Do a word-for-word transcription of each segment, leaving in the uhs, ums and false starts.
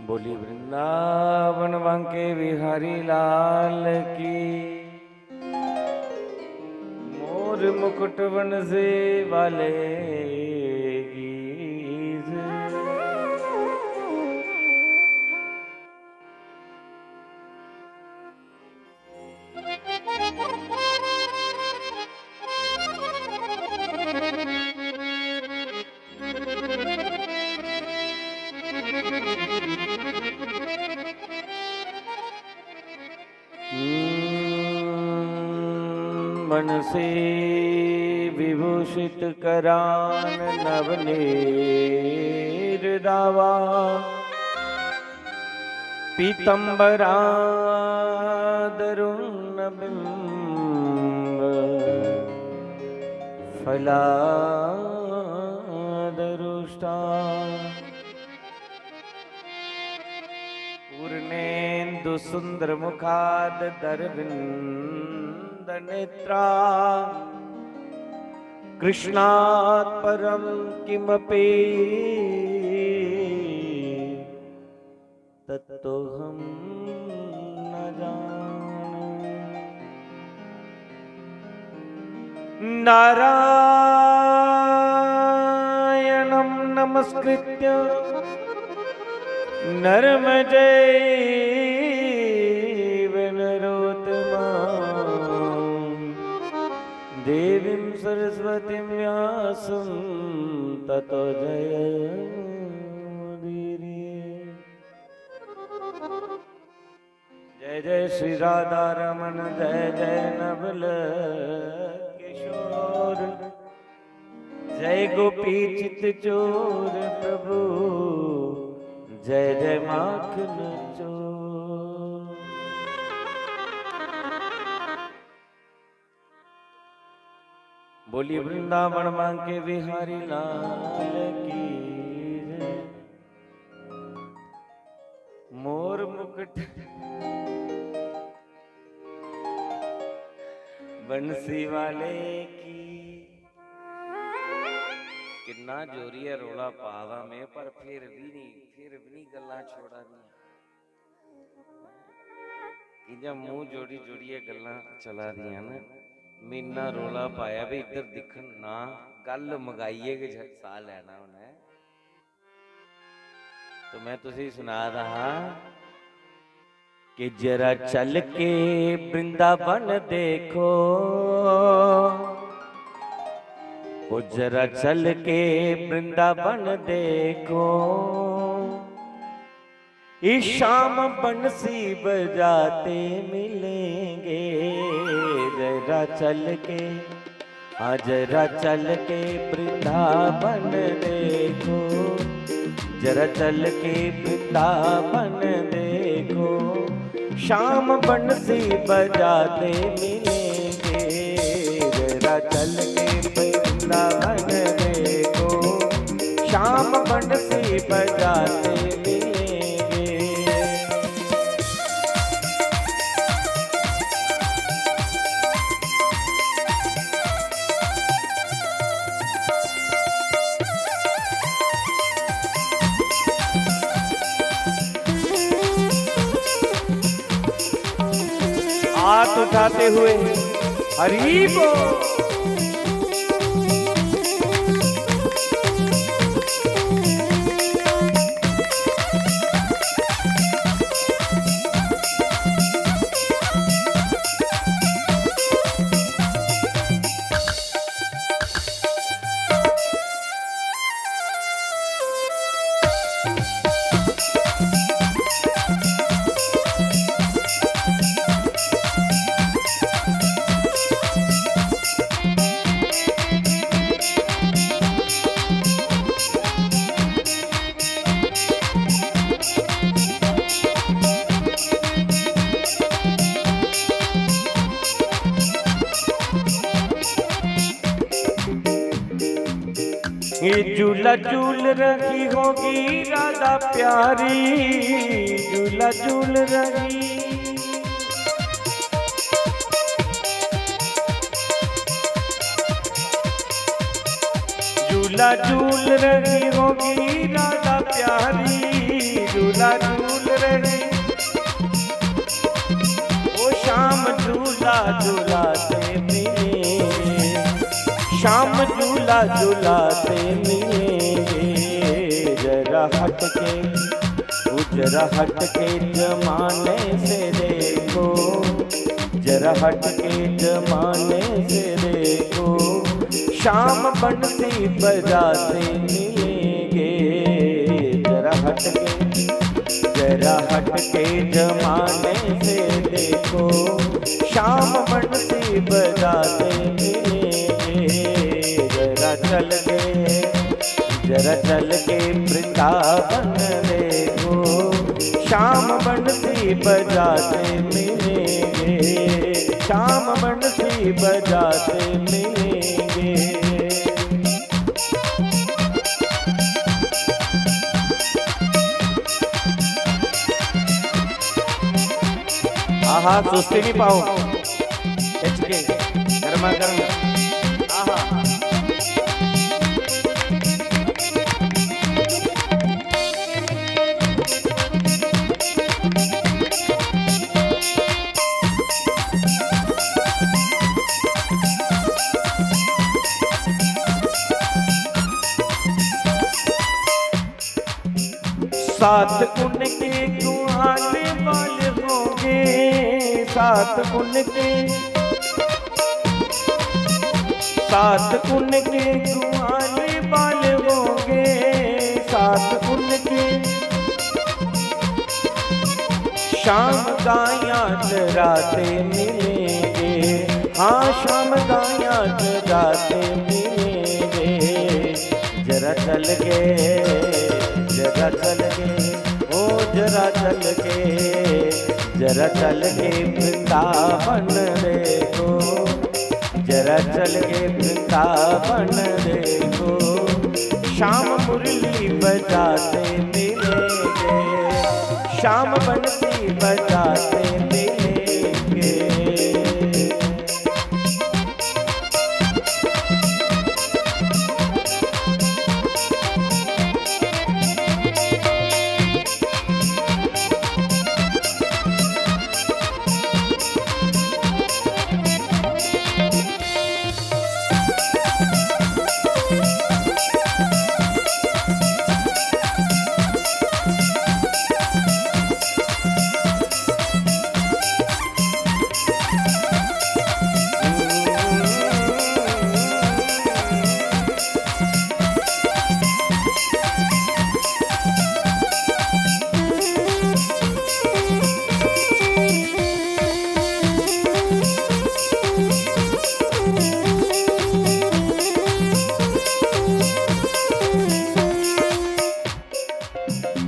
बोली वृंदावन बांके बिहारी लाल की, मोर मुकुट बंसी वाले की। बंसी विभूषित करान नवनीर दावा, पीतंबरादरुण बिंब फलादरुष्टा। पूर्णेन्दु सुंदर मुखाद दरविंद नेत्रा, कृष्णात परम किमपि तत्तोहम न जान। नारायणं नमस्कृत्य नरं चैव नरोत्तमम्। देवीं सरस्वतीं व्यासं ततो जयमुदीरये। जय जय श्री राधा रमण, जय जय नवल किशोर, जय गोपी चित चोर प्रभु, जय जय माखन चोर। बोली वृंदावन बांके बिहारी लाल की जय। मोर मुकुट बंसी वाले की। किन्ना जोरियै रौला पा दा में, पर फिर भी नहीं, फिर भी नहीं गल्लां छोड़ा दियां। कि'यां मूंह जोड़ी जोड़ियै गल्लां चला दियां न। में इन्ना रौला पाया भी इद्धर दिक्खन ना, गल्ल मगाइयै गै झ-, साह् लैना उ'नें। तो में तुसेंगी सना दा हा कि जरा चल के वृंदावन देखो, ओ जरा चल के वृंदावन देखो, इस शाम बंसी बजाते मिलेंगे। जरा चल के, हाँ, जरा चल के वृंदावन देखो, जरा चल के वृंदावन देखो, शाम बंसी बजाते मिलेंगे। जरा चल के वृंदावन देखो, शाम बंसी बजाते मिलेंगे। हाथ उठाते हुए हरि बोल। ये झूला झूल रही होगी राधा प्यारी, झूला झूल रही। झूला झूल रही होगी राधा प्यारी, झूला झूला झूल रही। ओ शाम झूला झूलाते मिलेंगे, शाम झूला झूलाते मिलेंगे। जरा हटके, ओ जरा हटके जमाने से देखो, जरा हटके जमाने से देखो, शाम बंसी बजाते मिलेंगे। जरा हटके, जरा हटके जमाने से देखो, शाम बंसी बजाते मिलेंगे। जरा चल के, जरा चल के वृंदावन देखो, शाम बंसी बजाते मिलेंगे, शाम बंसी बजाते मिलेंगे। आहा, सुस्ती नहीं पाओ। एचके, गर्मा गर्म। आहा। साथ उनके कुंवारे बाल होंगे, साथ उनके, साथ उनके कुंवारे बाल होंगे, साथ उनके शाम गायां चराते मिलेंगे, हाँ, शाम गायां चराते मिलेंगे। जरा चल के, जरा चल के, ओ जरा चल के, जरा चल के वृंदावन देखो, जरा चल के वृंदावन देखो, शाम मुरली बजाते मिलेंगे, शाम बंसी बजाते मिलेंगे।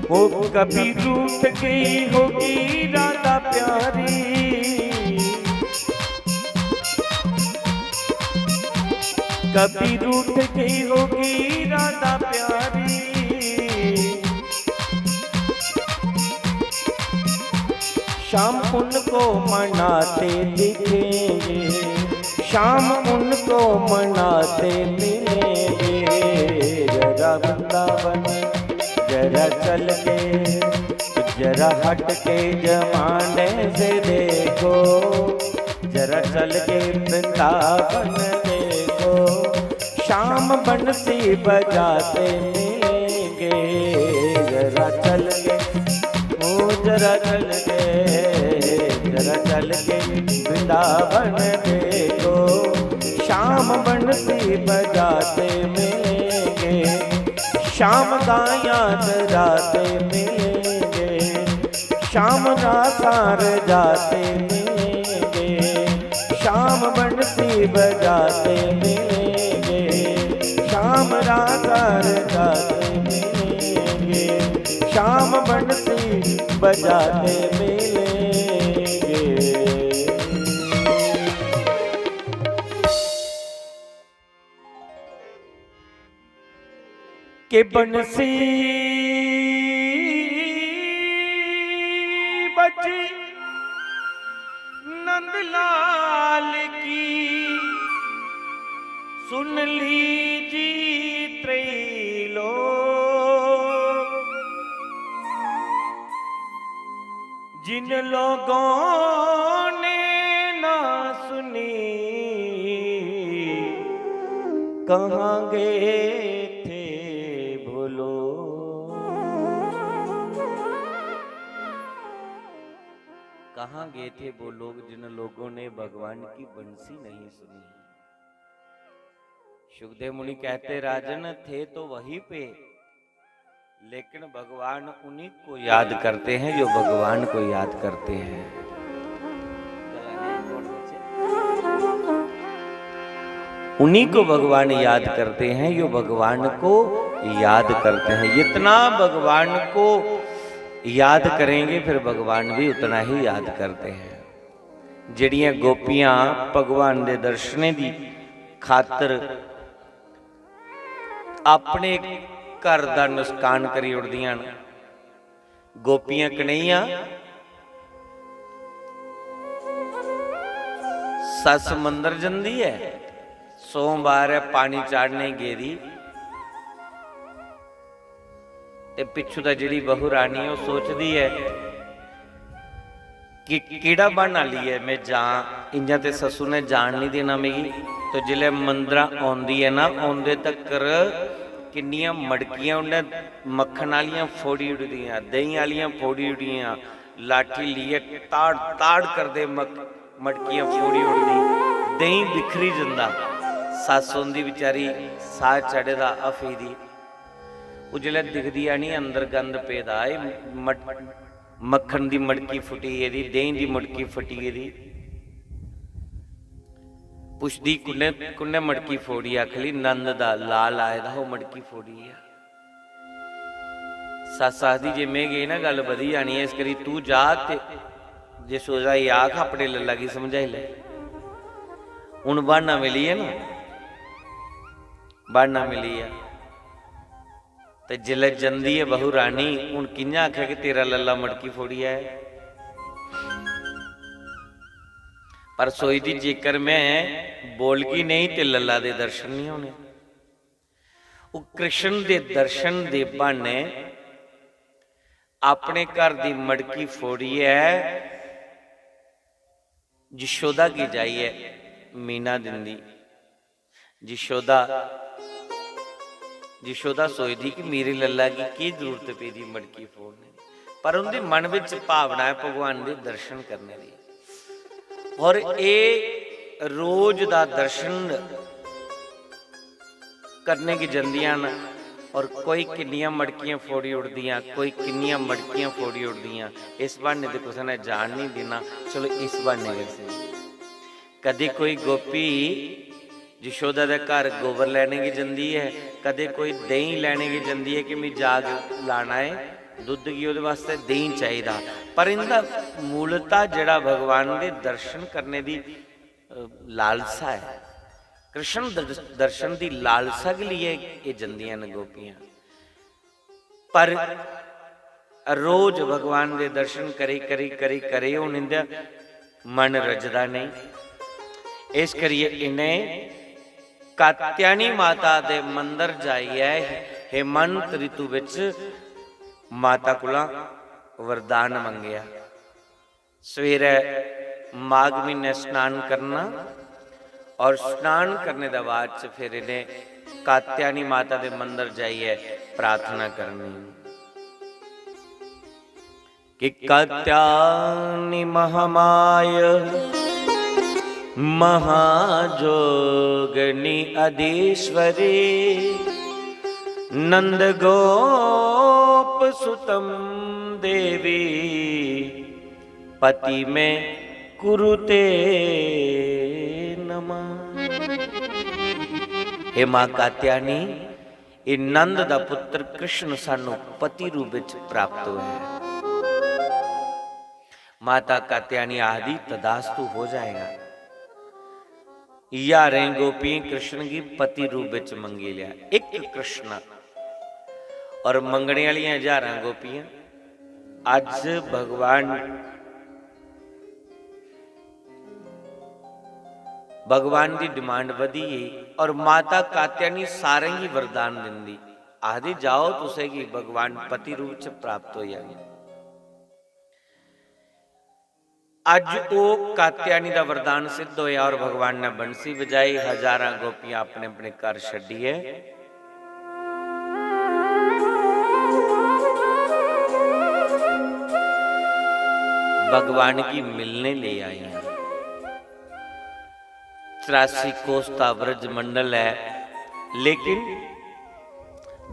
वो कभी रूठ गई होगी राधा प्यारी, कभी रूठ गई होगी राधा प्यारी। शाम उनको मनाते दिखेंगे, शाम उनको मनाते मिलेंगे। जरा वृंदावन, जरा चल के, जरा हट के जमाने से देखो, जरा चल के वृंदावन देखो, शाम बंसी बजाते मिलेंगे। जरा चल के, ओ जरा चल के, जरा चल के वृंदावन देखो, शाम बंसी बजाते मिलेंगे, शाम गायां चराते मिलेंगे, शाम रासां रजाते मिलेंगे, शाम बंसी बजाते मिलेंगे, शाम रासां रजाते मिलेंगे, शाम बंसी बजाते मिलेंगे। के बंसी बजी नंदलाल की, सुन लीजी त्रैलोक। जिन लोगों ने ना सुनी, कहाँ गए थे वो लोग? कहाँ गए थे वो लोग जिन लोगों ने भगवान की बंसी नहीं सुनी? सुखदेव मुनि कहते, राजन, थे तो वहीं पे, लेकिन भगवान उन्हीं को याद करते हैं जो भगवान को याद करते हैं। उन्हीं को भगवान याद करते हैं जो भगवान को याद करते हैं। जितना भगवान को याद करेंगे, फिर भगवान भी उतना ही याद करते हैं। ਜਿਹੜੀਆਂ ਗੋਪੀਆਂ ਭਗਵਾਨ ਦੇ ਦਰਸ਼ਨੇ ਦੀ ਖਾਤਰ ਆਪਣੇ ਘਰ ਦਾ ਨੁਕਸਾਨ ਕਰੀ ਉੜਦੀਆਂ ਨੇ, ਗੋਪੀਆਂ ਕਨਈਆ ਸੱਸ ਮੰਦਰ ਜਾਂਦੀ ਹੈ, ਸੋਮਵਾਰ ਹੈ, ਪਾਣੀ ਚਾੜਨੇ ਗੇਰੀ, ਤੇ ਪਿੱਛੋਂ ਦਾ ਜਿਹੜੀ ਬਹੂ ਰਾਣੀ ਉਹ ਸੋਚਦੀ ਹੈ ਕਿ ਕਿਹੜਾ ਬਹਾਨਾ ਲਈਏ, ਮੈਂ ਜਾਂ ਇੰਜਾਂ ਤੇ ਸੱਸੂ ਨੇ ਜਾਣ ਨਹੀਂ ਦੇਣਾ ਮੇਰੀ। ਤੇ ਜਿਲੇ ਮੰਦਰਾ ਆਉਂਦੀ ਹੈ ਨਾ, ਆਉਂਦੇ ਤੱਕਰ ਕਿੰਨੀਆਂ ਮਟਕੀਆਂ ਉਹਨੇ ਮੱਖਣ ਵਾਲੀਆਂ ਫੋੜੀ ਉੜਦੀਆਂ, ਦਹੀਂ ਵਾਲੀਆਂ ਫੋੜੀ ਉੜੀਆਂ, ਲਾਠੀ ਲਈਏ, ਤਾੜ ਤਾੜ ਕਰਦੇ ਮੱਕ- ਮਟਕੀਆਂ ਫੋੜੀ ਉੜਦੀ, ਦਹੀਂ ਬਿਖਰੀ ਜਾਂਦਾ। ਸੱਸ ਉਹਦੀ ਵਿਚਾਰੀ ਸਾਹ ਚੜ੍ਹਦਾ ਅਫੀਦੀ। ਉਹ ਜਿਲੇ ਦਿਖਦੀ ਆ ਨਹੀਂ, ਅੰਦਰ ਗੰਦ ਪੈਦਾ ਏ, ਮਟ- ਮੱਖਣ ਦੀ ਮਟਕੀ ਫੁੱਟੀ ਇਹਦੀ, ਦਹੀਂ ਦੀ ਮਟਕੀ ਫੁੱਟੀ ਇਹਦੀ। ਪੁੱਛਦੀ, ਕੁੰਨੇ ਕੁੰਨੇ ਮਟਕੀ ਫੋੜੀ? ਆਖਲੀ, ਨੰਦ ਦਾ ਲਾਲ ਆਏ ਦਾ ਉਹ ਮਟਕੀ ਫੋੜੀ ਆ। ਸੱਸ ਆਖਦੀ, ਜੇ ਮੈਂ ਗਈ ਨਾ, ਗੱਲ ਵਧੀ ਜਾਣੀ ਐ, ਇਸ ਕਰੀ ਤੂੰ ਜਾ ਤੇ ਜੇ ਸੋਚਦਾ ਇਹ ਆਖ, ਆਪਣੇ ਲੱਲਾ ਕੀ ਸਮਝਾਈ ਲੈ। ਹੁਣ ਬਹਾਨਾ ਮਿਲੀ ਐ ਨਾ, ਬਹਾਨਾ ਮਿਲੀ ਆ। ਤੇ ਜਿਲੇ ਜੰਦੀ ਐ ਬਹੂ ਰਾਣੀ, ਹੁਣ ਕਿੰਨਾ ਆਖਿਆ ਕਿ ਤੇਰਾ ਲੱਲਾ ਮਟਕੀ ਫੋੜੀ ਐ। ਪਰ ਸੋਚਦੀ, ਜੇਕਰ ਮੈਂ ਬੋਲ ਗਈ ਨਹੀਂ ਤੇ ਲੱਲਾ ਦੇ ਦਰਸ਼ਨ ਨਹੀਂ ਹੋਣੇ। ਉਹ ਕ੍ਰਿਸ਼ਨ ਦੇ ਦਰਸ਼ਨ ਦੇ ਬਹਾਨੇ ਆਪਣੇ ਘਰ ਦੀ ਮਟਕੀ ਫੋੜੀ ਐ, ਯਸ਼ੋਦਾ ਕੀ ਜਾਈ ਐ, ਮੀਨਾ ਦਿੰਦੀ। ਯਸ਼ੋਦਾ, ਯਸ਼ੋਦਾ ਸੋਚਦੀ ਕਿ ਮੇਰੇ ਲੱਲਾ ਕੀ ਕੀ ਜ਼ਰੂਰਤ ਪਈ ਦੀ ਮਟਕੀ ਫੋੜਨੇ ਦੀ, ਪਰ ਉਹਦੇ ਮਨ ਵਿੱਚ ਭਾਵਨਾ ਹੈ ਭਗਵਾਨ ਦੇ ਦਰਸ਼ਨ ਕਰਨੇ ਦੀ। ਔਰ ਇਹ ਰੋਜ਼ ਦਾ ਦਰਸ਼ਨ ਕਰਨੇ ਕੀ ਜੰਦੀਆਂ ਨੇ। ਔਰ ਕੋਈ ਕਿੰਨੀਆਂ ਮਟਕੀਆਂ ਫੋੜੀ ਉੜਦੀਆਂ, ਕੋਈ ਕਿੰਨੀਆਂ ਮਟਕੀਆਂ ਫੋੜੀ ਉੜਦੀਆਂ। ਇਸ ਬਹਾਨੇ ਤੇ ਕਿਸੇ ਨੇ ਜਾਣ ਨਹੀਂ ਦੇਣਾ। ਚਲੋ, ਇਸ ਬਹਾਨੇ ਵੈਸੇ ਕਦੇ ਕੋਈ ਗੋਪੀ ਯਸ਼ੋਦਾ ਦੇ ਘਰ ਗੋਬਰ ਲੈਣੇ ਕੀ ਜੰਦੀ ਹੈ, ਕਦੇ ਕੋਈ ਦਹੀਂ ਲੈਣੇ ਕੀ ਜੰਦੀ ਹੈ ਕਿ ਮੈਂ ਜਾਗ ਲਾਣਾ ਹੈ, ਦੁੱਧ ਕੀ ਉਹਦੇ ਵਾਸਤੇ ਦਹੀਂ ਚਾਹੀਦਾ। ਪਰ ਇਹਦਾ ਮੂਲਤਾ ਜਿਹੜਾ ਭਗਵਾਨ ਦੇ ਦਰਸ਼ਨ ਕਰਨੇ ਦੀ ਅ, ਲਾਲਸਾ ਹੈ। ਕ੍ਰਿਸ਼ਨ ਦਰ- ਦਰਸ਼ਨ ਦੀ ਲਾਲਸਾ ਕੇ ਲਈ ਇਹ ਜੰਦੀਆਂ ਨੇ ਗੋਪੀਆਂ। ਪਰ ਰੋਜ਼ ਭਗਵਾਨ ਦੇ ਦਰਸ਼ਨ ਕਰੀ ਕਰੀ ਕਰੀ ਕਰੀ ਹੁਣ ਇਹਦਾ ਮਨ ਰਜਦਾ ਨਹੀਂ। ਇਸ ਕਰੀਏ ਇਹਨੇ ਕਾਤਿਆਣੀ ਮਾਤਾ ਦੇ ਮੰਦਰ ਜਾਈਏ, ਹੇਮੰਤ ਰਿਤੂ ਵਿੱਚ ਮਾਤਾ ਕੋਲੋਂ ਵਰਦਾਨ ਮੰਗਿਆ। ਸਵੇਰੇ ਮਾਘ ਮਹੀਨੇ ਸਨਾਨ ਕਰਨਾ ਔਰ ਸਨਾਨ ਕਰਨੇ ਦੇ ਬਾਅਦ ਚ ਫਿਰ ਇਹਨੇ ਕਾਤਿਆਣੀ ਮਾਤਾ ਦੇ ਮੰਦਰ ਜਾਈਏ, ਪ੍ਰਾਰਥਨਾ ਕਰਨੀ ਕਿ ਕਾਤਿਆਣੀ ਮਹਾਮਾਇਆ ਮਹਾਜੋਗਿਨੀ ਅਧੀਸ਼ਵਰੀ ਨੰਦ ਗੋਪ ਸੁਤਮ ਦੇਵੀ ਪਤੀ ਮੈਂ ਕੁਰੁ ਤੇ ਨਮਾ। हे माँ कात्यायनी, ਇਹ ਨੰਦ ਦਾ ਪੁੱਤਰ ਕ੍ਰਿਸ਼ਨ ਸਾਨੂੰ ਪਤੀ ਰੂਪ ਵਿੱਚ ਪ੍ਰਾਪਤ ਹੋਇਆ ਹੈ। ਮਾਤਾ ਕਾਤਿਆਣੀ ਆਖਦੀ, ਤਦਾਸਤੂ ਹੋ ਜਾਏਗਾ। ਹਜ਼ਾਰਾਂ ਗੋਪੀ ਕ੍ਰਿਸ਼ਨ ਕੀ ਪਤੀ ਰੂਪ ਵਿੱਚ ਮੰਗੀ ਲਿਆ। ਇੱਕ ਕ੍ਰਿਸ਼ਨ ਔਰ ਮੰਗਣੇ ਵਾਲੀਆਂ ਹਜ਼ਾਰਾਂ ਗੋਪੀਆਂ। ਅੱਜ ਭਗਵਾਨ ਭਗਵਾਨ ਦੀ ਡਿਮਾਂਡ ਵਧੀ ਹੈ ਔਰ ਮਾਤਾ ਕਾਤਿਆਣੀ ਸਾਰਿਆਂ ਕੀ ਵਰਦਾਨ ਦਿੰਦੀ। ਆਖਦੀ, ਜਾਓ, ਤੁਸੀਂ ਕੀ ਭਗਵਾਨ ਪਤੀ ਰੂਪ ਚ ਪ੍ਰਾਪਤ ਹੋ ਜਾਗੇ। अज्ज ओह् कात्यायनी दा वरदान सिद्ध होया और भगवान ने बंसी बजाई, हजारां गोपियां अपने अपने घर छड्डियै भगवान गी मिलने लेई आइयां। चरासी कोस दा ब्रज मंडल ऐ, लेकिन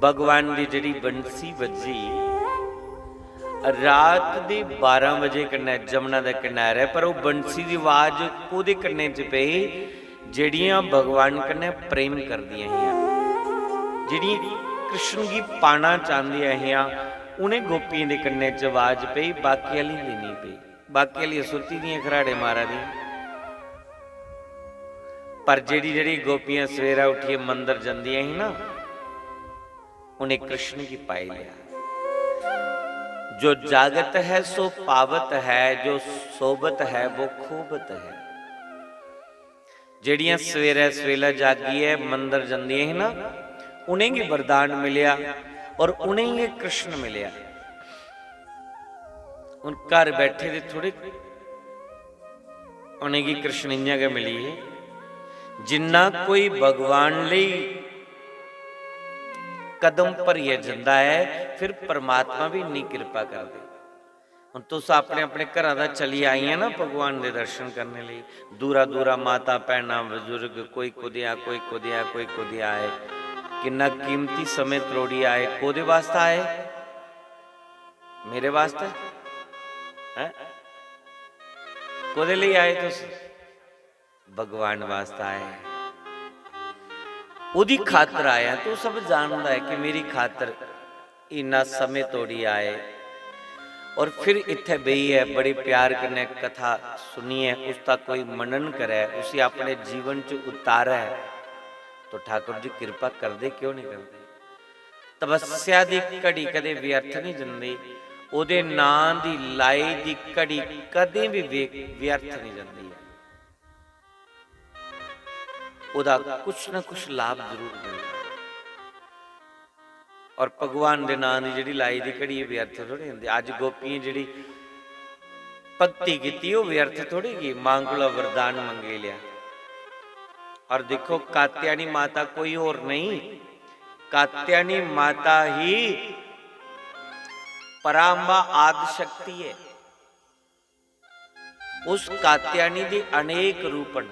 भगवान दी जेह्ड़ी बंसी बज्जी रात दे बारां बजे कन्नै जमुना दे किनारे, पर ओह् बंसी दी आवाज कोह्दे कन्नै च पेई? जेह्ड़ियां भगवान कन्नै प्रेम करदियां हियां, जेह्ड़ियां कृष्ण गी पाना चांह्दियां हियां, उ'नें गोपियें दे कन्नै च आवाज पेई, बाकी आह्लें दी नेईं पेई। बाकी आह्लियां सुत्ती दियां खराड़े मारा दियां। पर जेह्ड़ी जेह्ड़ी गोपियां सवेरै उट्ठियै मंदर जंदियां ही ना, उ'नें कृष्ण गी पाई लेआ। जो जागत है सो पावत है, जो सोबत है वो खोबत है। जेह्ड़ियां सवेरै सवेला जागियै मंदर जंदियां ही ना, उ'नेंगी वरदान मिलेआ और उ'नेंगी कृष्ण मिलेआ। हून घर बैठे दे थोड़े उ'नेंगी कृष्ण इ'यां गै मिली गे। जिन्ना कोई भगवान लेई कदम भरियै जंदा ऐ, फिर परमात्मा बी इन्नी किरपा करदे। हून तुस अपने अपने घरा दा चली आइयां ना भगवान दे दर्शन करने लेई, दूरा दूरा माता भैनां बजुर्ग, कोई कुदेआ, कोई कुदेआ, कोई कुदेआ आए, किन्ना कीमती समें त्रोड़ी आए। कोह्दे वास्तै आए? मेरे वास्तै? हैं? कोह्दे लेई आए तुस? भगवान वास्तै आए। ओह्दी खातर आया। तू सब जानदा है कि मेरी खातर इन्ना समें तोड़ी आए और फिर इत्थै बेहियै बड़े प्यार कन्नै कथा सुनियै उसदा कोई मनन करै, उसी अपने जीवन च उतारै, तो ठाकुर जी किरपा करदे, क्यों नहीं करदे? तपस्या दी घड़ी कदें व्यर्थ नहीं जंदी, ओह्दे नां दी लाई दी घड़ी कदें भी व्य-, व्यर्थ नहीं जंदी ऐ। ओह्दा कुछ ना कुछ लाभ जरूर मिलदा। और भगवान दे नां दी जेह्ड़ी लाई दी घड़ी, एह् व्यर्थ थोड़े होंदी। अज्ज गोपियें जेह्ड़ी भक्ति कीती, ओह् व्यर्थ थोड़ी गई। मां कोला वरदान मंगी लेआ। और दिक्खो, कात्यायनी माता कोई होर नहीं, कात्यायनी माता ही पराम्बा आदि शक्ति है। उस कात्यायनी दे अनेक रूप न।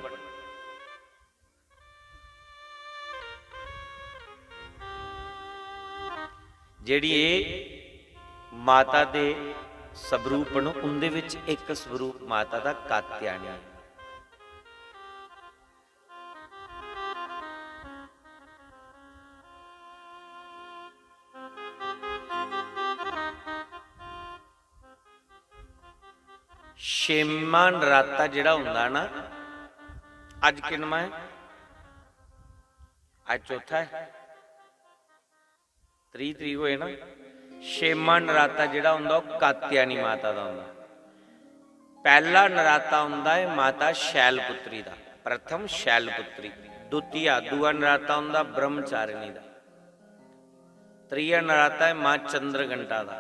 जेह्ड़ी एह् माता दे स्वरूप न, उं'दे विच इक स्वरूप माता दा कात्यायनी ऐ। छेमां नराता जेह्ड़ा होंदा ना, अज्ज किन्नमां ऐ? अज्ज चौथा ऐ, त्रीह् तरीक होए ना। छेमां नराता जेह्ड़ा होंदा, ओह् कात्यायनी माता दा होंदा। पैह्ला नराता होंदा ऐ माता शैलपुत्री दा, प्रथम शैलपुत्री, द्वितीया, दूआ नराता होंदा ब्रह्मचारिणी दा, त्रीया नराता ऐ मां चंद्रघंटा दा,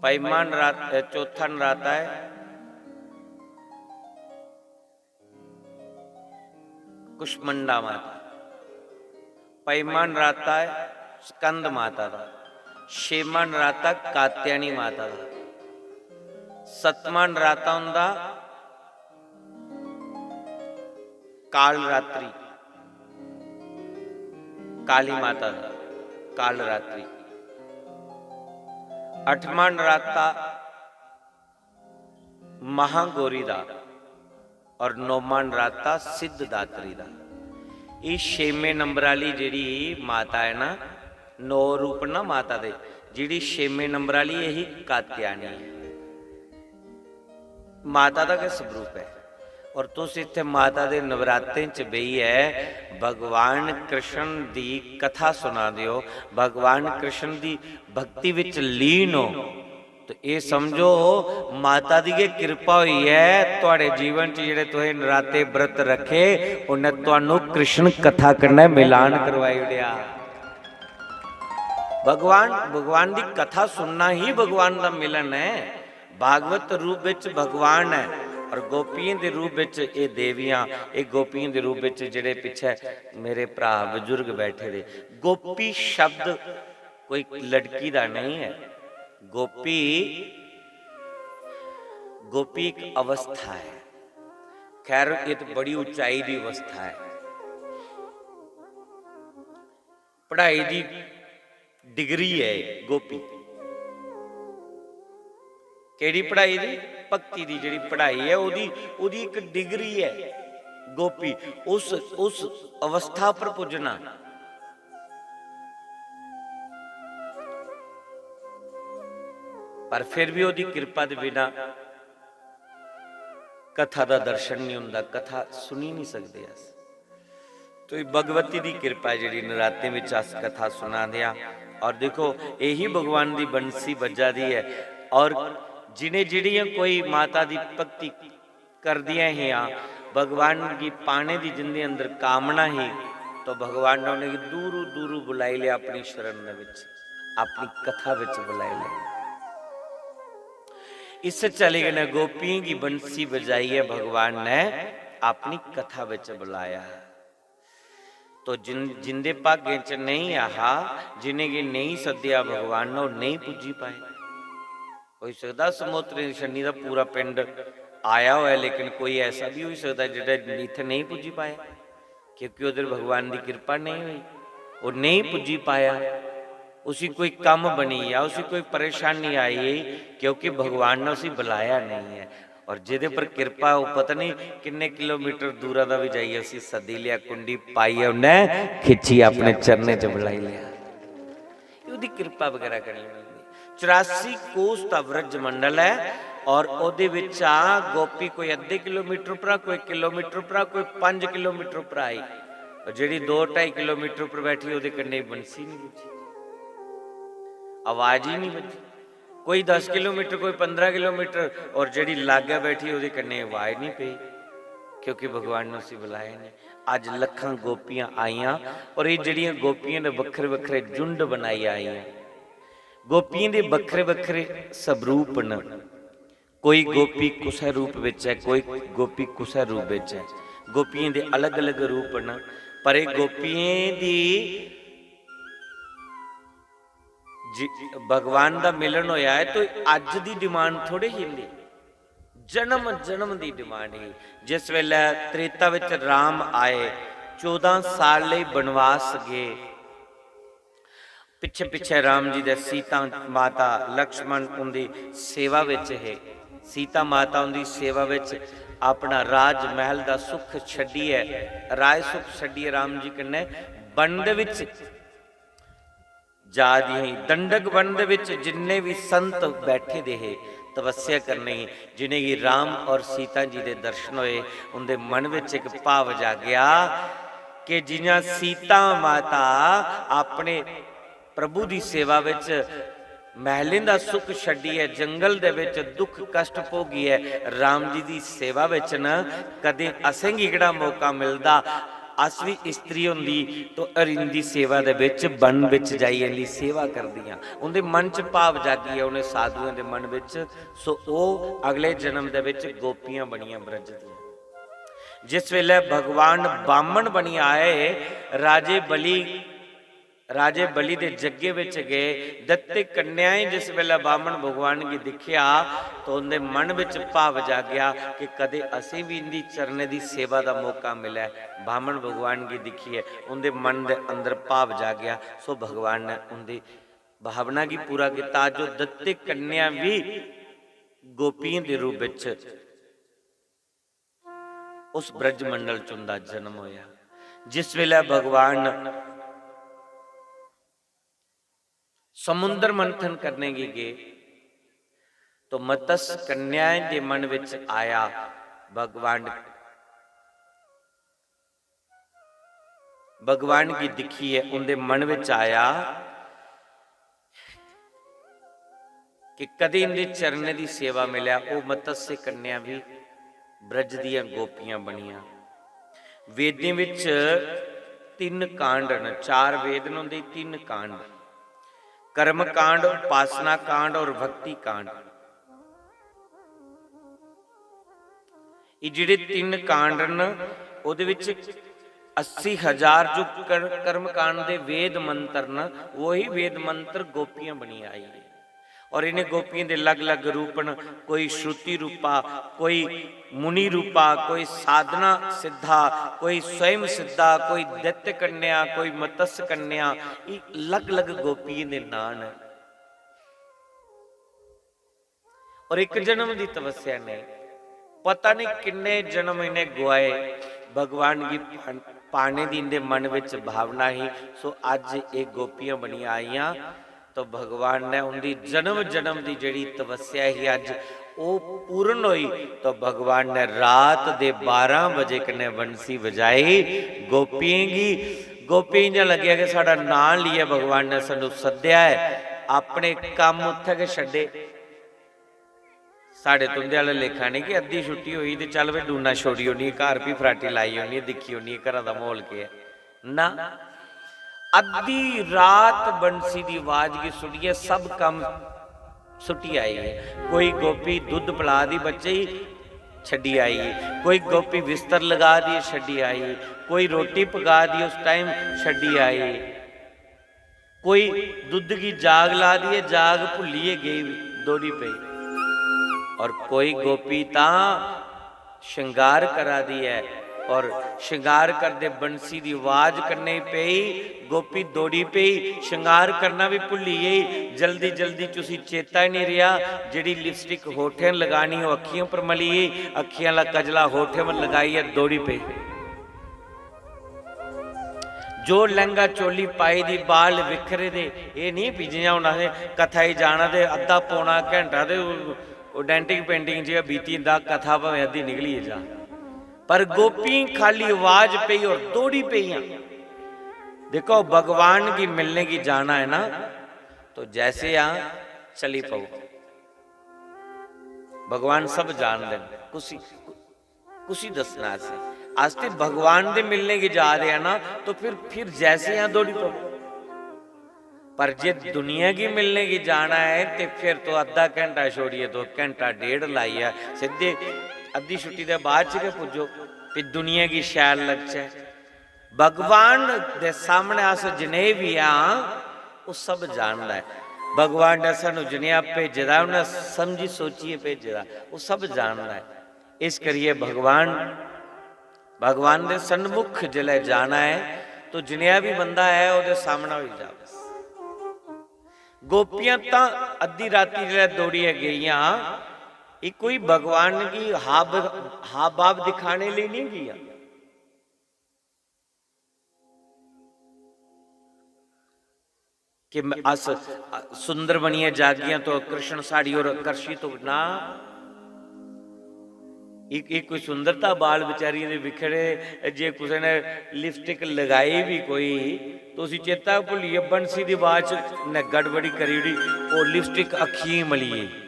पंजमा नराता, चौथा नराता ऐ कुष्मंडा माता, पंजमा नराता ऐ स्कंद माता दा, छेमा नराता कात्यायनी माता दा, सतमा नराता होंदा काल रात्रि, काली माता दा काल रात्रि, अठमा नराता महागौरी दा और नौमा नराता सिद्धदात्री दा। एह् छेमें नंबर आह्ली जेह्ड़ी माता ऐ ना, नौ रूप ना माता दे, जेह्ड़ी छेमें नंबर आह्ली, एही कात्यायनी ऐ। माता दा गै स्वरूप ऐ। और तुस इत्थै माता दे नवरातें च बेहियै भगवान कृष्ण दी कथा सुना दे ओ, भगवान कृष्ण दी भक्ति विच लीन ओ, तो एह् समझो, माता दी गै किरपा होई ऐ। थुआढ़े जीवन च जेह्ड़े तुसें नराते व्रत रक्खे, उन्नै तुहानू कृष्ण कथा कन्नै मिलान करवाई ओड़ेआ। भगवान, भगवान दी कथा सुनना ही भगवान दा मिलन ऐ। भागवत रूप विच भगवान ऐ और गोपियें दे रूप विच एह् देवियां, एह् गोपियें दे रूप विच जेह्ड़े पिच्छे मेरे भ्रा बजुर्ग बैठे दे। गोपी शब्द कोई लड़की दा नहीं ऐ। गोपी, गोपी इक अवस्था ऐ। खैर, ये तो बड़ी ऊंचाई दी अवस्था ऐ। पढ़ाई दी डिग्री ऐ गोपी। केह्ड़ी पढ़ाई दी? भक्ति दी जेह्ड़ी पढ़ाई ऐ, ओह्दी, ओह्दी इक डिग्री ऐ गोपी। उस, उस अवस्था पर पुज्जना। पर फिर भी ओह्दी किरपा दे बिना कथा दा दर्शन नहीं होंदा, कथा सुनी नहीं सकदे अस। तो ये भगवती दी किरपा ऐ जेह्ड़ी नरातें विच अस कथा सुना दे आं। और देखो, यही भगवान दी बंसी बज्जा दी ऐ। और जिनें जेह्ड़ियां कोई माता दी भक्ति करदियां हियां, भगवान गी पाने दी जिंदे अंदर कामना ही, तो भगवान ने उनेंगी दूरू दूरू बुलाई लिया अपनी शरण दे विच, अपनी कथा विच बुलाई लिया। इस चाल्ली कन्नै गोपियें गी बंसी बजाइयै भगवान ने अपनी कथा विच बुलाया। तो जिन-, जिंदे भागें च नेईं आहा, जिनेंगी नेईं सद्देआ भगवान ने, ओह् नेईं पुज्जी पाए। होई सकदा समोतरे शन्नी दा पूरा पिंड आया होऐ, लेकिन कोई ऐसा भी होई सकदा जेह्ड़ा इत्थै नेईं पुज्जी पाया, क्योंकि उद्धर भगवान दी किरपा नेईं होई, ओह् नेईं पुज्जी पाया। उसी कोई कम्म बनी गेआ, उसी कोई परेशानी आई, क्योंकि भगवान ने उसी बुलाया नहीं ऐ। और जेह्दे पर किरपा, ओह् पता नहीं किन्ने किलोमीटर दूरा दा भी जाइयै उसी सद्दी लेआ, कुंडी पाइयै उन्नै खिच्चियै अपने चरणें च बुलाई लेआ। एह् ओह्दी किरपा बगैरा कन्नै मिलदी। चौरासी कोस दा ब्रज मंडल ऐ और ओह्दे बिच्चा गोपी कोई अद्धे किलोमीटर उप्परा, कोई किलोमीटर उप्परा, कोई पंज किलोमीटर उप्परा आई। और जेह्ड़ी दो ढाई किलोमीटर उप्पर बैठी, ओह्दे कन्नै बंसी नहीं बज्जी, आवाज ही नहीं बज्जी। कोई दस किलोमीटर, कोई पंदरां किलोमीटर, और जेह्ड़ी लागै बैठी, ओह्दे कन्नै आवाज नहीं पेई, क्योंकि भगवान ने उसी बुलाया नहीं। अज्ज लक्खां गोपियां आइयां और एह् जेह्ड़ियां गोपियां न, बक्खरे बक्खरे झुंड बनाई आइयां। गोपियें दे बक्खरे बक्खरे स्वरूप न, कोई गोपी कुसै रूप बिच ऐ, कोई गोपी कुसै रूप बिच ऐ। गोपियें दे अलग-अलग रूप न, पर एह् गोपियें दी जि-, भगवान दा मिलन होया ऐ, तो अज्ज दी demand थोड़े ही इंदी, जन्म जन्म दी demand ही। जिस वेलै त्रेता विच राम आए, चौदां साल लेई बनवास गे, पिच्छे पिच्छे राम जी दे सीता माता, लक्ष्मण उंदी सेवा विच हे। सीता माता उंदी सेवा विच अपना राज महल दा सुख छड्डियै, राज सुख छड्डियै राम जी कन्नै वन दे विच जा दी ही। दंडक वन दे विच जिन्ने भी संत बैठे दे हे तपस्या करने ही, जिनेंगी राम और सीता जी दे दर्शन होए, उंदे मन विच इक भाव जागेआ कि जियां सीता माता अपने प्रभु दी सेवा विच महलें दा सुख छड्डियै जंगल दे विच दुख कष्ट भोगियै राम जी दी सेवा विच न, कदें असेंगी केह्ड़ा मौका मिलदा, अस बी स्त्री होंदी तो हरिंदी सेवा दे विच वन विच जाइयै इंदी सेवा करदियां। उंदे मन च भाव जागियै उनें साधुएं दे मन विच, सो ओह् अगले जन्म दे विच गोपियां बनियां ब्रज दियां। जिस वेलै भगवान बामन बनी आए, राजे बलि, राजे बलि दे जग्गे विच गए, दत्ते कन्याएं जिस वेलै बामन भगवान गी दिक्खेआ, तो उंदे मन विच भाव जागेआ कि कदें असें भी इंदी चरणें दी सेवा दा मौका मिलै। बामन भगवान गी दिक्खियै उंदे मन दे अंदर भाव जागेआ, सो भगवान ने उंदी भावना गी पूरा कीता। जो दत्ते कन्या भी गोपियें दे रूप विच उस ब्रजमंडल च उंदा जन्म होया। जिस वेलै भगवान समुंदर मंथन करने गी गे, तो मत्स्य कन्याएं दे मन विच आया, भगवान, भगवान गी दिक्खियै उंदे मन विच आया कि कदें इंदे चरणें दी सेवा मिलै। ओह् मत्स्य कन्या भी ब्रज दियां गोपियां बनियां। वेदें विच तिन्न कांड न, चार वेद न, उंदे तिन्न कांड, कर्म कांड, उपासना कांड और भक्ति कांड। ਇਹ ਜਿਹੜੇ ਤਿੰਨ ਕਾਂਡ ਨੇ, ਉਹਦੇ ਵਿੱਚ अस्सी हज़ार जो कर-, कर्मकांड दे वेद मंत्र न, वही वेद मंत्र गोपियां बनी आई। और इन्हें गोपियों के अलग-अलग रूप न, कोई श्रुति रूपा, कोई मुनि रूपा, कोई साधना सिद्धा, कोई स्वयं सिद्धा, कोई दैत्य कन्या, कोई मत्स्य कन्या, ये अलग-अलग गोपियों के नाम हैं। और एक जन्म की तपस्या ने, पता नहीं किन्ने जन्म इन्हें गुआए। भगवान की पान-, पाने की इनके मन विच भावना ही। सो अज ये गोपियां बनिया आईयां, तो भगवान ने उनकी जन्म जन्म की जिहड़ी तपस्या ही, अज वो पूर्ण हुई। तो भगवान ने रात दे बारह बजे कन्ने बंसी बजाई गोपियें की। गोपियें इ'यां लग्गेआ कि साढ़ा नां लियै भगवान ने सानू सद्देआ ऐ, अपने कम्म उत्थै गै छड्डे। साढ़े तुं'दे आह्ला लेखा नेईं कि अद्धी छुट्टी होई ते चल वे डूना छोड़ी ओड़नी, घर भी फराटी लाई ओड़नी, दिक्खी ओड़नी घरा दा म्हौल केह् ऐ। ना, अद्धी रात बंसी दी आवाज गी सुनियै सब कम्म सुट्टी आई है। कोई गोपी दुद्ध पिला दी बच्चे गी, छड्डी आई, कोई गोपी बिस्तर लगा दी छड्डी आई, कोई रोटी पका दी उस टाइम छड्डी आई, कोई दुद्ध की जाग ला दी है, जाग भुल्लिए गई, दौड़ी पई। और कोई गोपी तां श्रृंगार करा दी है और श्रृंगार करदे बंसी दी आवाज कन्ने ही पेई, गोपी दौड़ी पेई, श्रृंगार करना भी भुल्ली गई। जल्दी जल्दी च उसी चेता ही नहीं रहा, जेड़ी लिपस्टिक होठें लगानी, वो अक्खियों पर मली, अक्खियां ला कजला होठें पर लगाई है, दौड़ी पेई। जो लैंगा चोली पाई दी, बाल बिखरे दे, ये नहीं भी जियां हुन असें कथा ही जाना ते अद्धा पौना घैंटा ते ओह्, ओह् डेंटिंग पेंटिंग च गै बीती जंदा, कथा भामें अद्धी निकली जा। पर गोपियें खाली आवाज पेई और दौड़ी पेइयां। देखो, भगवान की मिलने की जाना है ना, तो जैसे यहाँ चली पाओ। भगवान सब जानदे न, कुसी, कुसी दसना असें। अस ते भगवान दे मिलने की जा रहे हैं ना, तो फिर, फिर जैसे यहाँ दौड़ी पाओ। पर जे दुनिया की मिलने की जाना है, ते फिर तो अद्धा घंटा छोड़िए तो घंटा डेढ़ लाइयै सिद्धे अद्धी छुट्टी दे बाद च गै पुज्जो, भी दुनिया की शैल लगचै। भगवान दे सामने अस जनेह् बी आं, ओह् सब जानदा ऐ। भगवान ने सानू जनेहा भेजे दा, उन्नै समझी सोचियै भेजे दा, ओह् सब जानदा ऐ। इस करियै भगवान, भगवान दे सन्मुख जिसलै जाना ऐ, तो जनेहा बी बंदा ऐ, ओह्दे सामना होई जा बस। गोपियां तां अद्धी राती जिसलै दौड़ियै गेइयां, एह् कोई भगवान गी हाब, हाब भाव दिखाने लेई नहीं गेइयां। कि म-, अस, अ, सुंदर बनियै जागियां तो कृष्ण साढ़ी ओर आकर्षित हो ना। इक, इक कोई सुंदरता बाल बेचारियें दे बिखरे, जे कुसै ने लिपस्टिक लगाई भी कोई, तो उसी चेता भुल्लियै बंसी दी आवाज ने गड़बड़ी करी ओड़ी, ओह् लिपस्टिक अक्खियें गी मलियै।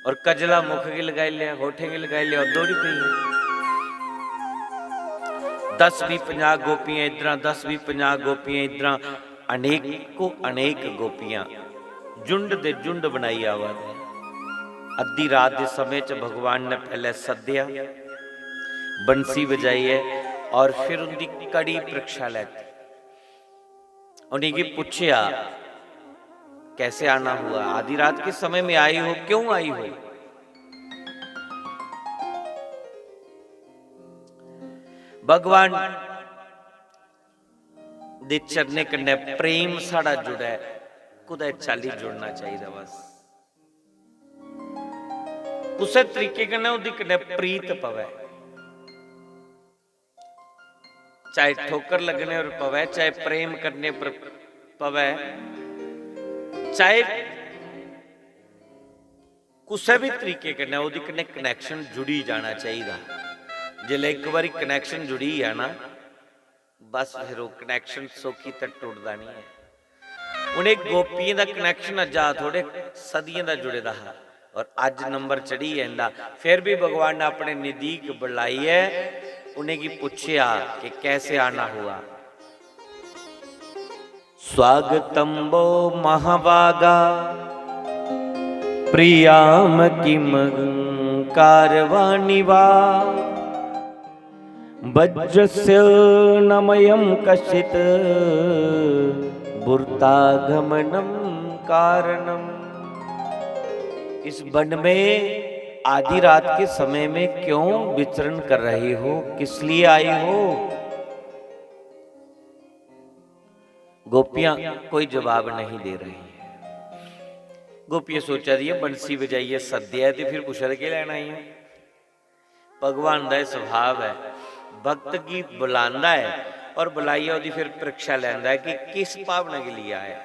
और कजला मुख गी लगाई लेआ, होठें गी लगाई लेआ और दौड़ी पेई। दस बीह पंजाह गोपियां इद्धरा, दस बीह पंजाह गोपियां इद्धरा, अनेकों अनेक गोपियां झुंड दे झुंड बनाई आवा दे। अद्धी रात दे समें च भगवान ने पैह्ले सद्देआ, बंसी बजाइयै, और फिर उंदी कड़ी परीक्षा लैती। उनेंगी पूछेआ, "कैसे आना हुआ? आधी रात के समय में आई हो, क्यों आई हो?" भगवान दे चरणें कन्नै प्रेम साढ़ा जुड़ै, कुतै चाल्ली जुड़ना चाहिदा। बस कुसै तरीके कन्नै ओह्दे कन्नै प्रीत पवै। चाहे ठोकर लगने पर पवै, चाहे प्रेम करने पर पवै, चाहे कुसै बी तरीके कन्नै ओह्दे कन्नै connection जुड़ी जाना चाहिदा। जिसलै इक बारी connection जुड़ी गेआ ना, बस फिर ओह् connection सौखी ते टुटदा निं ऐ। उ'नें गोपियें दा connection अज्जा थोड़े सदियें दा जुड़े दा हा, और अज्ज नंबर चढ़ी गेआ इं'दा। फिर भी भगवान ने अपने नजदीक बुलाइयै उ'नेंगी पुच्छेआ कि कैसे आना हुआ। स्वागतं वो महाभागा प्रियां किं कारवाणि वा वज्रस्य न मयं कश्चित् बुर्तागमनं कारणम्। इस वन में आधी रात के समय में क्यों विचरण कर रहे हो, किस लिए आए हो? गोपियां कोई जवाब नहीं दे रही हैं। गोपियां सोचा दी है, बंसी बजाइयै सद्देआ ते फिर पुच्छा दे केह् लैना आई? भगवान दा एह् सुभाव ऐ, भक्त गी बुलांदा ऐ और बुलाइयै ओह्दी फिर परीक्षा लैंदा ऐ कि किस भावना के लिए आया,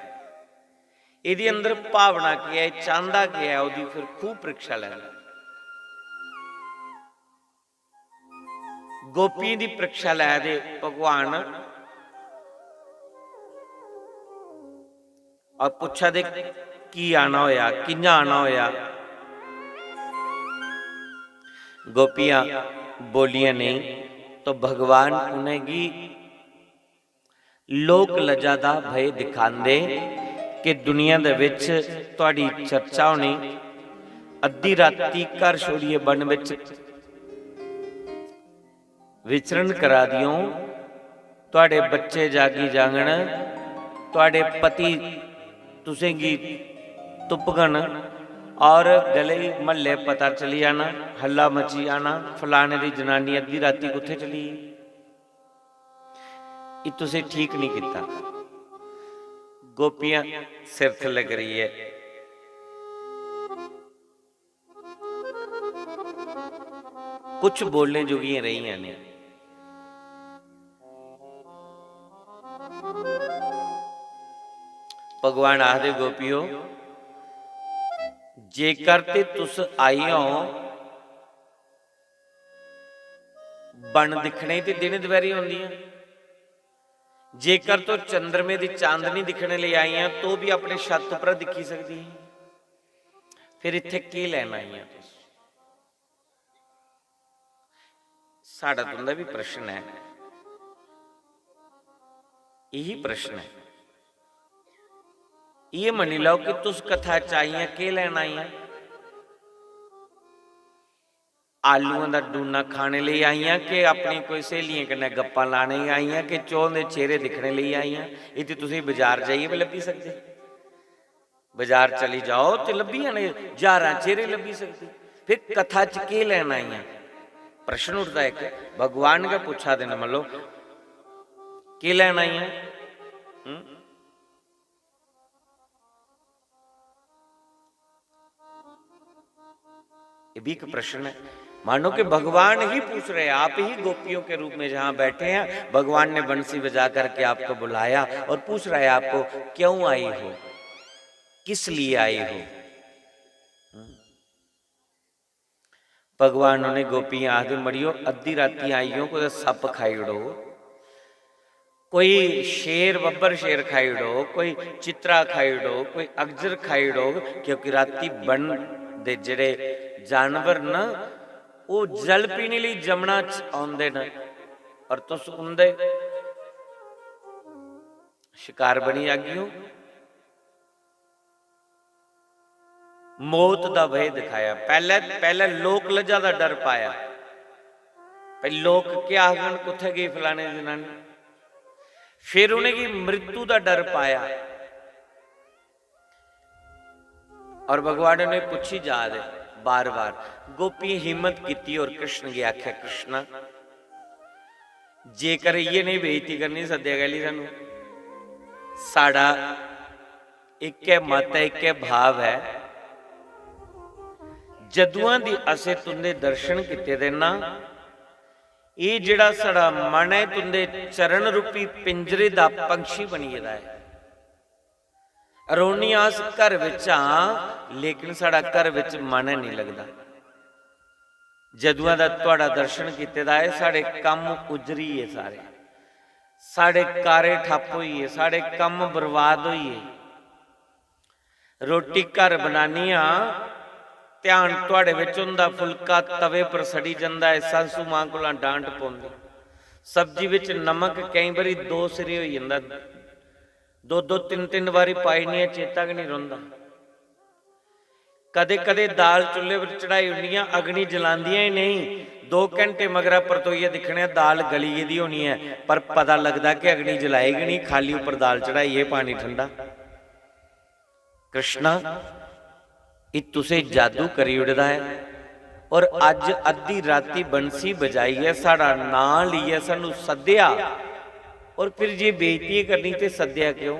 एह्दे अंदर भावना केह् ऐ, चांह्दा केह् ऐ, ओह्दी फिर खूब परीक्षा लैंदा। गोपियें दी परीक्षा लै दे भगवान और पुच्छा दे की आना होया, कि'यां आना होया। गोपियां बोलियां नेईं तो भगवान उ'नेंगी लोक लज्जा दा भय दिखांदे कि दुनिया दे विच तुहाडी चर्चा होनी, अद्धी राती घर छोड़ियै वन विच विचरण करा दियो, तुहाडे बच्चे जागी जांगन, तुहाडे पति तुसेंगी तुपगन और गले म्हल्ले पता चली जाना, हल्ला मची जाना, फलाने दी जनानी अद्धी राती कुत्थे चली गेई। एह् तुसें ठीक नहीं किता। गोपियां सिर थल्ले करियै कुछ बोलने जोगियां रेहियां नहीं। भगवान आखदे, "गोपियो, जेकर ते तुस आई हो बन दिक्खने ते दिन दपैह्री होंदी ऐ, जेकर तो चंद्रमे दी चांदनी दिक्खने लेई आई ऐ, तो भी अपने छत्त उप्पर दिक्खी सकदी है, फिर इत्थै केह् लैन आई ऐ तुस?" साढ़ा तुं'दा बी प्रश्न ऐ, यही प्रश्न ऐ। ये मन्नी लैओ कि तुस कथा च आई ऐ, केह् लैन आई ऐ? आलूआं दा डूना खाने लेई आई आं कि अपनी कोई स्हेलियें कन्नै गप्पां लाने गी आई आं कि चौं दे चेहरे दिक्खने लेई आई आं? एह् ते तुसेंगी बजार जाइयै बी लब्भी सकदे। बजार चली जाओ ते लब्भी जाने, ज्हारां चेहरे लब्भी सकदे। फिर कथा च केह् लैन आई आं? प्रश्न उठदा इक, भगवान गै पुच्छा दे न, मल्लो, केह् लैन आई आं? हं? ये भी एक प्रश्न है। मानो कि भगवान ही पूछ रहे हैं, आप ही गोपियों के रूप में जहां बैठे हैं, भगवान ने बंसी बजा करके आपको बुलाया और पूछ रहा है आपको, "क्यों आई हो, किस लिए आई हो?" भगवान उ'नें गोपियें आखदे, "मड़ियो, अद्धी रातीं आई हो, कुतै सप्प खाई ओड़ो, कोई शेर, बब्बर शेर खाई ओड़ो, कोई चित्तरा खाई ओड़ो, कोई अगजर खाई ओड़ो, क्योंकि रातीं वन दे जेह्ड़े जानवर न, ओह् जल पीने लेई जमुना च औंदे न, और तुस उं'दे शकार बनी जागियो।" मौत दा भय दिखाया। पैह्ले, पैह्ले लोक लज्जा दा डर पाया, भई लोक केह् आखङन, कुत्थै गेई फलाने दी जनानी। फिर उ'नेंगी मृत्यु दा डर पाया। और भगवान उ'नेंगी पुच्छी जा दे बार-बार। गोपियें हिम्मत कीती और कृष्ण गी आखेआ, "कृष्णा, जेकर इ'यै नेही बेइज्जती करनी, सद्देआ कैह्ली सानू? साढ़ा इक्कै मत ऐ, इक्कै भाव ऐ। जदुआं दी असें तुं'दे दर्शन कीते दे ना, एह् जेह्ड़ा साढ़ा मन ऐ, तुं'दे चरण रूपी पिंजरे दा पंछी बनी गेदा ऐ। रौह्ने अस घर बिच आं, लेकिन साढ़ा घर बिच मन ऐ निं लगदा। जदुआं दा तुआढ़ा दर्शन कीते दा ऐ, साढ़े कम्म उज्जरी गे सारे, साढ़े कारे ठप्प होई गे, साढ़े कम्म बर्बाद होई गे। रोटी घर बनानी आं, ध्यान तुआढ़े बिच होंदा, फुलका तवे पर सड़ी जंदा ऐ, सासू मां कोला डांट पौंदी। सब्जी बिच नमक केईं बारी दो सिरे होई जंदा, दो दो तिन्न तिन्न बारी पाई ओड़नी आं, चेता गै निं रौंह्दा। कदे कदे दाल चुल्हे पर चढ़ाई ओड़नी आं, अग्नि जलांदियां ही नेईं। दो घैंटे मगरा परतोइयै दिक्खने आं, दाल गली गेदी होनी ऐ, पर पता लगदा कि अग्नि जलाई गै नेईं, खाल्ली उप्पर दाल चढ़ाई ऐ, पानी ठंडा। कृष्णा, एह् तुसें जादू करी ओड़े दा ऐ। और अज्ज अद्धी राती बंसी बजाइयै, साढ़ा नांऽ लेइयै सानू सद्देआ, और फिर जे बेइज्जती करनी ते सद्देआ क्यों?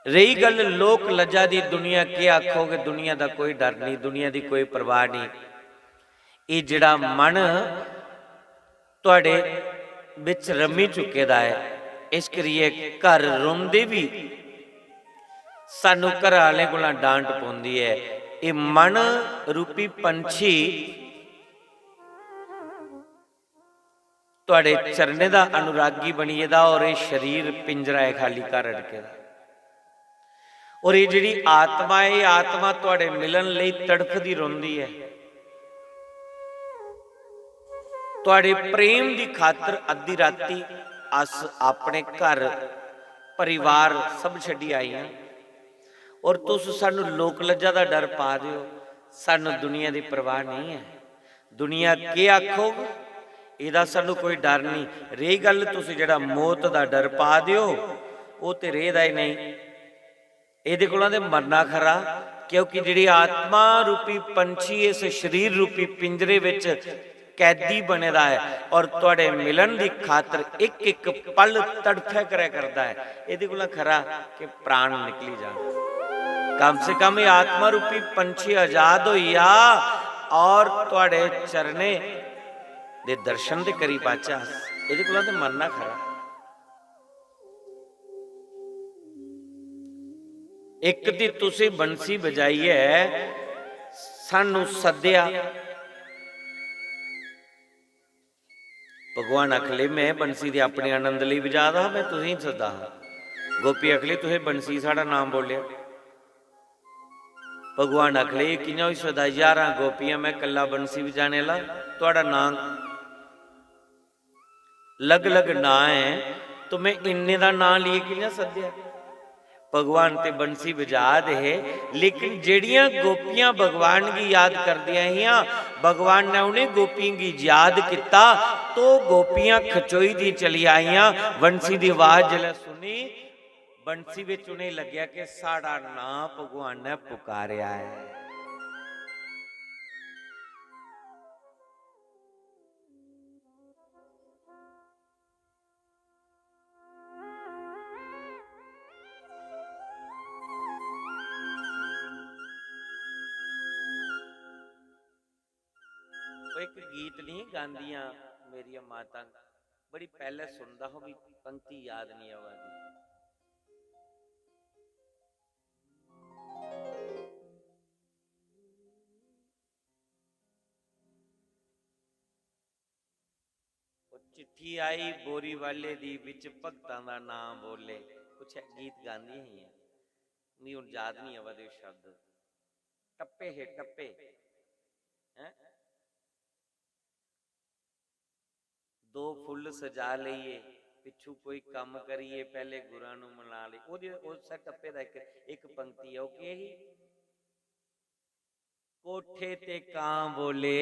रेही गल्ल लोक लज्जा दी, दुनिया केह् आखोग, दुनिया दा कोई डर नेईं, दुनिया दी कोई परवाह नेईं। एह् जेह्ड़ा मन तुआढ़े बिच रमी चुके दा ऐ, इस करियै घर रौंह्दे बी सानू घरा आह्लें कोला डांट पौंदी ऐ। एह् मन रूपी पंछी तुआढ़े चरणें दा अनुरागी बनी गेदा और एह् शरीर पिंजरा ऐ, खाल्ली घर अड़के दा। और एह् जेह्ड़ी आत्मा ऐ, एह् आत्मा तुआढ़े मिलन लेई तड़फदी रौंह्दी ऐ। तुआढ़े प्रेम दी खातर अद्धी राती अस अपने घर, परिवार सब छड्डी आई आं। और तुस सानू लोक लज्जा दा डर पा दे ओ, सानू दुनिया दी परवाह नेईं ऐ। दुनिया केह् आखोग, एह्दा सानू कोई डर नेईं। रेही गल्ल तुस जेह्ड़ा मौत दा डर पा दे ओ, ओह् ते रेह्दा ही नेईं। एह्दे कोला ते मरना खरा, क्योंकि जेह्ड़ी आत्मा रूपी पंछी इस शरीर रूपी पिंजरे बिच कैदी बने दा ऐ और तुआढ़े मिलन दी खातर इक इक पल तड़फै करै करदा ऐ, एह्दे कोला खरा कि प्राण निकली जान। कम से कम एह् आत्मा रूपी पंछी आजाद होई जा और तुआढ़े चरणें दे दर्शन ते करी पाचै अस, एह्दे कोला ते मरना खरा। इक ते तुसें बंसी बजाइयै सानू सद्देआ। भगवान आखले, "मैं बंसी दे अपने आनंद लेई बजा दा हा, मैं तुसेंगी सद्दा हा।" गोपी आखली, "तुसें बंसी साढ़ा नाम बोलेआ।" भगवान आखले, "एह् कि'यां होई सकदा? ज्हारां गोपियां, मैं कल्ला बंसी बजाने आह्ला, थुआढ़ा नाम अलग-अलग नांऽ ऐ, तो मैं इन्ने दा नांऽ लेइयै कि'यां सद्देआ?" भगवान ते बंसी बजा दे हे, लेकिन जेह्ड़ियां गोपियां भगवान गी याद करदियां हियां, भगवान ने उ'नें गोपियें गी याद कीता, तो गोपियां खचोई दी चली आइयां। बंसी दी आवाज जिसलै सुनी, बंसी बिच उ'नें लग्गेआ कि साढ़ा नांऽ भगवान ने पुकारेआ ऐ। ओह् इक गीत नहीं गांदियां मेरियां मातां, बड़ी पैह्ले सुनदा हा, भी पंक्ति याद नहीं आवा दी। ਉਹ ਚਿੱਠੀ ਆਈ ਬੋਰੀ ਵਾਲੇ ਦੀ, ਵਿੱਚ ਭਗਤਾਂ ਦਾ ਨਾਮ ਬੋਲੇ। ਕੁਛ ਇਹ ਗੀਤ ਗਾਉਂਦੀਆਂ ਹੀ ਹੈ, ਨਹੀਂ, ਹੁਣ ਯਾਦ ਨਹੀਂ ਆਵਾ ਦੇ ਸ਼ਬਦ। ਟੱਪੇ ਹੈ, ਟੱਪੇ ਹੈ। ਦੋ ਫੁੱਲ ਸਜਾ ਲਈਏ, ਪਿੱਛੂ ਕੋਈ ਕੰਮ ਕਰੀਏ, ਪਹਿਲੇ ਗੁਰਾਂ ਨੂੰ ਮਨਾ ਲਈ। ਉਹਦੇ, ਉਸ ਟੱਪੇ ਦਾ ਇੱਕ, ਇੱਕ ਪੰਕਤੀ ਹੈ, ਉਹ ਕੀ ਹੈ? कोठे ते कां बोले,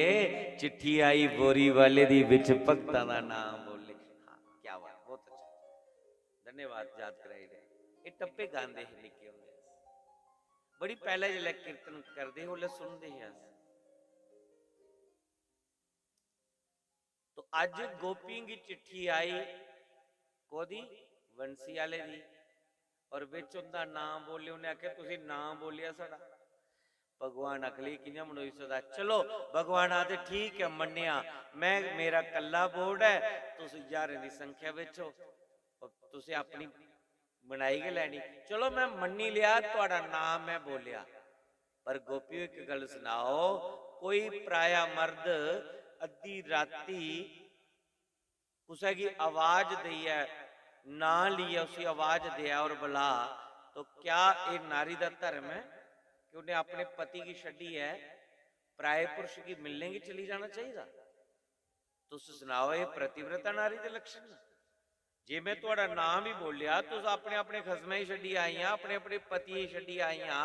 चिट्ठी आई बोरी वाले दी, विच भगतां दा नां बोले। हाँ, क्या बात, बहुत अच्छा, धन्यवाद, याद कराई रहे। ये टप्पे गांदे हे निक्के होंदे, बड़ी पहले जिसलै कीर्तन करदे हे, उसलै सुनदे हे अस। तो अज्ज गोपियें गी चिट्ठी आई, कोदी? बंसी आह्ले दी। और बिच उंदा नां बोले, उ'नें आखेआ, "तुसीं नां बोलेआ साढ़ा।" भगवान आखले, "कि'यां मनोई सकदा?" चलो, भगवान आखदे, "ठीक ऐ, मन्नेआ, मैं, मेरा कल्ला बोर्ड ऐ, तुस ज्हारें दी संख्या बिच ओ, और तुसें अपनी बनाई गै लैनी। चलो, मैं मन्नी लेआ, थुआढ़ा नां मैं बोलेआ।" पर गोपियो, इक गल्ल सनाओ, कोई पराया मर्द अद्धी राती कुसै गी आवाज देइयै, नां लेइयै उसी आवाज देआ और बला, तो क्या एह् नारी दा धर्म ऐ कि उन्नै अपने पति गी छड्डियै पराए पुरुष गी मिलने गी चली जाना चाहिदा? तुस सनाओ, एह् पतिव्रता नारी दे लक्षण न? जे मैं थुआड़ा नाम ही बोलेआ, तुस अपने अपने खसमै गी छड्डी आइयां, अपने अपने पतिये गी छड्डी आइयां,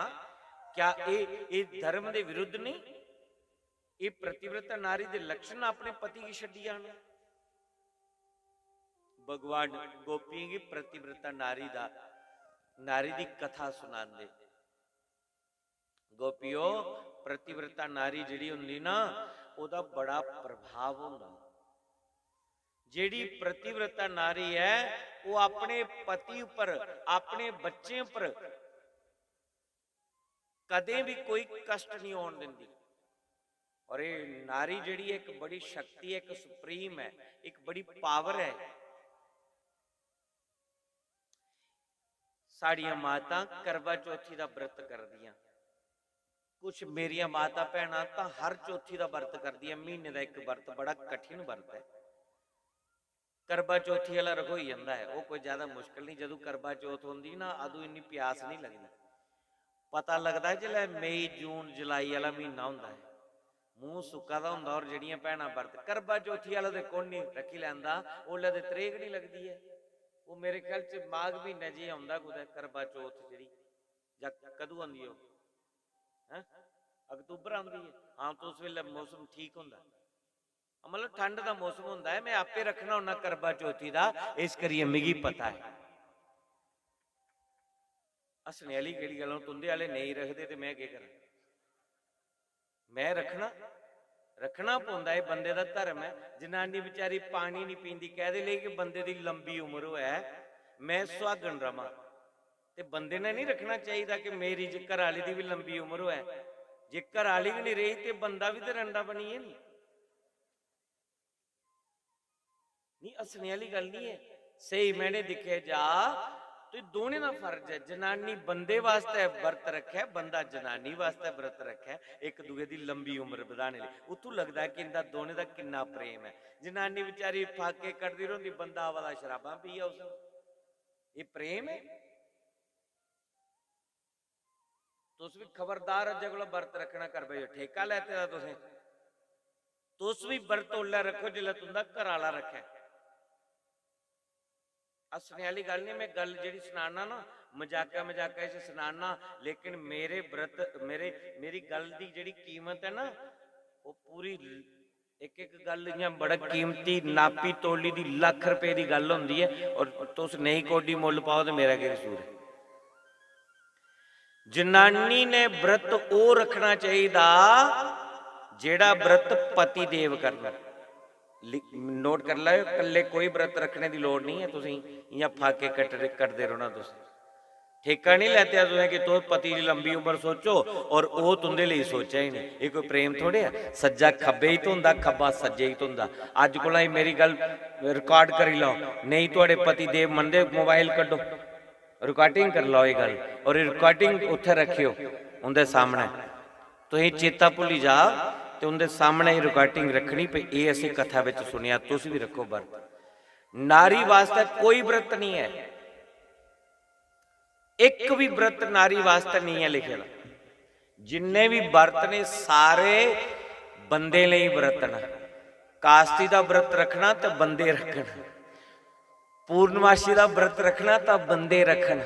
क्या एह् एह् धर्म दे विरुद्ध नेईं? एह् प्रतिव्रता नारी दे लक्षण न, अपने पति गी छड्डी आना। भगवान गोपियें गी प्रतिव्रता नारी दा नारी दी कथा सुनांदे। गोपियो, प्रतिव्रता नारी जेह्ड़ी होंदी ना, ओह्दा बड़ा प्रभाव होंदा। जेह्ड़ी प्रतिव्रता नारी ऐ, ओह् अपने पति उप्पर, अपने बच्चें उप्पर कदें भी कोई कष्ट नहीं होन दिंदी। और ये नारी जेह्ड़ी है, एक बड़ी शक्ति है, एक सुप्रीम है, एक बड़ी पावर है। साड़ियां मातां करवा चौथी दा व्रत करदियां। कुछ मेरियां माता भैनां तां हर चौथी दा व्रत करदियां। म्हीने दा इक व्रत, बड़ा कठिन व्रत ऐ। करवा चौथी आह्ला रखोई जंदा ऐ, ओह् कोई ज्यादा मुश्किल नहीं। जदूं करवा चौथ होंदी ना, अदूं इन्नी प्यास नहीं लगदी। पता लगदा ऐ जिसलै मई, जून, जुलाई आह्ला म्हीना होंदा ऐ, मूंह सुक्का दा होंदा। और जेह्ड़ियां भैनां व्रत, करवा चौथी आह्ला ते कु'न निं रक्खी लैंदा, उसलै ते त्रेह् गै निं लगदी ऐ। ओह् मेरे ख्याल च माघ म्हीनै जी औंदा कुतै करवा चौथ जेह्ड़ी, जां कदूं औंदी ऐ ओह्? हैं? अक्तूबर औंदी ऐ। हां, तो उस बेल्लै मौसम ठीक होंदा। मतलब ठंड दा मौसम होंदा ऐ, मैं आपे रक्खना होन्ना करवा चौथी दा, इस करियै मिगी पता ऐ। हस्सने आह्ली केह्ड़ी गल्ल ऐ? तुं'दे आह्ले नेईं रखदे ते मैं केह् करां? मैं रक्खना, रक्खना पौंदा, एह् बंदे दा धर्म ऐ। जनानी बेचारी पानी निं पींदी, कैह्दे लेई? कि बंदे दी लंबी उम्र होऐ, मैं सुहागन रवां। ते बंदे ने निं रक्खना चाहिदा कि मेरी जे घरै आह्ली दी बी लंबी उम्र होऐ। जे घरै आह्ली गै निं रेही ते बंदा बी ते रंडा बनियै निं। निं, हस्सने आह्ली गल्ल निं ऐ। स्हेई मैह्ने दिक्खेआ जा ते दोनें दा फर्ज ऐ। जनानी बंदे वास्तै व्रत रक्खै, बंदा जनानी वास्तै व्रत रक्खै, इक दूए दी लंबी उम्र बधाने लेई। उत्थूं लगदा ऐ कि इं'दा दोनें दा किन्ना प्रेम ऐ। जनानी बेचारी फाके कड्ढदी रौंह्दी, बंदा आवा दा शराबां पीआ उस। एह् प्रेम ऐ? तुस बी खबरदार अज्जै कोला बर्त रक्खना कर भाई, ठेका लैते दा तुसें। तुस बी बर्त उसलै रक्खो जिसलै तुं'दा घर आह्ला रक्खै। हस्सने आह्ली गल्ल निं, में गल्ल जेह्ड़ी सनाना ना, मजाकै मजाकै च सनाना, लेकिन मेरे व्रत, मेरे, मेरी गल्ल दी जेह्ड़ी कीमत ऐ ना, ओह् पूरी इक इक गल्ल इ'यां बड़ा कीमती, नापी तोली दी, लक्ख रपेऽ दी गल्ल होंदी ऐ, और तुस नेईं कोडी मुल्ल पाओ ते मेरा केह् कसूर ऐ? जनानी ने व्रत ओह् रक्खना चाहिदा जेह्ड़ा व्रत पति देव करन। लि-, नोट करी लैओ, कल्ले कोई व्रत रक्खने दी लोड़ निं ऐ, तुसें इ'यां फाके कट्टदे, कट्टदे रौह्ना तुस। ठेका निं लैते तुसें कि तुस पति दी लंबी उम्र सोचो और ओह् तुं'दे लेई सोचै ही निं। एह् कोई प्रेम थोड़े ऐ। सज्जा खब्बे गी धोंदा, खब्बा सज्जे गी धोंदा। अज्ज कोला एह् मेरी गल्ल record करी लैओ। नेईं थुआढ़े पति देव मनदे, mobile कड्ढो, recording करी लैओ एह् गल्ल, और एह् recording उत्थै रक्खेओ उं'दे सामनै। तुसें चेता भुल्ली जा ते उं'दे सामनै एह् recording रक्खनी, भई एह् असें कथा बिच सुनेआ, तुस बी रक्खो व्रत। नारी वास्तै कोई व्रत निं ऐ, इक बी व्रत नारी वास्तै नेईं ऐ लिखे दा। जिन्ने बी व्रत ने, सारे बंदे लेई व्रत न। कास्ती दा व्रत रक्खना ते बंदे रक्खन, पूर्णमासी दा व्रत रक्खना तां बंदे रक्खन।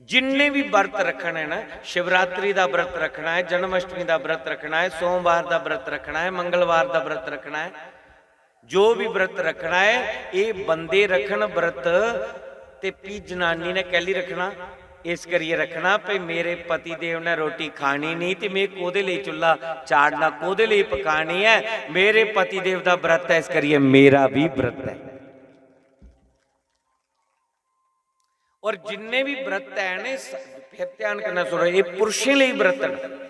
जिन्ने बी व्रत रक्खने न, शिवरात्रि दा व्रत रक्खना ऐ, जन्माष्टमी दा व्रत रक्खना ऐ, सोमवार दा व्रत रक्खना ऐ, मंगलवार दा व्रत रक्खना ऐ, जो बी व्रत रक्खना ऐ, एह् बंदे रक्खन व्रत। ते फ्ही जनानी ने कैल्ली रक्खना? इस करियै रक्खना भई मेरे पति देव ने रोटी खानी निं ते में कोह्दे लेई चुल्हा चाढ़ना, कोह्दे लेई पकानी ऐ? मेरे पति देव दा व्रत ऐ, इस करियै मेरा बी व्रत ऐ। और जिन्ने बी व्रत हैन, एह् स-, फिर ध्यान कन्नै सुनो, एह् पुरुषें लेई व्रत न,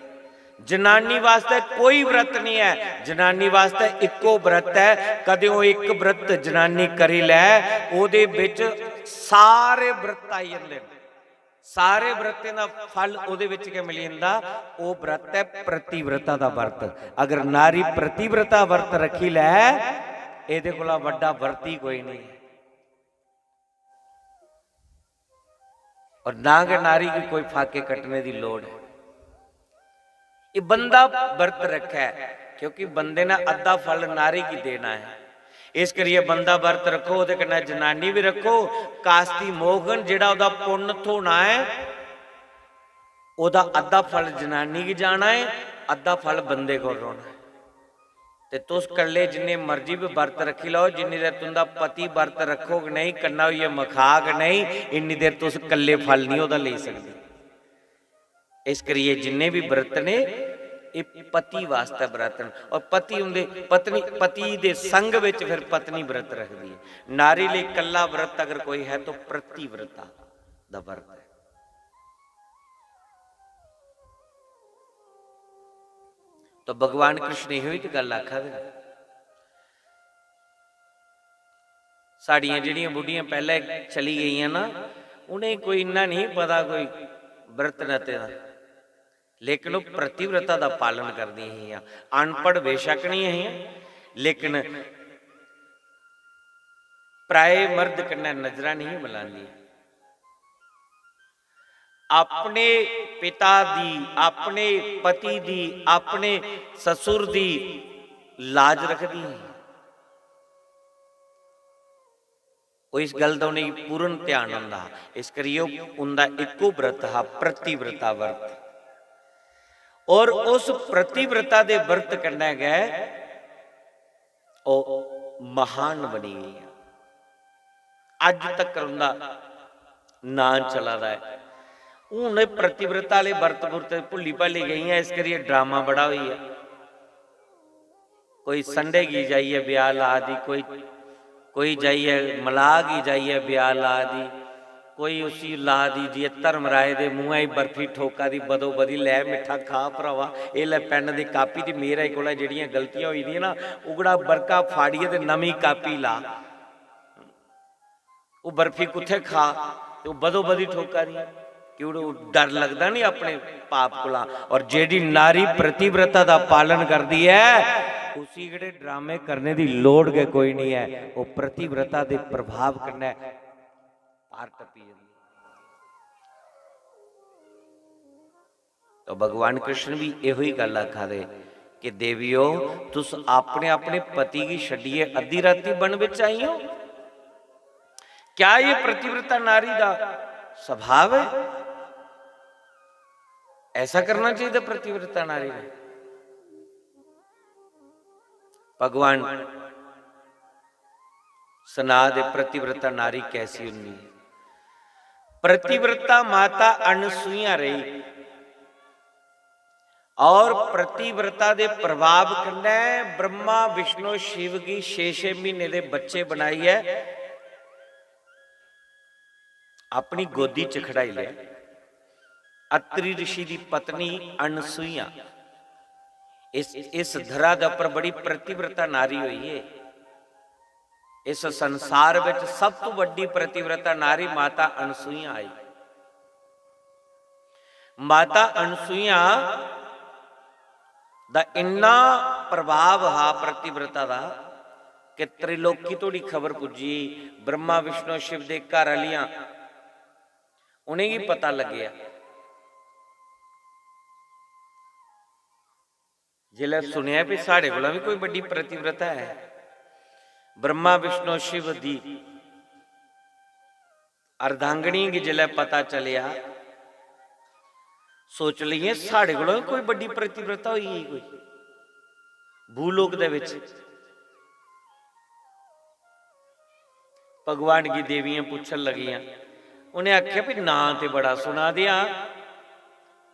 जनानी वास्तै कोई व्रत निं ऐ। जनानी वास्तै इक्को व्रत ऐ, कदें ओह् इक व्रत जनानी करी लै, ओह्दे बिच सारे व्रत आई जंदे न, सारे व्रतें दा फल ओह्दे बिच गै मिली जंदा। ओह् व्रत ऐ प्रतिव्रता दा व्रत। अगर नारी प्रतिव्रता व्रत रक्खी लै, एह्दे कोला बड्डा व्रत ही कोई निं ऐ। और ना गै नारी गी कोई फाके कट्टने दी लोड़ ऐ। एह् बंदा व्रत रक्खै, क्योंकि बंदे ने अद्धा फल नारी गी देना ऐ। इस करियै बंदा बरत रक्खो, ओह्दे कन्नै जनानी बी रक्खो। कास्ती मोहन जेह्ड़ा ओह्दा पुन्न थ्होना ऐ, ओह्दा अद्धा फल जनानी गी जाना ऐ, अद्धा फल बंदे कोल रौह्ना ऐ। ते तुस कल्ले जिन्ने मर्जी बी बरत रक्खी लैओ, जिन्नी देर तुं'दा पति बरत रक्खोग नेईं, कन्ना होइयै मखाग नेईं, इन्नी देर तुस कल्ले फल निं ओह्दा लेई सकदे। इस करियै जिन्ने बी व्रत ने, एह् पति वास्तै व्रत न। और पति उं'दे, पत्नी, पति दे संग बिच फिर पत्नी व्रत रखदी ऐ। नारी लेई कल्ला व्रत अगर कोई है तो प्रतिव्रता दा व्रत है। तो भगवान कृष्ण एह् ही ते गल्ल आखा दे न। साढ़ियां जेह्ड़ियां बुड्ढियां पैह्लें चली गेइयां ना, उ'नेंगी कोई इन्ना नेईं पता कोई व्रत नते दा, लेकिन ओह् प्रतिव्रता दा पालन करदियां हियां। अनपढ़ बेशक नेईं हियां, लेकिन पराए मर्द कन्नै नजरां नेईं मलांदियां। अपने पिता दी, अपने पति दी, अपने ससुर दी लाज रखदी ही। ओह् इस गल्ल दा उ'नेंगी पूर्ण ध्यान होंदा हा। इस करियै ओह्, उं'दा इक्को व्रत हा, प्रतिव्रता व्रत। और उस प्रतिव्रता दे व्रत कन्नै गै ओह् महान बनी गेइयां। अज्ज तक उं'दा नांऽ चला दा ऐ। हून एह् प्रतिव्रता आह्ले व्रत व्रत भुल्ली भाली गेइयां, इस करियै ड्रामा बड़ा होई गेआ। कोई संडे गी जाइयै ब्याह ला दी, कोई, कोई जाइयै मलाह गी जाइयै ब्याह ला दी, कोई उसी ला दी जी धर्मराज दे मुंहै च बर्फी ठोका दी, बदो बदी, "लै मिट्ठा खा भ्रावा, एह् लै पैन दी कापी, ते मेरे कोला जेह्ड़ियां गलतियां होई दियां ना, उगड़ा बरका फाड़ियै ते नमीं कापी ला।" ओह् बर्फी कुत्थै खा, ते ओह् बदो बदी ठोका दी, क्यों? ओह् डर लगदा नी अपने पाप कोला। और जेह्ड़ी नारी प्रतिव्रता दा पालन करदी ऐ, उसी एह्कड़े ड्रामे करने दी लोड़ गै कोई निं ऐ। ओह् प्रतिव्रता दे प्रभाव कन्नै पार टप्पी जंदी। तो भगवान कृष्ण भी एहो ही गल्ल आखा दे कि देवियो, तुस अपने, अपने पति गी छड्डियै अद्धी राती वन बिच आई हो? क्या ये प्रतिव्रता नारी दा स्वभाव है? ऐसा करना चाहिए प्रतिव्रता नारी ने। भगवान सना दे प्रतिव्रता नारी कैसी होंदी है। प्रतिव्रता माता अनसुईया रेही और प्रतिव्रता दे प्रभाव कन्नै ब्रह्मा, विष्णु, शिव गी छे छे महीने दे बच्चे बनाइयै अपनी गोदी च खड़ाई लेआ। अत्रि ऋषि दी पत्नी अनसुईया इस, इस धरा दे उप्पर बड़ी प्रतिव्रता नारी होई है। इस संसार विच सब तों वड्डी प्रतिव्रता नारी माता अनसुईया आई। माता अनसुईया दा इन्ना प्रभाव हा प्रतिव्रता दा कि त्रिलोकी तोड़ी खबर पुज्जी, ब्रह्मा, विष्णु, शिव दे घर आह्लियां, उ'नेंगी पता लग्गेआ। जिसलै सुनेआ भी साढ़े कोला बी कोई बड्डी पतिव्रता ऐ, ब्रह्मा विष्णु शिव दी अर्धांगिनी गी जिसलै पता चलेआ, सोच लैइये साढ़े कोला बी कोई बड्डी पतिव्रता होई गेई कोई भूलोक दे बिच। भगवान गी देवियां पुच्छन लगियां। उ'नें आखेआ, "भी नांऽ ते बड़ा सुना दे आं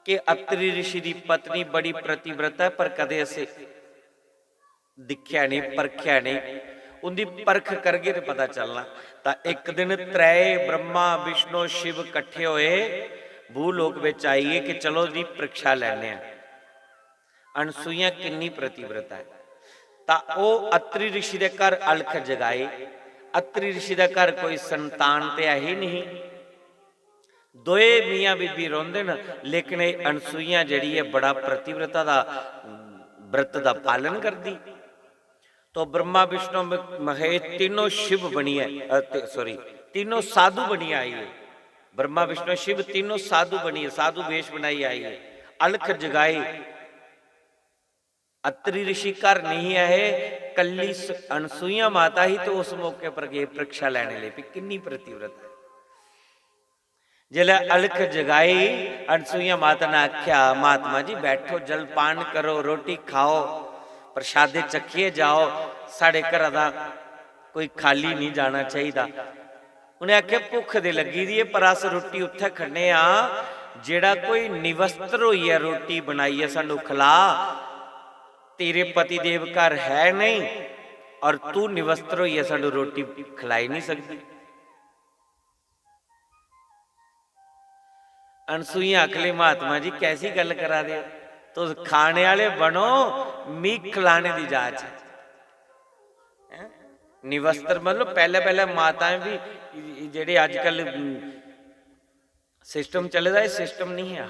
कि अत्रि ऋषि दी पत्नी बड़ी पतिव्रता ऐ, पर कदें असें दिक्खेआ नेईं, परखेआ नेईं। उं'दी परख करगे ते पता चलना।" तां इक दिन त्रै ब्रह्मा, विष्णु, शिव कट्ठे होए, भूलोक बिच आई गे कि चलो, एह्दी परीक्षा लैने आं। अनसुईया किन्नी पतिव्रता ऐ। तां ओह् अत्रि ऋषि दे घर अलख जगाई। अत्रि ऋषि दे घर कोई संतान ते ऐ ही नहीं, दोए मियां बीबी रौंह्दे न, लेकिन एह् अनसुईया जेह्ड़ी ऐ, बड़ा पतिव्रता दा, व्रत दा पालन करदी। तो ब्रह्मा विष्णु म-, महेश तीनों शिव बनियै, अ, ते, sorry, तीनों साधु बनियै आई है। ब्रह्मा विष्णु शिव तीनों साधु बनियै, साधु वेश बनाई आई है, अलख जगाई। अत्रि ऋषि घर नहीं है, कल्ली स-, अनसुईया माता ही तो उस मौके पर गए परीक्षा लैने लेई, भी किन्नी पतिव्रता ऐ। जिसलै अलख जगाई, अनसुईया माता ने आख्या, "महात्मा जी, बैठो, जलपान करो, रोटी खाओ, प्रसादे चक्खियै जाओ, साढ़े घरा दा कोई खाली नहीं जाना चाहिदा।" उ'नें आखेआ, "भुक्ख ते लग्गी दी ऐ, पर अस रुट्टी उत्थै खन्ने आं, जेह्ड़ा कोई निवस्त्र होइयै रुट्टी बनाइयै सानूं खला, तेरे पतिदेव घर है नहीं और तू निवस्त्र होइयै सानूं रुट्टी खलाई नहीं सकदी।" अनसुईया आखली, "महात्मा जी, कैसी गल्ल करा दे ओ? तुस खाने आह्ले बनो, मी खलाने दी जाच।" हैं? निवस्त्र मतलब पैह्ले पैह्ले माताएं बी जेह्ड़े अजकल, उम, सिस्टम चले दा, एह् सिस्टम निं हा।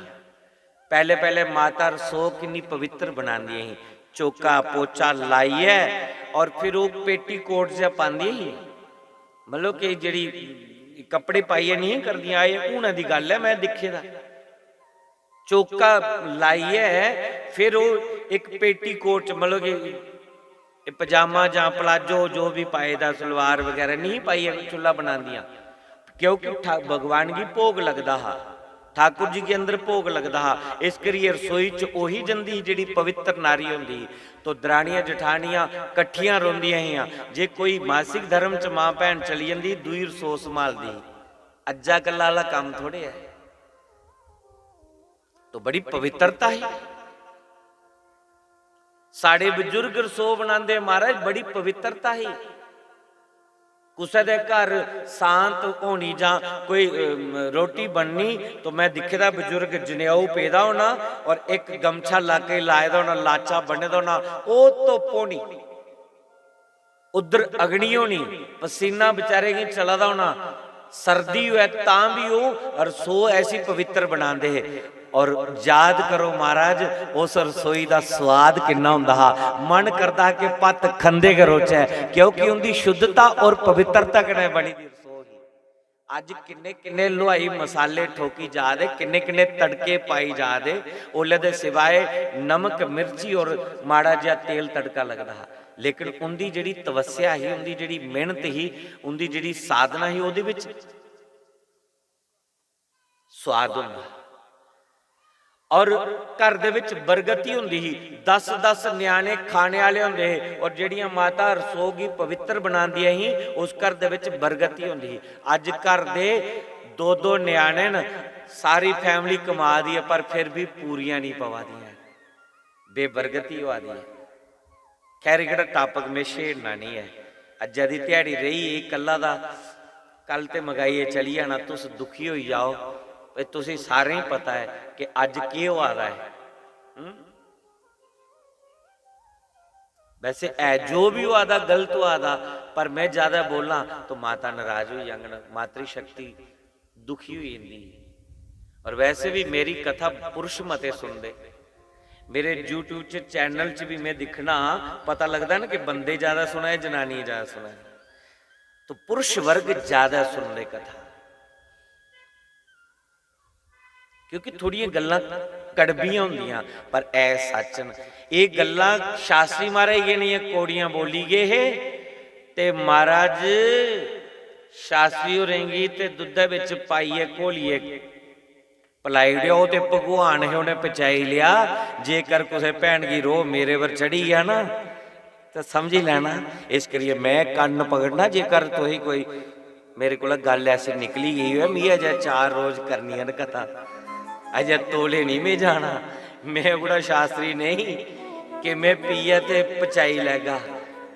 पैह्ले पैह्ले माता रसोऽ किन्नी पवित्र बनांदी ही, चौका पोचा लाइयै और फिर ओह् पेटीकोट जेहा पांदी ही, मतलब कि जेह्ड़ी कपड़े पाइयै निं करदियां, एह् हूनै दी गल्ल ऐ, में दिक्खे दा। चौका लाइयै फिर ओह् इक पेटीकोट च, मतलब कि एह् पजामा जां प्लाजो जो बी पाए दा, सलवार बगैरा नेईं पाइयै चु'ल्ला बनांदियां, क्योंकि ठा-, भगवान गी भोग लगदा हा, ठाकुर जी गी अंदर भोग लगदा हा। इस करियै रसोई च ओही जंदी ही जेह्ड़ी पवित्र नारी होंदी ही। तो दरानियां जठानियां कट्ठियां रौंह्दियां हियां। जे कोई मासिक धर्म च मां भैन चली जंदी ही, दूई रसोऽ संभालदी ही। अज्जा कल्ला आह्ला कम्म थोड़े ऐ। तो बड़ी पवित्रता ही। साढ़े बजुर्ग रसोऽ बनांदे महाराज, बड़ी पवित्रता ही। कुसै दे घर सांत होनी जां कोई, अम, रोटी बननी, तो में दिक्खे दा बजुर्ग जनेऊ पेदा होना और इक गमछा लाके लाए दा होना, लाचा बन्ने दा होना, ओह् धुप्प होनी। उद्धर अग्नि होनी, पसीना बेचारे गी चला दा होना, सर्दी होऐ तां बी ओह् रसोऽ ऐसी पवित्र बनांदे हे। और याद करो महाराज, उस रसोई दा स्वाद किन्ना होंदा हा, मन करदा हा कि भत्त खंदे गै रौह्चै, क्योंकि उं'दी शुद्धता और पवित्रता कन्नै बनी दी रसोऽ ही। अज्ज किन्ने किन्ने हलवाई मसाले ठोकी जा दे, किन्ने किन्ने तड़के पाई जा दे, ओल्लै दे सिवाए नमक, मिर्ची और माड़ा जेहा तेल तड़का लगदा हा। लेकिन उं'दी जेह्ड़ी तपस्या ही, उं'दी जेह्ड़ी मेह्नत ही, उं'दी जेह्ड़ी साधना ही, ओह्दे बिच स्वाद होंदा हा। और घर दे विच बरगति होंदी ही। दस दस न्याणे खाने आह्ले होंदे हे और जेह्ड़ियां माता रसोऽ गी पवित्र बनांदियां ही, उस घर दे विच बरगति होंदी ही। अज्ज घर दे दो दो न्याणे न, सारी family कमा दी ऐ, पर फिर भी पूरियां निं पवा दियां, बेबरगति होआ दी ऐ। खैर, एह्कड़ा topic में छेड़ना निं ऐ। अज्जै दी ध्याड़ी रेही एह् कल्ला दा, कल ते मगाइयै चली जाना। तुस दुखी होई जाओ, भाई, तुसें सारें गी पता ऐ कि अज्ज केह् होआ दा ऐ। हं? वैसे है जो बी होआ दा, गलत होआ दा, पर में ज्यादा बोलां तो माता नाराज होई जाङन, मातृशक्ति दुखी होई जंदी। और वैसे भी मेरी कथा पुरुष मते सुनदे, मेरे YouTube च, channel च भी में दिक्खना, पता लगदा ना कि बंदे ज्यादा सुना दे, जनानियां ज्यादा सुना दे। तो पुरुष वर्ग ज्यादा सुनदे कथा, क्योंकि थोड़ियां गल्लां कड़बियां होंदियां, पर ऐ सच न। एह् गल्लां शास्त्री महाराज गै नेहियां कौड़ियां बोली गे हे, ते महाराज शास्त्री होरें गी ते दुद्धै बिच पाइयै घोलियै पलाई ओड़ेआ। ओह् ते भगवान हे, उ'नें पचाई लेआ। जेकर कुसै भैन गी रोह् मेरे पर चढ़ी गेआ ना, ते समझी लैना। इस करियै में कन्न पकड़ना, जेकर तुसें कोई मेरे कोला गल्ल ऐसी निकली गेई होऐ, मिगी अजें चार रोज करनियां न कथा, अजें तौले निं में जाना। में ओह्कड़ा शास्त्री नेईं कि में पीयै ते पचाई लैगा।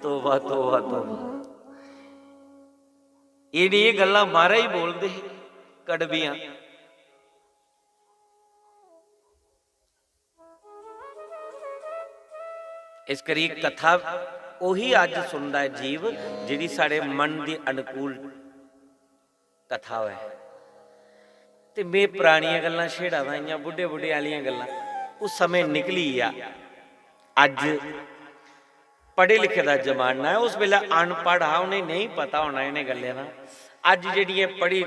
तौबा, तौबा, तौबा। एह् नेहियां गल्लां महाराज बोलदे हे, कड़बियां। इस करी कथा ओही अज्ज सुनदा ऐ जीव, जेह्ड़ी साढ़े मन दी अनुकूल कथा होऐ। ते में परानियां गल्लां छेड़ा दा, इ'यां बुड्ढे बुड्ढे आह्लियां गल्लां, ओह् समें निकली गेआ। अज्ज पढ़े लिखे दा जमाना ऐ, उस बेल्लै अनपढ़ हा, उ'नेंगी नेईं पता होना इ'नें गल्लें दा। अज्ज जेह्ड़ियां पढ़ी,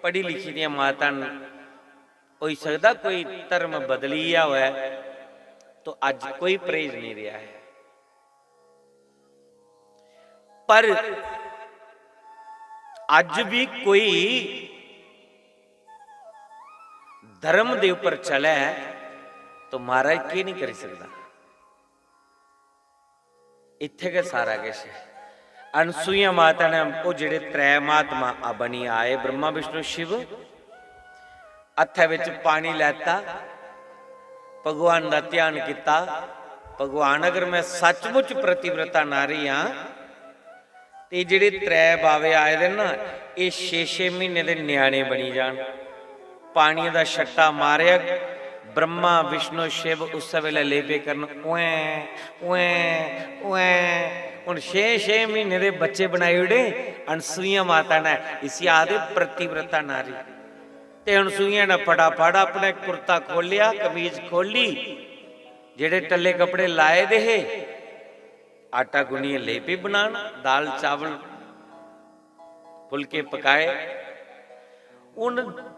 पढ़ी लिखी दियां मातां न, होई सकदा कोई धर्म बदली गेआ होऐ, तो अज्ज कोई परहेज नहीं रहा है। पर अज्ज भी कोई धर्म दे उप्पर चलै तो महाराज केह् नहीं करी सकदा। इत्थै गै सारा किश ऐ। अनसुईया माता ने ओह् जेह्ड़े त्रै महात्मा आ बनी आए, ब्रह्मा, विष्णु, शिव, हत्थै बिच पानी लैता, भगवान दा ध्यान कीता। भगवान, अगर मैं सचमुच पतिव्रता नारी आं, ते जेह्ड़े त्रै बावे आए दे ना, एह् छे छे म्हीने दे ञ्याणे बनी जान। पानियै दा छट्टा मारेआ, ब्रह्मा, विष्णु, शिव उस्सै बेल्लै लेपे करन, उएं, उएं, उएं। हुन छे छे म्हीने दे बच्चे बनाई ओड़े अनसूइया माता ने। इसी आखदे पतिव्रता नारी। ते अनसूइया ने फटाफट अपने कुर्ता खोलेआ, कमीज खोली, जेह्ड़े टल्ले कपड़े लाए दे हे, आटा गुन्नियै लेई पेई बनान, दाल चावल फुलके पकाए। हून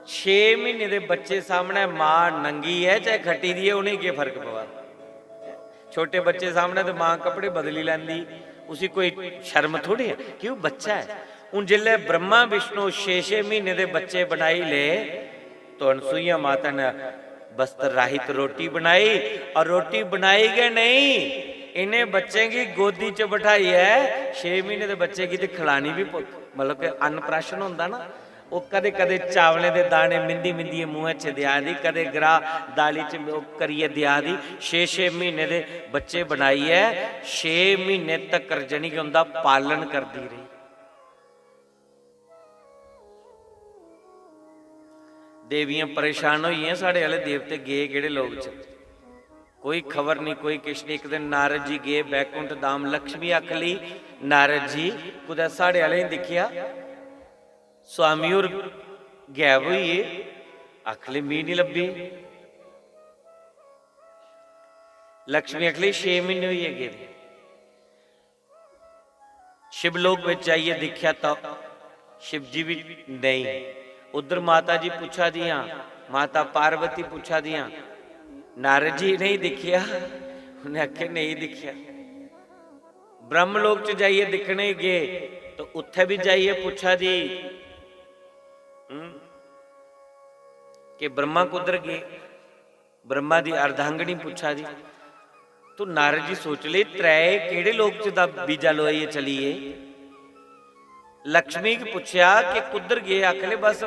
छे म्हीने दे बच्चे सामनै मां नंगी ऐ चाहे खट्टी दी ऐ, उ'नेंगी केह् फर्क पवा दा? छोटे बच्चे सामनै ते मां कपड़े बदली लैंदी, उसी कोई शर्म थोड़ी ऐ, क्यों, बच्चा ऐ। हून जिसलै ब्रह्मा विष्णु छे छे म्हीने दे बच्चे बनाई ले, तो अनसूइया माता ने वस्त्र राहित रोटी बनाई, और रोटी बनाई गै नहीं, इन्हें बच्चें गी गोदी च बठाइयै, छे म्हीने दे बच्चे गी ते खिलानी भी पौ-, मतलब कि अन्नप्राशन होंदा ना, ओह् कदें कदें चावलें दे दाने मिंदी मिंदियै मुंहै च देआ दी, कदें ग्राह् दाली च ओह् करियै देआ दी। छे छे म्हीने दे बच्चे बनाइयै छे म्हीने तकर जानी कि उं'दा पालन करदी रेही। देवियां परेशान होई गेइयां, "साढ़े आह्ले देवते गे केह्ड़े लोक च? कोई खबर निं, कोई किश निं।" इक दिन नारद जी गे बैकुंठ धाम, लक्ष्मी आखन लगी, "नारद जी, कुतै साढ़े आह्लें गी दिक्खेआ? स्वामी होर गैब होई गे।" आखन लगी, "मी निं लब्भे।" लक्ष्मी आखन लगी, "छे म्हीने होई गे गेदे।" शिवलोक बिच जाइयै दिक्खेआ तां शिव जी बी नेईं। उद्धर माता जी पुच्छा दियां, माता पार्वती पुच्छा दियां, "नारद जी, इ'नेंगी दिक्खेआ?" उ'नें आखेआ, "नेईं दिक्खेआ।" ब्रह्मलोक च जाइयै दिक्खने गे, तो उत्थै बी जाइयै पुच्छा दी, हूं, कि ब्रह्मा कुद्धर गे? ब्रह्मा दी अर्धांगिनी पुच्छा दी। तो नारद जी सोच ले, त्रै केह्ड़े लोक च दा बीजा लोआइयै चली गे? लक्ष्मी गी पुच्छेआ कि कुद्धर गे? आखले, "बस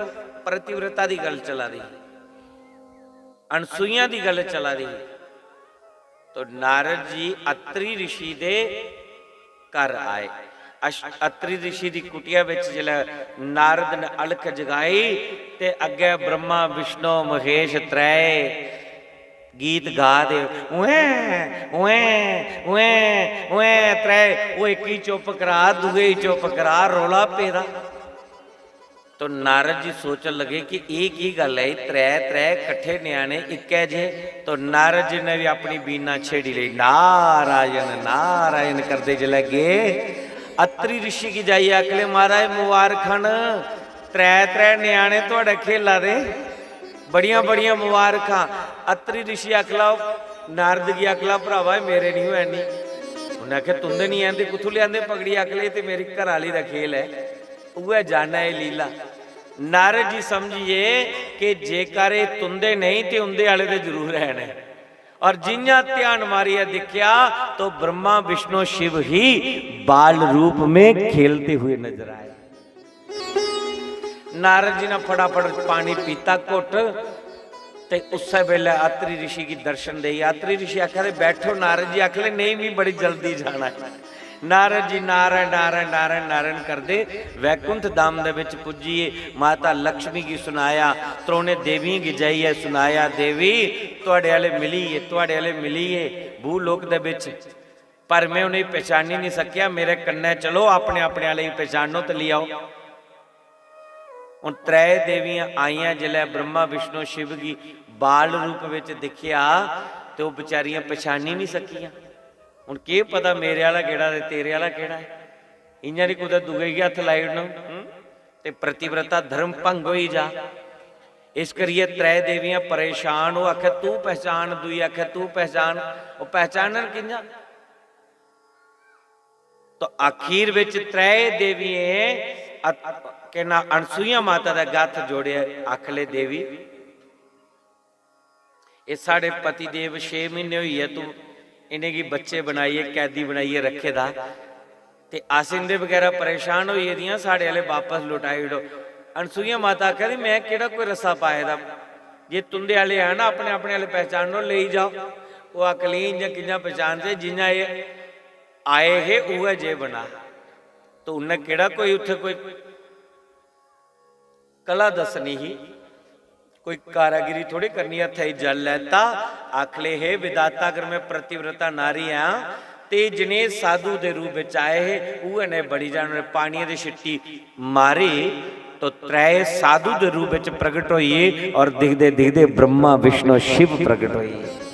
पतिव्रता दी गल्ल चला दी ही, अनसूइया दी गल्ल चला दी ही।" तो नारद जी अत्रि ऋषि दे घर आए। अश-, अत्रि ऋषि दी कुटिया बिच जिसलै नारद ने अलख जगाई ते अग्गै ब्रह्मा, विष्णु, महेश त्रै गीत गा दे, "उएं, उएं, उएं, उएं," त्रै, ओह् इक गी चुप करा, दूए गी चुप करा, रौला पेदा। तो नारद जी सोचन लगे कि एह् की गल्ल ऐ, त्रै त्रै कट्ठे ञ्याणे इक्कै जे। तो नारद जी ने भी अपनी बीणा छेड़ी लेई, "नारायण, नारायण" करदे जिसलै गे, अत्रि ऋषि गी जाइयै आखले, "महाराज, मुबारखां न, त्रै त्रै ञ्याणे थुआढ़े खेला दे, बड़ियां बड़ियां मुबारखां।" अत्रि ऋषि आखला, नारद गी आखला, "भरावा, एह् मेरे निं होए नी।" उन्नै आखेआ, "तुं'दे निं हैन ते कुत्थूं लेआंदे पगड़ी?" आखले, "एह् ते मेरी घरै आह्ली दा खेल ऐ, उ'ऐ जानै एह् लीला।" नारद जी समझिए कि जेकर एह् तुं'दे नेईं ते उं'दे आह्ले ते जरूर हैन। और जि'यां ध्यान मारियै दिक्खेआ तो ब्रह्मा, विष्णु, शिव ही बाल रूप में खेलते हुए नजर आए। नारद जी ने फटाफट पानी पीता घुट्ट, ते उस्सै बेल्लै अत्रि ऋषि गी दर्शन देई। अत्रि ऋषि आखा दे, "बैठो।" नारद जी आखले, "नेईं, मी बड़ी जल्दी जाना है।" नारद जी नारायण, नारायण, नारायण, नारायण करदे वैकुंठ धाम दे बिच पुज्जिए। माता लक्ष्मी गी सुनाया, त्रौने देवियें गी जाइयै सुनाया, "देवी, थुआड़े आह्ले मिलिए, थुआड़े आह्ले मिलिए भूलोक दे बिच, पर में उ'नेंगी पहचानी नहीं सकेआ। मेरे कन्नै चलो, अपने, अपने आह्ले गी पहचानो ते लेई आओ।" हून त्रै देवियां आइयां, जिसलै ब्रह्मा, विष्णु, शिव गी बाल रूप बिच दिक्खेआ ते ओह् बेचारियां पछानी निं सकियां। हून केह् पता मेरे आह्ला केह्ड़ा ते तेरे आह्ला केह्ड़ा ऐ। इ'यां निं कुतै दूए गी हत्थ लाई ओड़न, हं? ते पतिव्रता धर्म भंग होई जा। इस करियै त्रै देवियां परेशान, ओह् आखै, "तू पहचान", दूई आखै, "तू पहचान।" ओह् पहचानन कि'यां? तो आखिर बिच त्रै देवियें अत-, केह् नां, अनसूया माता दा हत्थ जोड़ेआ, आखले, "देवी, एह् साढ़े पति देव छे म्हीने होई गे, तूं इ'नेंगी बच्चे बनाइयै, कैदी बनाइयै रक्खे दा, ते अस इं'दे बगैरा परेशान होई गेदियां, साढ़े आह्ले बापस लौटाई ओड़ो।" अनसूया माता आखा दी, "में केह्ड़ा कोई रस्सा पाए दा? जे तुं'दे आह्ले हैन, अपने, अपने आह्ले पहचानो, लेई जाओ।" ओह् आखन लगी, "इ'यां कि'यां पहचानचै? जि'यां एह् आए हे, उ'ऐ जे बना।" तो उ'न्नै केह्ड़ा कोई उत्थै कोई कला दस्सनी ही, कोई कारागिरी थोड़ी करनी, हत्थै च जल लैता, आखले, "हे विधाता, अगर में पतिव्रता नारी आं, ते जनेह् साधु दे रूप बिच आए हे, उ'ऐ नेह् बनी जान।" उ'नें पानियै दी छिट्टी मारी, तो त्रै साधु दे रूप बिच प्रगट होई गे और दिखदे दिखदे ब्रह्मा, विष्णु, शिव प्रगट होई गे।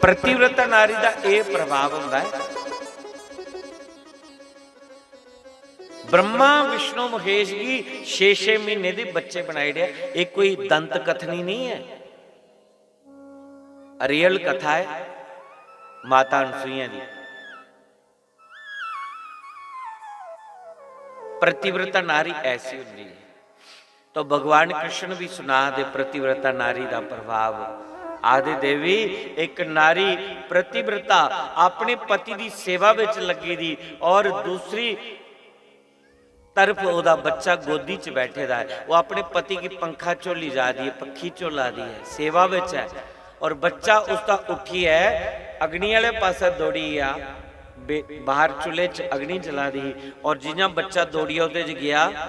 पतिव्रता नारी दा एह् प्रभाव होंदा ऐ। ब्रह्मा, विष्णु, महेश गी छे छे म्हीने दे बच्चे बनाई ओड़ेआ। एह् कोई दंत कथनी नेईं ऐ, रियल कथा ऐ माता अनसुईया दी। पतिव्रता नारी ऐसी होंदी ऐ। तो भगवान कृष्ण भी सुना दे पतिव्रता नारी दा प्रभाव। आदे, "देवी, एक नारी पतिव्रता अपने पति दी सेवा विच लगी दी और दूसरी तरफ ओह्दा बच्चा गोदी च बैठे दा ऐ, ओह् अपने पति गी पंखा झोली जा दी ऐ, पक्खी झोला दी ऐ, सेवा विच ऐ।" और बच्चा उसदा उठियै अग्नि आह्ले पासै दौड़ी गेआ। बे-, बाहर चुल्हे च अग्नि जला दी ही और जि'यां बच्चा दौड़ियै ओह्दे च गेआ,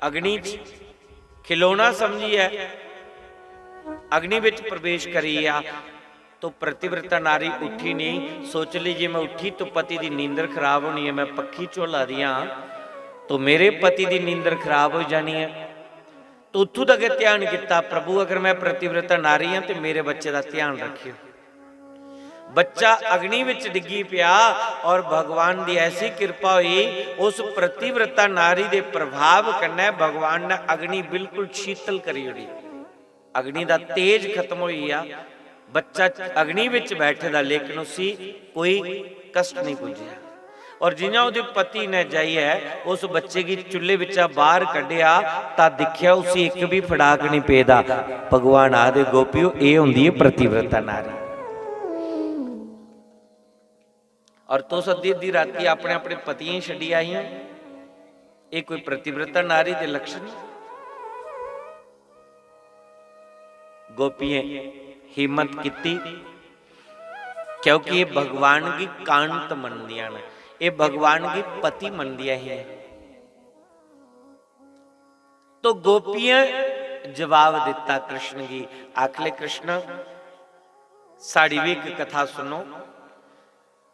अग्नि च खिलौना समझियै अग्नि बिच प्रवेश करी गेआ। तो पतिव्रता नारी उठी नहीं, सोच ली, "जे मैं उठी तो पति दी नींदर खराब होनी है, मैं पक्खी झोला दी हां, तो मेरे पति दी नींदर खराब हो जानी है।" तो उत्थों तक ध्यान किता, "प्रभु, अगर मैं पतिव्रता नारी हां तो मेरे बच्चे का ध्यान रखियो।" बच्चा अग्नि विच डिग्गी पिया और भगवान दी ऐसी कृपा हुई, उस पतिव्रता नारी दे प्रभाव कन्नै भगवान ने अग्नि बिल्कुल शीतल करी ओड़ी। अग्नि दा तेज खत्म होई गेआ। बच्चा अग्नि विच बैठे दा, लेकिन उसी कोई कष्ट नहीं पुज्जेआ। और जियां ओहदे पति ने जाइयै उस बच्चे गी चुल्हे बिच्चा बाहर कड्ढेआ, तां दिक्खेआ उसी इक बी फड़ाक नहीं पेदा। भगवान आखदे, "गोपियो, एह् होंदी ऐ पतिव्रता नारी।" और तुस अद्धी अद्धी राती अपने अपने पतियें गी छड्डी आई हो, एह् कोई पतिव्रता नारी दे लक्षण? गोपियें हिम्मत कीती, क्योंकि एह् भगवान गी कांत मनदियां न, एह् भगवान गी पति मनदियां हियां। तो गोपियां जवाब दिता कृष्ण गी, आखले, "कृष्ण, साड़ी भी एक कथा सुनो।"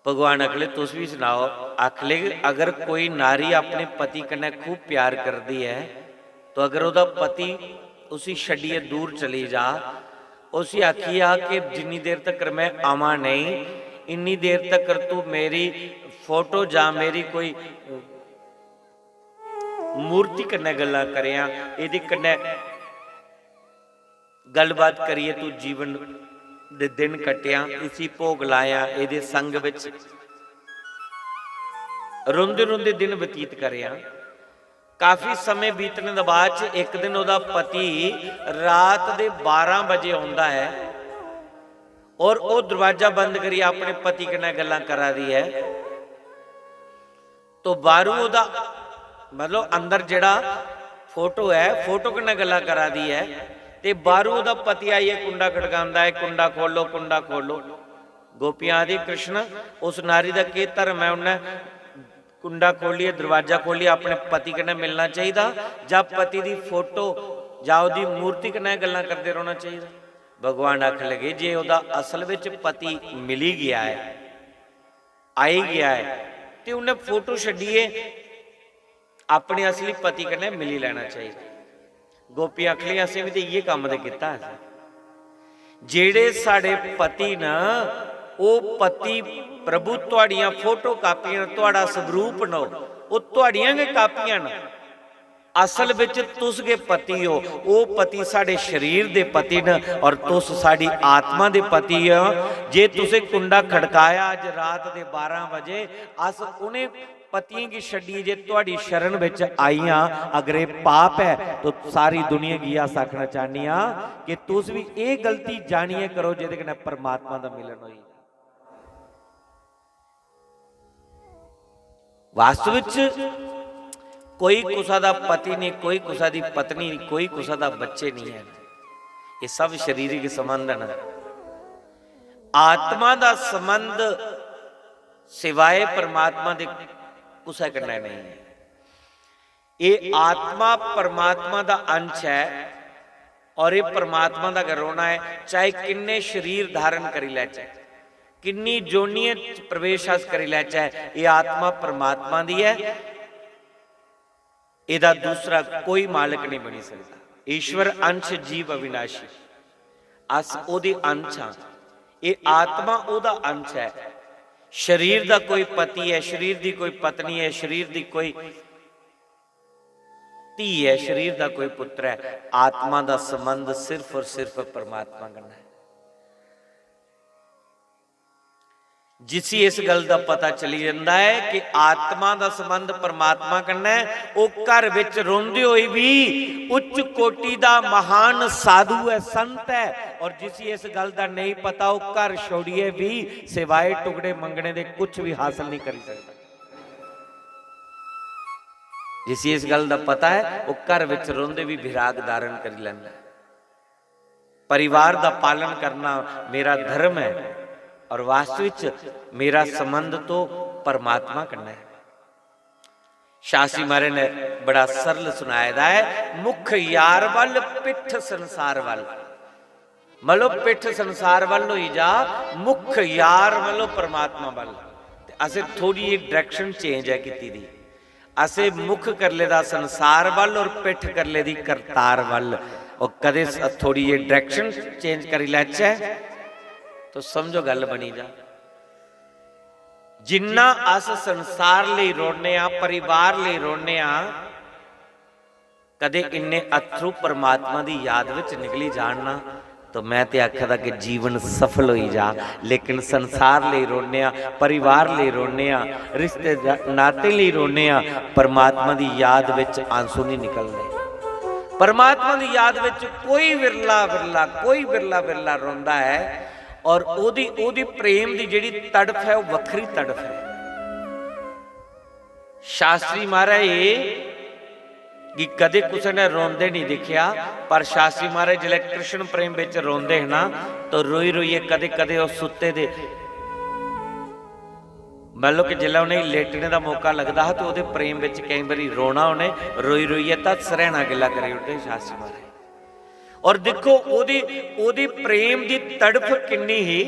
भगवान आखले, "तुस भी सनाओ।" आखले, "अगर कोई नारी अपने पति कन्नै खूब प्यार करदी ऐ, तो अगर ओह्दा पति उसी छड्डियै दूर चली जा, उसी आखी जा कि जिन्नी देर तकर मैं आवां नेईं, इन्नी देर तकर तू मेरी फोटो जां मेरी कोई मूर्ति कन्नै गल्लां करेआं, एह्दे कन्नै गल्लबात करियै तू जीवन दे दिन कट्टेआं, इसी भोग लायां, एह्दे संग बिच रोंदे रोंदे दिन बतीत करेआं।" काफी समें बीतने दे बाद च इक दिन ओह्दा पति रात दे बारां बजे औंदा ऐ और ओह् दरवाजा बंद करियै अपने पति कन्नै गल्लां करा दी ऐ। तो बाहरों ओह्दा, मतलब, अंदर जेह्ड़ा फोटो ऐ, फोटो कन्नै गल्लां करा दी ऐ, ते बाहरों ओह्दा पति आइयै कुंडा खड़कांदा ऐ, "कुंडा खोलो, कुंडा खोलो।" गोपियां आखदी, "कृष्ण, उस नारी दा केह् धर्म ऐ? उन्नै कुंडा खोलियै, दरवाजा खोलियै अपने पति कन्नै मिलना चाहिदा जां पति दी फोटो जां ओह्दी मूर्ति कन्नै गल्लां करदे रौह्ना चाहिदा?" भगवान आखन लगे, "जे ओह्दा असल बिच पति मिली गेआ ऐ, आई गेआ ऐ, ते उन्नै फोटो छड्डियै अपने असली पति कन्नै मिली लैना चाहिदा।" गोपियां आखन लगियां, "असें बी ते इ'यै कम्म ते कीता असें। जेह्ड़े साढ़े पति न, ओह् पति, प्रभु, थुआड़ियां फोटो कापियां न, थुआड़ा स्वरूप न, ओह्, ओह् थुआड़ियां गै कापियां न। असल बिच तुस गै पति ओ। ओह् पति साढ़े शरीर दे पति न और तुस साढ़ी आत्मा दे पति ओ। जे तुसें कुंडा खड़काया अज्ज रात दे बारां बजे, अस उ'नें पतियें गी छड्डियै जे तुहाड़ी शरण बिच आई आं, अगर एह् पाप ऐ, तो सारी दुनिया गी अस आखना चाह्न्ने आं कि तुस बी एह् गलती जानियै करो, जेह्दे कन्नै परमात्मा दा मिलन होई जा। वास्तव च कोई कुसा दा पति नहीं, कोई कुसा दी पत्नी नहीं, कोई कुसा दा बच्चे नहीं है। ये सब शारीरिक संबंध है ना। आत्मा दा संबंध सिवाय परमात्मा दे कुसै कन्नै नहीं है। ये आत्मा परमात्मा दा अंश है और ये परमात्मा दा गै रौह्ना है, चाहे किन्ने शरीर धारण करी लैचे, किन्नी जोनियें च प्रवेश अस करी लैचे, ये आत्मा परमात्मा दी है। एदा दूसरा कोई मालक नहीं बनी सकता। ईश्वर अंश जीव अविनाशी, अस ओदे अंश हां। ये आत्मा ओदा अंश है। शरीर दा कोई पति है, शरीर दी कोई पत्नी है, शरीर दी कोई धी है, शरीर दा कोई पुत्र है, आत्मा दा संबंध सिर्फ और सिर्फ परमात्मा कन्नै है। जिसी इस गल दा पता चली जंदा है कि आत्मा दा संबंध परमात्मा कन्नै, ओह घर विच रौंहदे होई भी उच्च कोटि दा महान साधु है, संत है, और जिसी इस गल दा नहीं पता, ओह घर छोड़िए भी सिवाय टुकड़े मंगने दे कुछ भी हासिल नहीं करी सकता। जिसी इस गल दा पता है, ओह घर विच रौंहदे भी विराग धारण करी लैंदा है। परिवार दा पालन करना मेरा धर्म है और वास्तविक च मेरा संबंध तो परमात्मा कन्नै है। शास्त्री महाराज ने बड़ा सरल सुनाए दा है, "मुख यार वल, पिठ संसार वल।" मतलब पिठ संसार वल होई जा, मुख यार मतलब परमात्मा वल। ते असें थोड़ी जेही direction change है कीती दी। असें मुख कर लेदा संसार वल और पिठ कर लेदी करतार वल। और कदे स-, थोड़ी जेही direction change करी लैचे तो समझो गल बनी जा। जिन्ना अस संसार लेई रोने आं, परिवार लेई रोने आं, कदे इन्ने अत्थरू परमात्मा दी याद विच निकली जान ना, तो मैं ते आखा दा कि जीवन सफल होई जा। लेकिन संसार लेई रोने आं, परिवार लेई रोने आं, रिश्ते नाते लेई रोने आं, परमात्मा दी याद विच आंसू नहीं निकलदे। परमात्मा दी याद विच कोई विरला विरला, कोई विरला विरला रोंदा है। और ओदी, ओदी प्रेम दी जेड़ी तड़फ है, वो वखरी तड़फ है। शास्त्री महाराज गी कदे कुसै ने रोंदे नहीं दिखेआ, पर शास्त्री महाराज जिसलै कृष्ण प्रेम बिच रोंदे हे ना, तो रोई रोइयै कदे कदे ओह सुत्ते दे, मतलब कि जिसलै उ'नेंगी लेटने दा मौका लगदा हा, तो ओहदे प्रेम बिच केईं बारी रोना, उ'नें रोई रोइयै तां सरैह्ना गिल्ला करी ओड़दे हे शास्त्री महाराज। और दिक्खो, ओहदी, ओहदी प्रेम दी तड़फ किन्नी ही,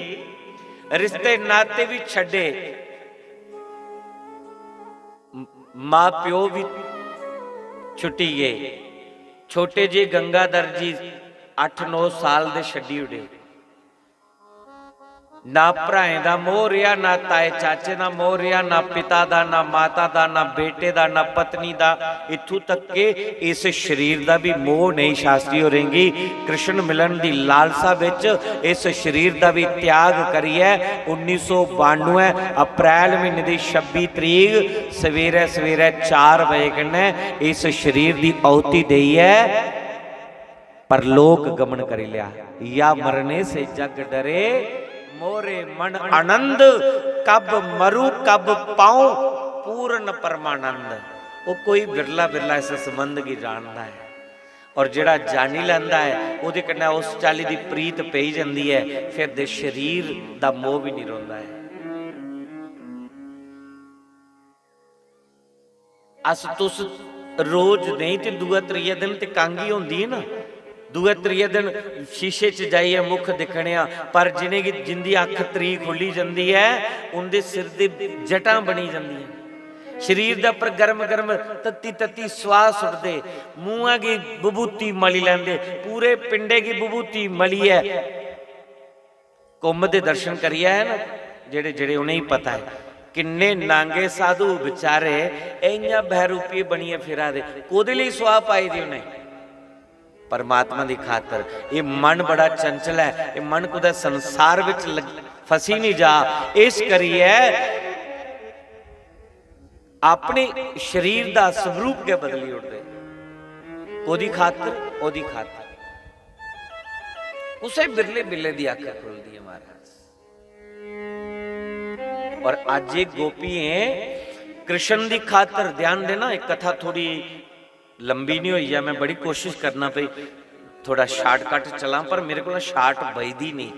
रिश्ते नाते भी छड्डे, म-, मां प्यो भी छुट्टी गए। छोटे जे गंगाधर जी अट्ठ नौ साल दे छड्डी उड़े। ना भ्राएं दा मोह रेहा, ना ताए चाचे दा मोह रेहा, ना पिता दा, ना माता दा, ना बेटे दा, ना पत्नी दा। इत्थूं तक के इस शरीर दा भी मोह नहीं। शास्त्री होरें गी कृष्ण मिलन दी लालसा विच इस शरीर दा भी त्याग करियै उन्नी सौ बानुऐ अप्रैल महीने दी छब्बी तरीक सवेरै सवेरै चार बजे कन्नै इस शरीर दी आहुति देइयै परलोक गमन करी लिया। या मरने से जग डरे, मोरे मन आनंद, कब मरू कब पाऊं पूर्ण परमानंद। वो कोई बिरला बिरला इस संबंध गी जानदा है, और जेड़ा जानी लैंदा है, ओदे कन्नै उस चाल्ली दी प्रीत पेई जंदी है, फिर दे शरीर दा मोह भी नहीं रौंदा है। अस तुस रोज नेईं ते दूआ त्रीया दिन ते कांगी होंदी ऐ ना, दूआ त्रीया दिन शीशे च जाइयै मुख दिक्खने आं, पर जिनेंगी, जिंदी अक्ख त्री खु'ल्ली जंदी ऐ, उंदे सिर दे जटां बनी जंदियां। शरीर दे उप्पर गर्म गर्म तत्ती तत्ती सुआह सुट्टदे, मूंहा गी बभूती मली लैंदे, पूरे पिंडे गी बभूती मलियै कुंभ दे दर्शन करियै आए ना, जेह्ड़े, जेह्ड़े उ'नेंगी पता ऐ। किन्ने नांगे साधु बेचारे इ'यां बहरूपी बनियै फिरा दे, कोह्दे लेई सुआह् पाई दी उ'नें? परमात्मा दी खातर। एह् मन बड़ा चंचल ऐ, एह् मन कुतै संसार बिच लग-, फसी निं जा। इस करियै अपने शरीर दा स्वरूप गै बदली ओड़दे। कोह्दी खातर? ओह्दी खातर। कुसै बिरले बिल्ले दी अक्ख खुलदी ऐ महाराज। और अज्ज एह् गोपियें कृष्ण दी खातर, ध्यान देना, एह् कथा थोड़ी लंबी नहीं होई जा, मैं बड़ी कोशिश करना भई थोड़ा shortcut चलां, पर मेरे कोला short बजदी नहीं।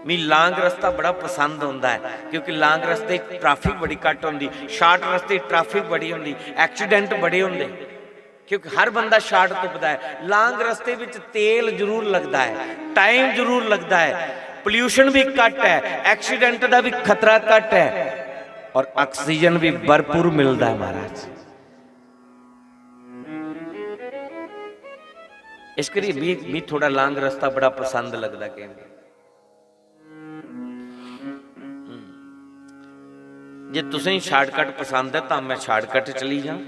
मी long रस्ता बड़ा पसंद औंदा ऐ, क्योंकि long रस्ते च traffic बड़ी घट्ट होंदी, short रस्ते च traffic बड़ी होंदी, accident बड़े होंदे, क्योंकि हर बंदा short तुपदा ऐ। Long रस्ते विच तेल जरूर लगदा ऐ, time जरूर लगदा ऐ, pollution भी घट्ट ऐ, accident दा भी खतरा घट्ट ऐ, और oxygen भी भरपूर मिलदा ऐ महाराज। इस करियै मी, मी थोड़ा long रस्ता बड़ा पसंद लगदा केईं बारी। जे तुसें गी shortcut पसंद ऐ तां मैं shortcut चली जां।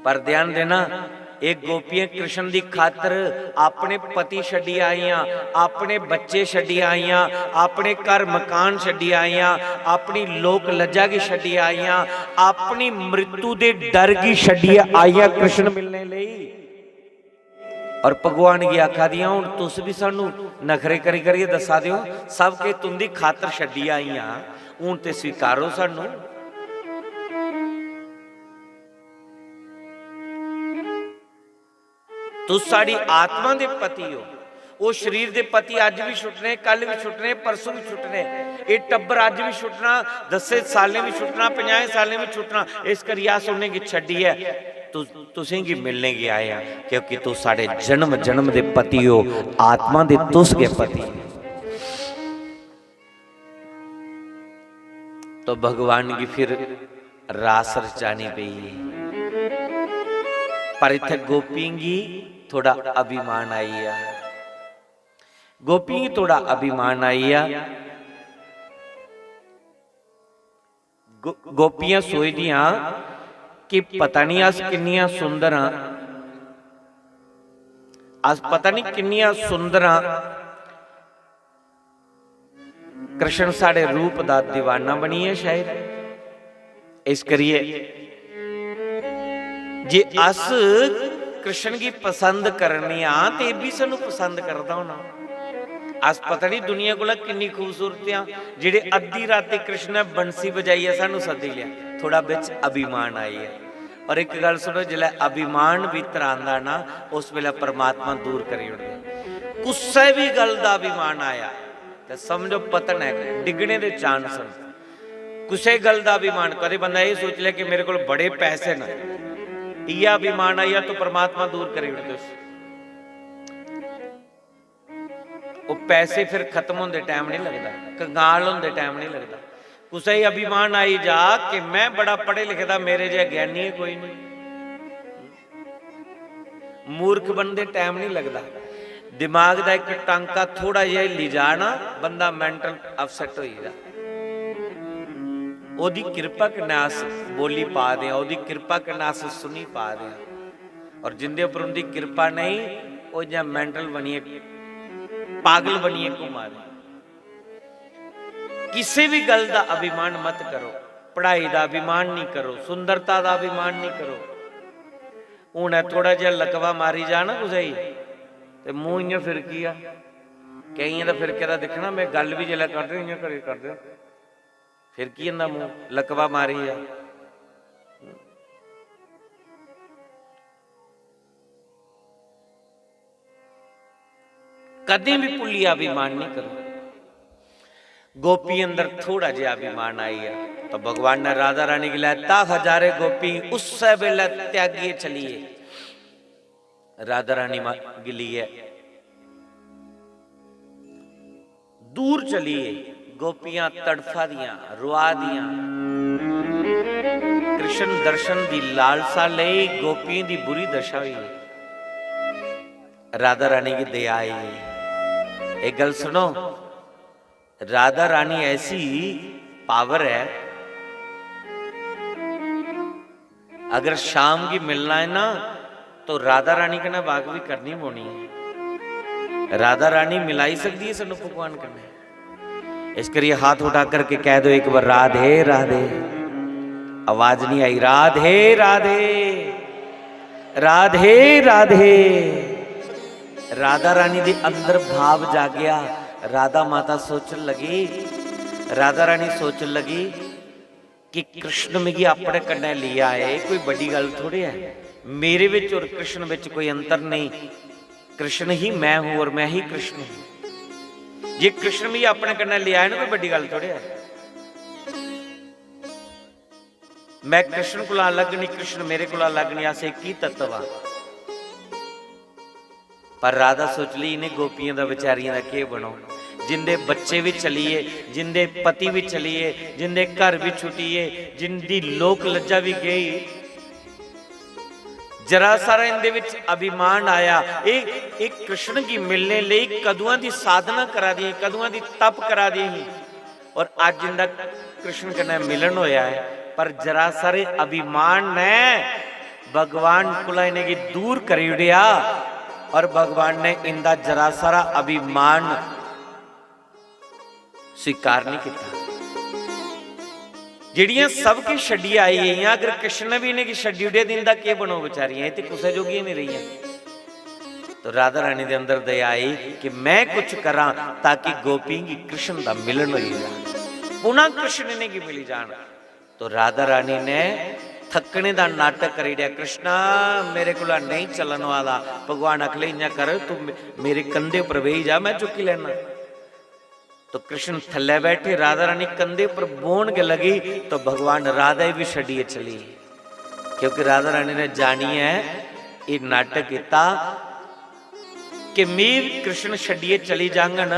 पर ध्यान देना, एह् गोपियां कृष्ण दी खातर अपने पति छड्डी आइयां, अपने बच्चे छड्डी आइयां, अपने घर मकान छड्डी आइयां, अपनी लोक लज्जा गी छड्डी आइयां, अपनी मृत्यु दे डर गी छड्डियै आइयां कृष्ण मिलने लेई। और भगवान गी आखा दियां, "हुन तुस बी सानू नखरे करी करियै दस्सा दे ओ, सब किश तुंदी खातर छड्डी आइयां, हुन ते स्वीकारो सानू।" तुस साढ़ी आत्मा दे पति हो। ओह् शरीर दे पति अज्ज बी छुट्टने, कल बी छुट्टने, परसों बी छुट्टने। एह् टब्बर अज्ज बी छुट्टना, दस्सें सालें बी छुट्टना, पंजाहें सालें बी छुट्टना। इस करियै अस उ'नेंगी छड्डियै तु-, तुसेंगी मिलने गी आए आं, क्योंकि तुस साढ़े जन्म जन्म दे पति हो, आत्मा दे तुस गै पति हो। तो भगवान गी फिर रास रचानी पेई। पर इत्थै गोपियें गी थोड़ा अभिमान आई गेआ, गोपियें गी थोड़ा अभिमान आई गेआ। गो-, गोपियां सोचदियां कि पता नहीं अस किन्नियां सुंदर आं, अस पता नहीं किन्नियां सुंदर आं। कृष्ण साढ़े रूप दा दीवाना बनियै शायद, इस करियै जे अस कृष्ण गी पसंद करने आं ते एह् बी सानू पसंद करदा होना। अस पता नहीं दुनिया कोला किन्नी खूबसूरत आं, जेह्ड़े अद्धी रातीं कृष्ण ने बंसी बजाइयै सानू सद्दी लेआ। थोड़ा बिच अभिमान आई गेआ। और इक गल्ल सुनो, जिसलै अभिमान बी तरांदा ना, उस बेल्लै परमात्मा दूर करी ओड़दे। कुसै बी गल्ल दा अभिमान आया ते समझो पतन ऐ, डिग्गने दे chance न। कुसै गल्ल दा अभिमान, कदें बंदा एह् सोची लै कि मेरे कोल बड़े पैसे न, इ'यै अभिमान आई जा तो परमात्मा दूर करी ओड़दे उसी। ओह् पैसे फिर खत्म होंदे टैम नहीं लगदा, कंगाल होंदे टैम नहीं लगदा। कुसै गी अभिमान आई जा कि मैं बड़ा पढ़े लिखे दा, मेरे जेहा ज्ञानी कोई नहीं। मूर्ख बनदे टैम नहीं लगदा। दिमाग दा इक टांका थोड़ा जेहा हिल्ली जा ना, बंदा mental upset होई गेदा। ओह्दी किरपा कन्नै अस बोली पा दे आं, ओह्दी किरपा कन्नै अस सुनी पा दे आं। और जिंदे उप्पर उंदी किरपा नहीं, ओह् इ'यां mental बनियै, पागल बनियै घुम्मा दे। किसे भी गल्ल दा अभिमान मत करो, पढ़ाई दा अभिमान नहीं करो, सुंदरता दा अभिमान नहीं करो। हुनै थोड़ा जेहा लकवा मारी जा ना कुसै गी, ते मूंह इ'यां फिरकी जा। केइयें दा फिरके दा दिक्खना, में गल्ल बी जिसलै करदे, इ'यां करी करदे, फिरकी जंदा मूंह, लकवा मारी जा। कदें भी भुल्लियै अभिमान नहीं करो। गोपी अंदर थोड़ा जेहा अभिमान आई गेआ, तो भगवान ने राधा रानी गी लै, "दस हजारे गोपी उस्सै बेल्लै त्यागियै चली गे।" राधा रानी मा-, गी लेइयै दूर चली गे। गोपियां तड़फा दियां, रोआ दियां। कृष्ण दर्शन दी लालसा लेई गोपियें दी बुरी दशा होई गेई। राधा रानी गी दया आई गेई। एक गल्ल सुनो, राधा रानी ऐसी पावर है, अगर श्याम गी मिलना है ना, तो राधा रानी कन्नै बात भी करनी पौनी है। राधा रानी मिलाई सकदी है सानू भगवान कन्नै। इस करियै हाथ उठा करके कह दो एक बार, "राधे राधे।" आवाज नहीं आई, "राधे राधे, राधे राधे।" राधा रानी दे अंदर भाव जागया। राधा माता सोचन लगी, राधा रानी सोचन लगी कि कृष्ण मिगी अपने कन्नै लिया है, कोई बड़ी गल थोड़े है। मेरे विच और कृष्ण विच कोई अंतर नहीं, कृष्ण ही मैं हूं और मैं ही कृष्ण हूं। जे कृष्ण मिगी अपने कन्नै लिया है ना, कोई बड़ी गल थोड़े है। मैं कृष्ण कोला अलग नहीं, कृष्ण मेरे कोला अलग नहीं, अस एक ही तत्व आ। पर राधा सोच ली, इन्हें गोपियों दा, बेचारियों दा केह् बनो, जिंदे बच्चे भी चलिए, जिंदे पति भी चलिए, जिंदे घर भी छुट्टिए, जिंदी लोक लज्जा भी गई। जरा सारा इंदे विच अभिमान आया, एक, एक कृष्ण की मिलने लिए कदुआं दी साधना करा दी, कदुआं दी तप करा दी ही। और अज इंदा कृष्ण कन्नै मिलन होया है, पर जरा सारे अभिमान ने भगवान कोला इन्हेंगी दूर करी ओड़ेआ और भगवान ने इंदा जरा सारा अभिमान स्वीकार नहीं किया। जेड़ियां सब किश छड्डियै आई गेइयां, अगर कृष्ण ने भी इन्हेंगी छड्डी ओड़ेआ, ते इंदा केह् बनो बेचारियां? एह् ते कुसै जोगियां नहीं रहियां। तो राधा रानी दे अंदर दया आई कि मैं कुछ करां ताकि गोपियों की कृष्ण दा मिलन होई जा, पुनः कृष्ण इन्हेंगी मिली जान। तो राधा रानी ने थकने दा नाटक करी ओड़ेआ, "कृष्णा, मेरे कोला नहीं चलन वाला।" भगवान आखले, "इयां कर, तू मे-, मेरे कंधे पर बेही जा, मैं चुक्की लेना।" तो कृष्ण थल्ले बैठे, राधा रानी कंधे पर बोन के लगी, तो भगवान राधा ही भी छड्डिए चली, क्योंकि राधा रानी ने जानिए ये नाटक किता कि मीर कृष्ण छड्डिए चली जांगन,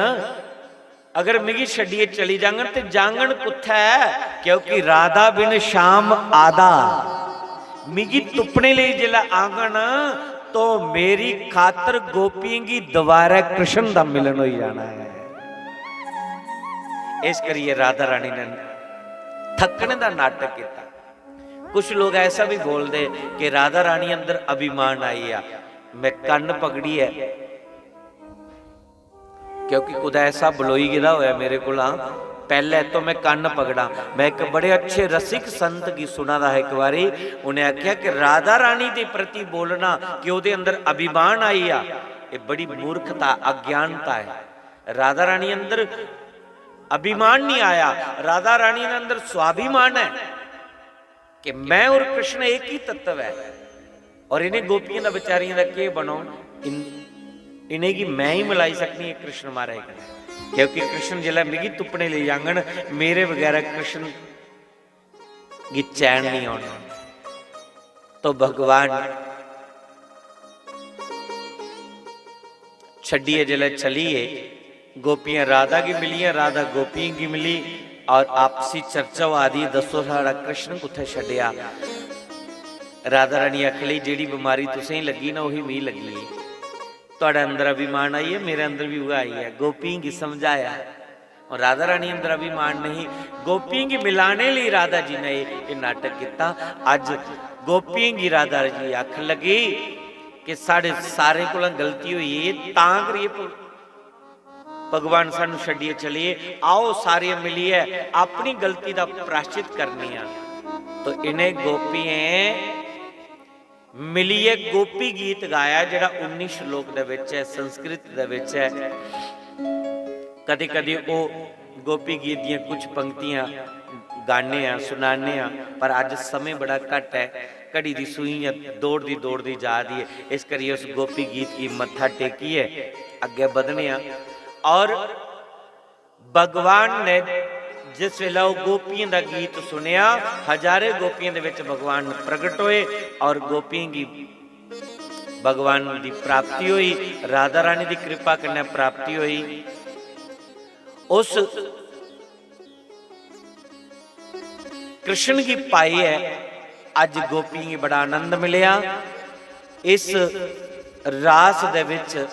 अगर मिगी छड्डिए चली जांगन ते जांगन कुत्थै? क्योंकि राधा बिन श्याम आधा, मिगी तुप्पने लेई जिसलै आंगन तो मेरी खातर गोपियें गी दोबारा कृष्ण दा मिलन होई जाना है। इस करिए राधा रानी ने थकने दा नाटक किया। कुछ लोग ऐसा भी बोलते कि राधा रानी अंदर अभिमान आई आ, मैं कन्न पकड़ी है, क्योंकि कुदै ऐसा बलोई गेदा होया मेरे कोला, पैह्ले तो मैं कन्न पकड़ां। मैं इक बड़े अच्छे रसिक संत गी सुना दा हा इक बारी, उन्हें आख्या कि राधा रानी दे प्रति बोलना कि ओह्दे अंदर अभिमान आई आ, ये बड़ी मूर्खता, अज्ञानता है। राधा रानी अंदर अभिमान नहीं आया, राधा रानी दे अंदर स्वाभिमान है कि मैं और कृष्ण एक ही तत्व है। और इन्हें गोपियों का, बेचारियों का केह् बनो, इन, इन्हेंगी मैं ही मिलाई सकनी है कृष्ण महाराज कन्नै, क्योंकि कृष्ण जिसलै मिगी तुप्पने लेई जांगन, मेरे बगैरा कृष्ण गी चैन नहीं औना। तो भगवान छड्डियै जिसलै चली गे, गोपियां राधा गी मिलियां, राधा गोपियें गी मिली और आपसी चर्चा होआ दी, "दस्सो साढ़ा कृष्ण कुत्थै छड्डेआ?" राधा रानी आखन लगी, "जेह्ड़ी बमारी तुसेंगी लग्गी ना, ओही मिगी लग्गी ऐ। थुआढ़े अंदर अभिमान आई ऐ, मेरे अंदर बी उ'ऐ आई ऐ।" गोपियें गी समझाया। और राधा रानी अंदर अभिमान नहीं, गोपियें गी मिलाने लेई राधा जी ने एह्, एह् नाटक कीता। अज्ज गोपियें गी राधा जी आखन लगी कि साढ़े सारें कोला गलती होई गेई, तां करियै भ-, भगवान सानू छड्डियै चली गे। आओ सारे मिलियै अपनी गलती दा प्राश्चित करने आं। तो इन्हें गोपियें मिलियै गोपी गीत गाया, जेह्ड़ा उन्नी श्लोक दे विच ऐ, संस्कृत दे विच ऐ। कदी-कदी ओह् गोपी गीत दियां कुछ पंक्तियां गाने आं, सुनाने आं, पर अज्ज समें बड़ा घट ऐ, घड़ी दी सूई इ'यां दौड़दी, दौड़दी जा दी ऐ, इस करियै उस गोपी गीत गी मत्था टेकियै अग्गें बधने आं। और भगवान ने जिस वेले ओह् गोपियें दा गीत सुनेआ, हजारें गोपियें दे विच भगवान प्रगट होए और गोपियें गी भगवान दी प्राप्ति होई, राधा रानी दी कृपा कन्नै प्राप्ति होई। उस कृष्ण गी पाइयै अज्ज गोपियें गी बड़ा आनंद मिलेआ। इस रास दे विच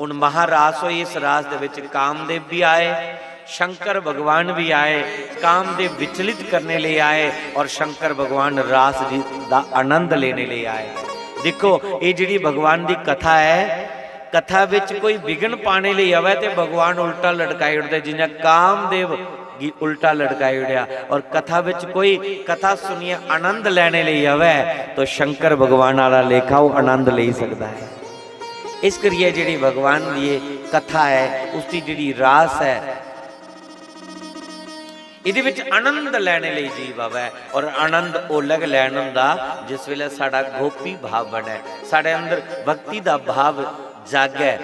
हुन महारास होई, इस रास दे विच कामदेव भी आए, शंकर भगवान भी आए, कामदेव विचलित करने ले आए और शंकर भगवान रास जी दा आनंद लेने ले आए। देखो, ये जेह्ड़ी भगवान दी कथा है, कथा विच कोई विघ्न पाने ले आवे ते भगवान उल्टा लटकाई उड़दे, जियां कामदेव गी उल्टा लटकाई उड़ेआ। और कथा विच कोई कथा सुनिए आनंद लेने ले आवे, तो शंकर भगवान आला लेखा वो आनंद लेई सकदा है। इस करियै जेह्ड़ी भगवान दी ये कथा है, उसदी जेह्ड़ी रास है, इदे विच आनंद लैने लेई जीव आवै। और आनंद ओल्लै गै लैन होंदा, जिस वेले साढ़ा गोपी भाव बनै, साढ़े अंदर भक्ति दा भाव जागै।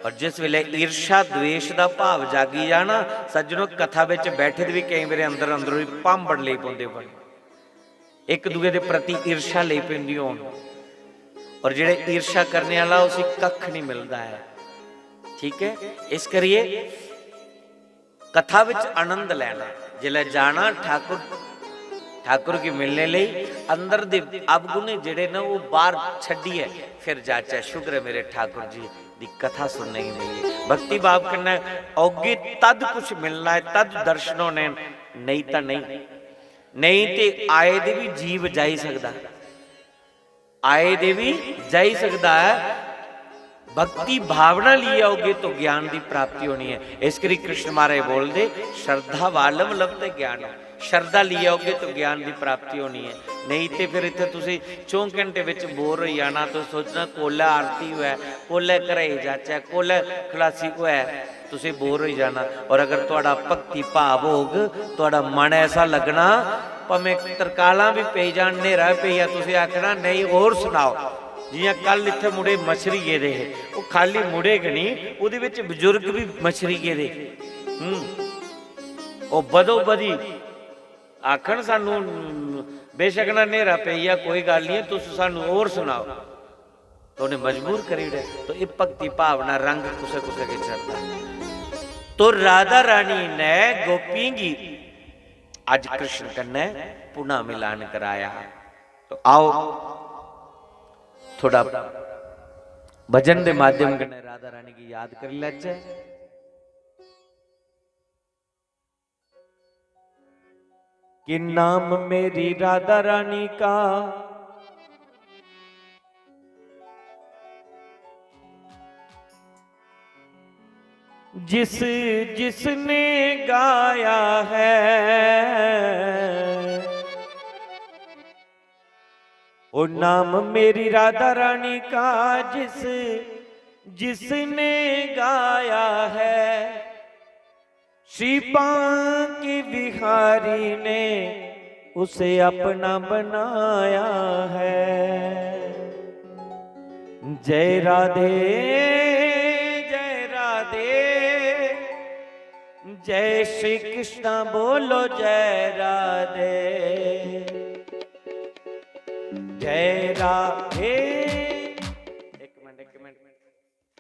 और जिस वेले ईर्ष्या द्वेष दा भाव जागी जा ना, सज्जनो, कथा विच बैठे दे भी केईं बारी अंदर अंदरों ही भांबड़ लेई पौंदे बने। इक दूए दे प्रति ईर्ष्या लेई पौंदी होन, और जेह्ड़े ईर्ष्या करने आह्ला, उसी कक्ख नहीं मिलदा ऐ। ठीक ऐ, इस करियै कथा विच आनंद लैना। जिसलै जाना ठाकुर, ठाकुर गी मिलने लेई, अंदर दे अवगुण जेह्ड़े न, ओह् बाहर छड्डियै फिर जाचै। शुक्र ऐ मेरे ठाकुर जी दी कथा सुनने गी मिली। भक्ति भाव कन्नै औगे तद कुछ मिलना ऐ, तद दर्शन होने न, नेईं तां नेईं। नेईं ते आए दे बी जीव जाई सकदा, आए दे बी जाई सकदा ऐ। भक्ति भावना लेइयै औगे तो ज्ञान दी प्राप्ति होनी ऐ। इस करी कृष्ण महाराज बोलदे, "श्रद्धा वालम लभते ज्ञान।" श्रद्धा लेइयै औगे तो ज्ञान दी प्राप्ति होनी ऐ, नेईं ते फिर इत्थै तुसें चौं घैंटे बिच बोर होई जाना। तुस सोचना कोल्लै आरती होऐ, कोल्लै घरै गी जाचै, कोल्लै खलासी होऐ। तुसें बोर होई जाना। और अगर थुआढ़ा भक्ति भाव होग, थुआढ़ा मन ऐसा लग्गना, भामें तरकालां बी पेई जान, न्हेरा पेई जा, तुसें आखना, "नेईं, होर सनाओ।" जियां कल इत्थै मुड़े मच्छरी गेदे हे, ओह् खाल्ली मुड़े गै निं, ओह्दे बिच बजुर्ग बी मच्छरी गेदे। हूं, ओह् बदो बदी आखन, "सानू बेशक ना न्हेरा पेई जा, कोई गल्ल निं, तुस सानू होर सनाओ।" तो उ'नें मजबूर करी ओड़ेआ। तो एह् भक्ति भावना रंग कुसै कुसै गी चढ़दा। तो राधा रानी ने गोपियें गी अज्ज कृष्ण कन्नै पुनः मिलान कराया। तो आओ, थोड़ा भजन दे माध्यम कन्नै राधा रानी गी याद करी लैचै। कि नाम मेरी राधा रानी का, जिस जिसने गाया है, ओ नाम मेरी राधा रानी का, जिस जिसने गाया है, श्री बांके बिहारी ने उसे अपना बनाया है। जय राधे, जय राधे, जय श्री कृष्णा बोलो, जय राधे। जय राधे। एक मिनट, एक मिनट,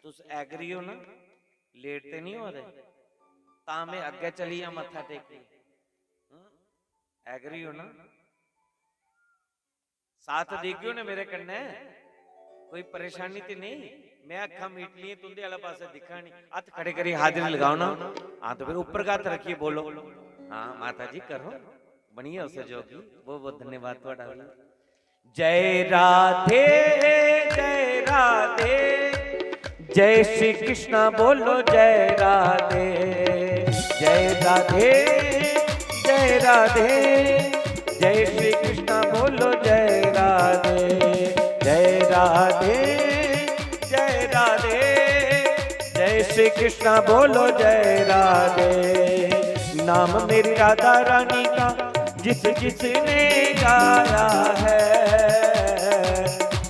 तुस एग्री हो ना? लेट ते नहीं हो रहे? तां मैं अग्गै चली जां मत्था टेकियै? हं? एग्री हो ना? साथ देगे हो ना मेरे कन्नै? कोई परेशानी ते नहीं? मैं अक्खां मीट लियां, तुंदे आह्ला पासै दिक्खा नहीं। हत्थ खड़े करियै हाजिरी लगाओ ना। हां, तो फिर ऊपर का हत्थ रखियै बोलो। हां, माता जी करो, बनिए सहयोगी। बहुत बहुत धन्यवाद थुआढ़ा भी। जय राधे, जय राधे, जय श्री कृष्णा बोलो, जय राधे। जय राधे, जय राधे, जय श्री कृष्णा बोलो, जय राधे। जय राधे, जय राधे, जय श्री कृष्णा बोलो, जय राधे। नाम मेरी राधा रानी का जिस जिसने गाया है,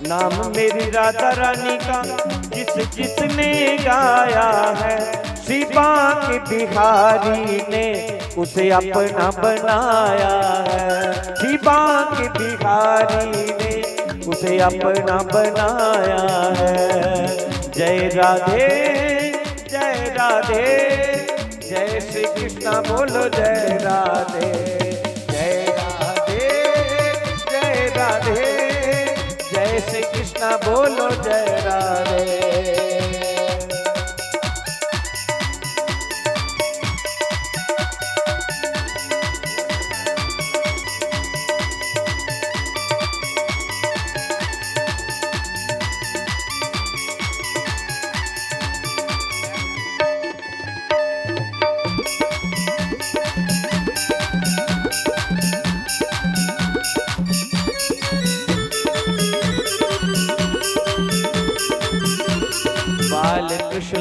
नाम मेरी राधा रानी का जिस जिसने गाया है, श्री बांके बिहारी ने उसे अपना बनाया है, श्री बांके बिहारी ने उसे अपना बनाया है। जय राधे, जय राधे, जय श्री कृष्णा बोलो, जय राधे। जय राधे, जय राधे, जय श्री कृष्णा बोलो, जय राधे।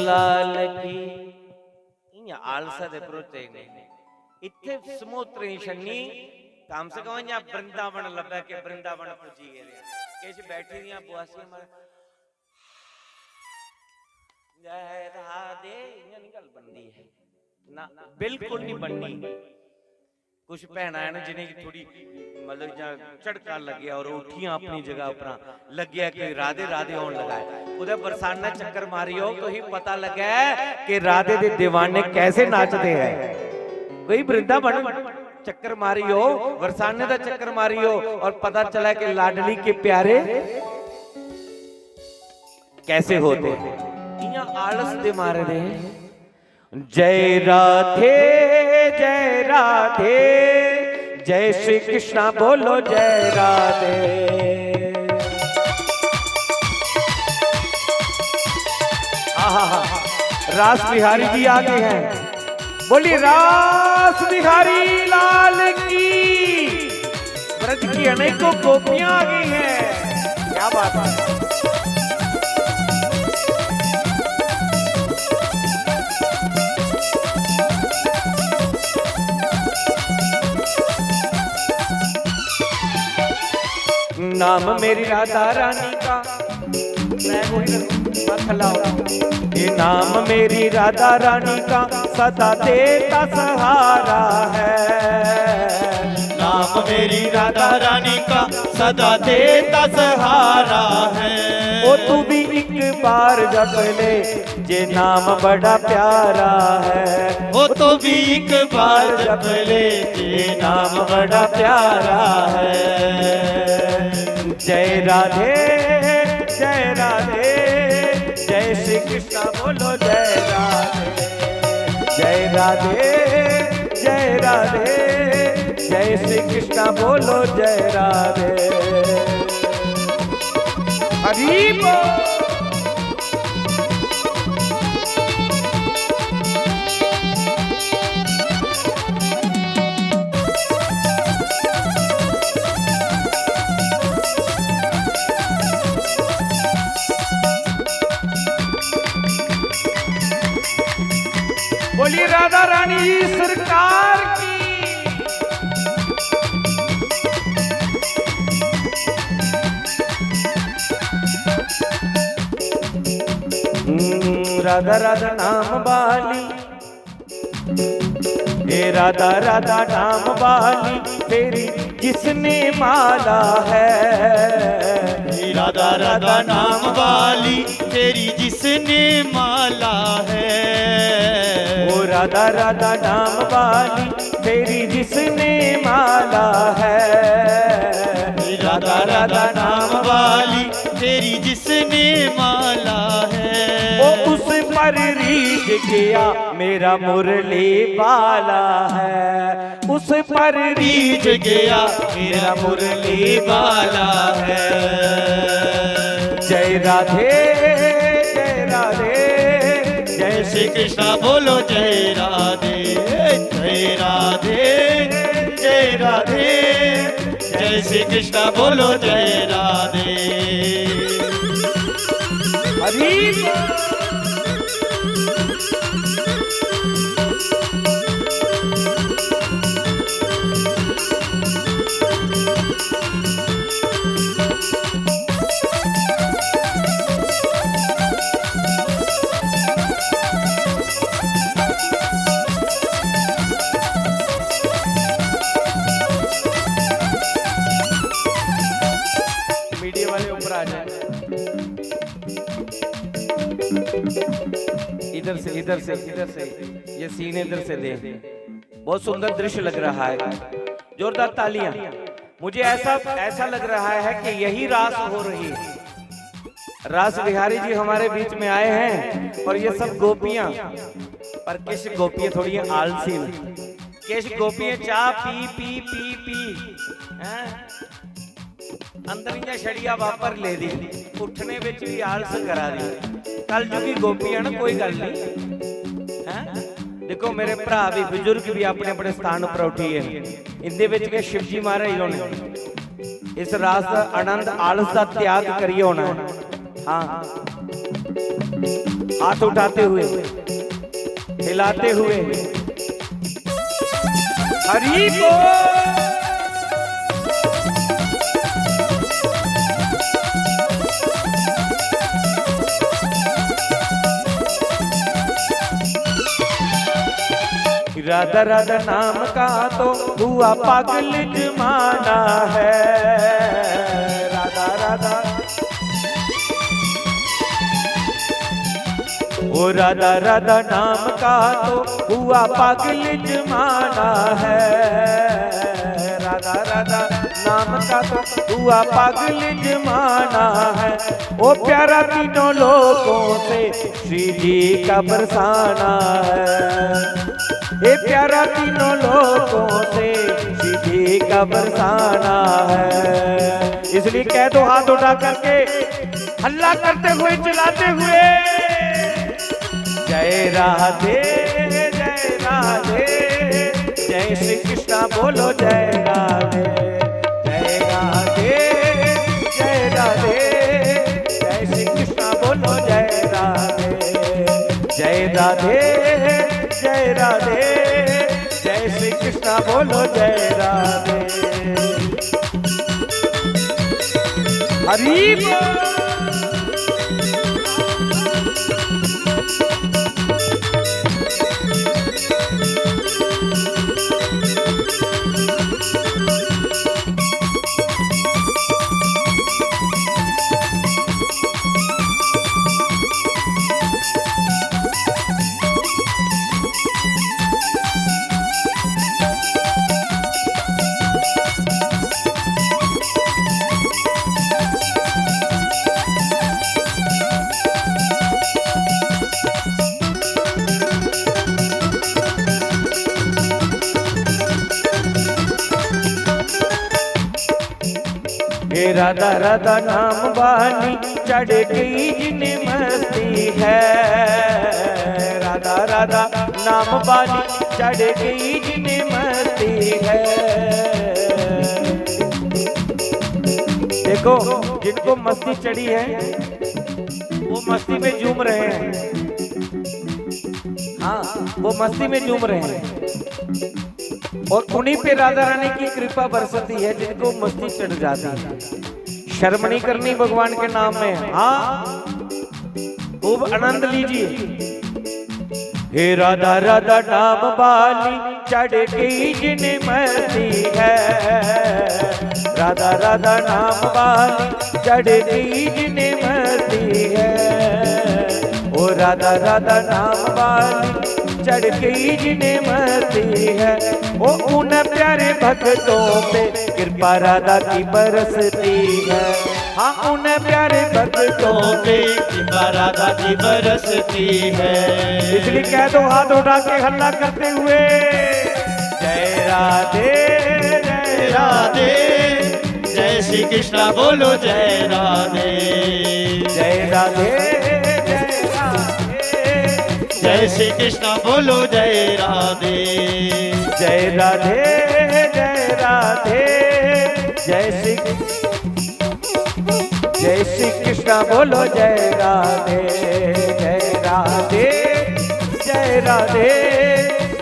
लाल की। इयां आलसा दे भरोचे ही नहीं। इत्थे समोतरे छन्नी, कम से कम इयां वृंदावन लब्भै कि वृंदावन पुज्जी गेदे आं। किश बैठी दियां बुआसियां मार, जय राधे, इयां नहीं गल बनदी है ना, बिल्कुल नहीं बननी। कुछ भैनां हैन जिनेंगी थोड़ी, मतलब, जां झटका लग्गेआ और उठियां अपनी जगह उप्परा, लग्गेआ कि राधे राधे होन लगा है। कुतै बरसाने चक्कर मारी आओ, तुसेंगी पता लग्गै कि राधे दे दीवाने कैसे नाचते हैं। कोई वृंदावन चक्कर मारी आओ, बरसाने दा चक्कर मारी आओ और पता चला कि लाडली के प्यारे कैसे होते हैं। इयां आलस दे मारे दे। जय राधे, जय राधे, जय श्री कृष्णा बोलो जय राधे। आहा, रास बिहारी जी आ गए हैं। बोलिए रास बिहारी लाल की। ब्रज की अनेकों गोपियां आ गई हैं। क्या बात है। नाम मेरी राधा रानी का, मैं कोई मत लाओ। ये नाम मेरी राधा रानी का सदा देता सहारा है। नाम मेरी राधा रानी का सदा देता सहारा है। ओ तू भी एक बार जप ले, जे नाम बड़ा प्यारा है। ओ तू भी एक बार जप ले, जे नाम बड़ा प्यारा है। जय राधे, जय राधे, जय श्री कृष्णा बोलो जय राधे। जय राधे, जय राधे, जय श्री कृष्णा बोलो जय राधे। हरि बोल। बोलिए राधा रानी सरकार की। हम्म, राधा राधा नाम वाली, ए राधा राधा नाम वाली, तेरी जिसने माला है। राधा राधा नाम वाली, तेरी जिसने माला है। ओ राधा राधा नाम वाली, तेरी जिसने माला है। राधा राधा नाम वाली, तेरी जिसने माला है। ओ उस पर रीझ गया मेरा मुरली वाला है। उस पर रीझ गया मेरा मुरली वाला है। जय राधे, जय राधे, जय श्री कृष्णा बोलो जय राधे। जय राधे, जय राधे, जय श्री कृष्णा बोलो जय राधे। हरि बोल। मीडिया वाले ऊपर आ जाए। इधर से, इधर से, इधर से, ये सीन इधर से दे। बहुत सुंदर दृश्य लग रहा है, जोरदार तालियां। मुझे ऐसा, ऐसा लग रहा है कि यही रास हो रही है। रास बिहारी जी हमारे बीच में आए हैं और ये सब गोपियां, पर किश गोपियां थोड़ियां आलसी न। किश गोपियां चाह पी, पी, पी, पी, हैं? अंदर इ'यां छड़िया वापर लेदी, उठने बिच भी आलस करा दी। कलयुगी गोपी है ना, कोई गल्ल नहीं, हैं? देखो, मेरे भरा भी, बुजुर्ग भी अपने अपने स्थान पर उठी है। इंदे बिच गै शिव जी महाराज होने। इस रास दा आनंद, आलस दा त्याग करियै होना है। हाँ, हाथ उठाते हुए, हिलाते हुए। हरि बोल। राधा राधा नाम का तो हुआ पागल जमाना है। राधा राधा, ओ राधा राधा नाम का तो हुआ पागल जमाना है। राधा राधा नाम का तो हुआ पागल जमाना है। ओ प्यारा तीनों लोगों से श्री जी का बरसाना है। ए प्यारा तीनों लोगों से श्री जी का बरसाना है। इसलिए कह दो हाथ उठा करके, हल्ला करते हुए, चिल्लाते हुए, जय राधे, जय राधे, जय श्री कृष्णा बोलो, जय राधे, जय राधे, जय राधे, जय श्री कृष्णा बोलो, जय राधे, जय राधे, जय राधे, जय श्री कृष्णा बोलो, जय राधे। हरि बोल। हे राधा राधा नाम वाली चढ़ गई जिन मस्ती है। राधा राधा नाम वाली चढ़ गई जिन मस्ती है। देखो, जिनको मस्ती चढ़ी है, वो मस्ती में झूम रहे हैं। हाँ, वो मस्ती में झूम रहे हैं। और उन्हीं पे राधा रानी की कृपा बरसती है, जिनको मस्ती चढ़ जाती है। शर्म नहीं करनी भगवान के नाम में। हाँ, खूब आनंद लीजिए। हे राधा राधा नाम वाली चढ़ गई जिन मस्ती है। राधा राधा नाम वाली चढ़ गई जिन मस्ती है। ओ राधा राधा नाम वाली चढ़ गई जिन मस्ती है। ओ उन प्यारे भक्तों पे कृपा राधा की बरसती है। हाँ, उन प्यारे भक्तों पे कृपा राधा की बरसती है। इसलिए कह दो हाथ उठा के हल्ला करते हुए, जय राधे, जय राधे, जय श्री कृष्णा बोलो जय राधे। जय राधे, जय राधे, जय श्री कृष्णा बोलो जय राधे। जय राधे, जय राधे, जय श्री, जय श्री कृष्णा बोलो जय राधे। जय राधे, जय राधे,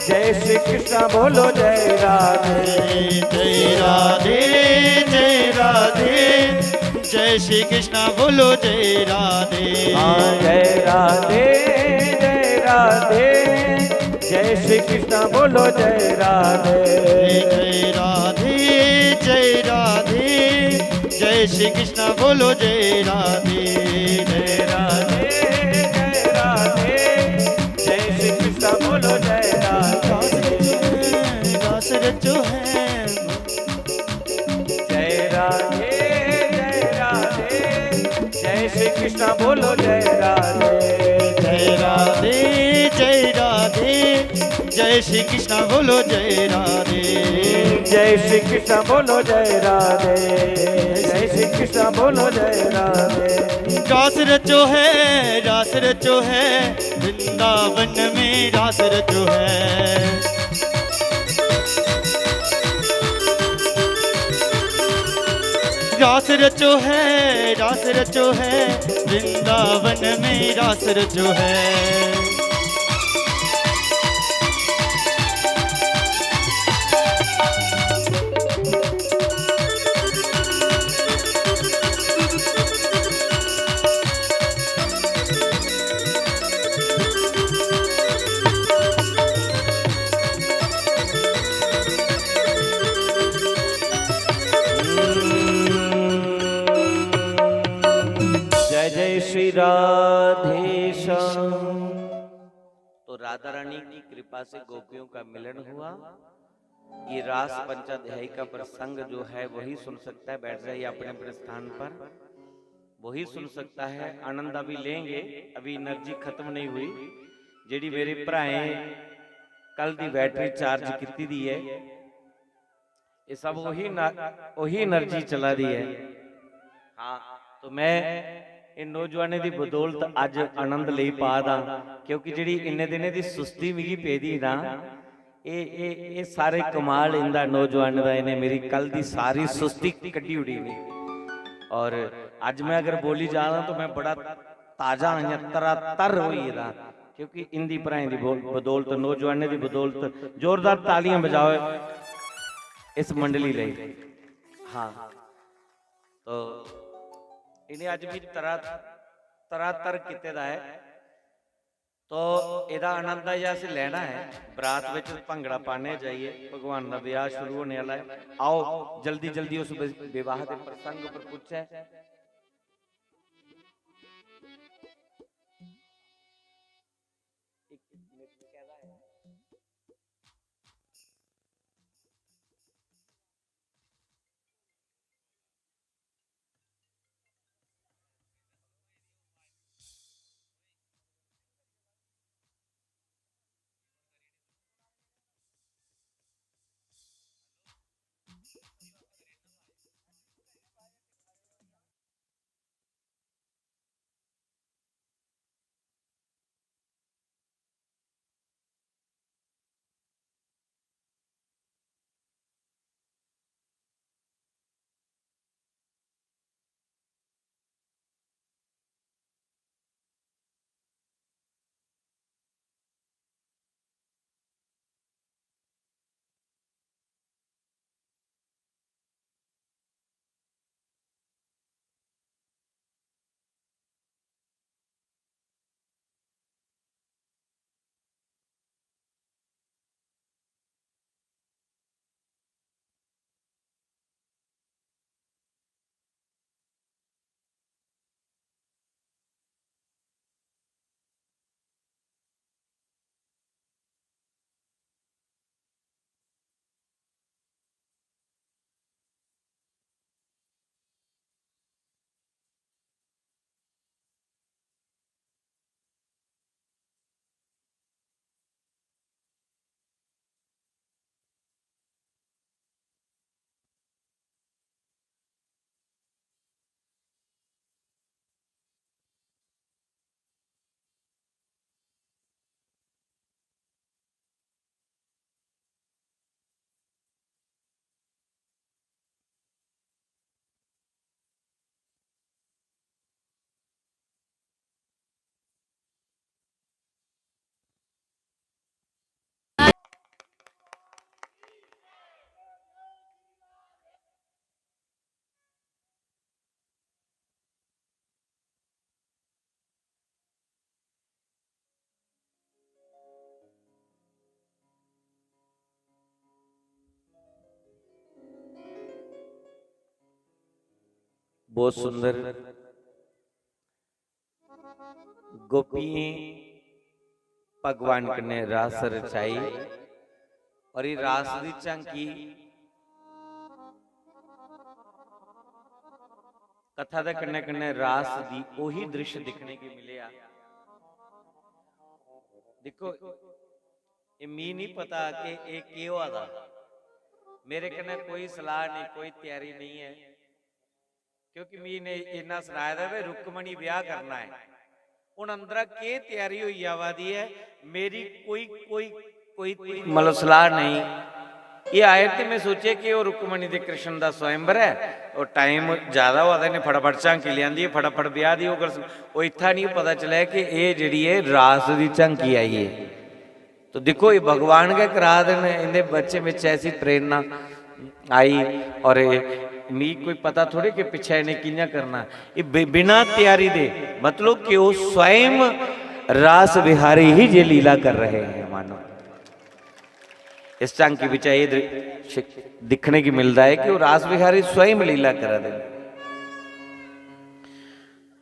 जय श्री कृष्णा बोलो जय राधे। जय राधे, जय राधे, जय श्री कृष्णा बोलो जय राधे। हाँ, जय राधे, जय राधे, जय श्री कृष्णा बोलो जय राधे। जय राधे, जय राधे, जय श्री कृष्णा बोलो जय राधे। जय राधे, जय राधे, जय श्री कृष्णा बोलो जय राधे। रास रचो है। जय राधे, जय राधे, जय श्री कृष्णा बोलो जय राधे। जय राधे, जय राधे, जय श्री कृष्णा बोलो जय राधे। जय श्री कृष्णा बोलो जय राधे। जय श्री कृष्णा बोलो जय राधे। रास रचो है, रास रचो है, वृंदावन में रास रचो है। रास रचो है, रास रचो है, वृंदावन में रास रचो है। जय जय श्री राधे श्याम। तो राधा रानी की कृपा से गोपियों का मिलन हुआ। ये रास पंचाध्यायी का प्रसंग जो है, वही सुन सकता है, बैठ जाइए अपने अपने स्थान पर, वही सुन सकता है। आनंद अभी लेंगे, अभी एनर्जी खत्म नहीं हुई। जेड़ी मेरे भराएं कल दी बैटरी चार्ज किती दी है, ये सब वही ना, वही एनर्जी चला दी है। हाँ, तो मैं इन नौजवानें दी बदौलत अज आनंद लेई पा दा, क्योंकि जेड़ी इन्ने दिनें दी सुस्ती मिगी पेदी ना, ए, ए, ए सारे कमाल इंदा नौजवान दा, इन्हें मेरी कल दी सारी सुस्ती कड्ढी उड़ी ने। और अज मैं अगर बोली जा रहा तो मैं बड़ा ताजा आं, इ'यां तरा तर होई गेदा, क्योंकि इंदी भ्राएं दी बोल-, बदौलत, नौजवानें दी बदौलत। जोरदार तालियां बजाओ इस मंडली लेई। हाँ, तो इन्हें अज भी तरा, तरा तर कीते दा है। तो एदा आनंद अजें अस लैना है। बरात विच भंगड़ा पाने जाइए, भगवान दा ब्याह शुरू होने वाला है। आओ, जल्दी जल्दी उस वि-, विवाह दे प्रसंग पर पुच्छे। बहुत सुंदर। गोपियें भगवान कन्नै रास रचाई और ये रास दी झांकी कथा दे कन्नै कन्नै रास दी ओही दृश्य दिक्खने गी मिलेआ। दिक्खो, एह् मी निं पता कि एह् केह् होआ दा। मेरे कन्नै कोई सलाह नेईं, कोई त्यारी नेईं ऐ, क्योंकि मी इन्ने इन्ना सनाए दा भाई रुक्मणी ब्याह करना ऐ। हुन अंदरा केह् त्यारी होई आवा दी ऐ, मेरी कोई, कोई, कोई, कोई मतलब सलाह नेईं। एह् आए ते में सोचेआ कि ओह् रुक्मणी ते कृष्ण दा स्वयंवर ऐ, ओह् टाइम ज्यादा होआ दा, इ'नें फटाफट झांकी लेआंदी, फटाफट ब्याह् दी ओह् कर, ओह् इत्थै निं पता चलेआ कि एह् जेह्ड़ी ऐ रास दी झांकी आई ऐ। तो दिक्खो, एह् भगवान गै करा दे न, इं'दे बच्चें बिच ऐसी प्रेरणा आई। और एह् मिगी कोई पता थोड़े कि पिच्छें इ'नें कि'यां करना। एह् बि-, बिना त्यारी दे, मतलब कि ओह् स्वयं रास बिहारी ही जे लीला कर रहे हैं, मानो। इस झांकी बिच एह् दृ-, शि-, दिक्खने गी मिलदा ऐ कि ओह् रास बिहारी स्वयं लीला करा दे न।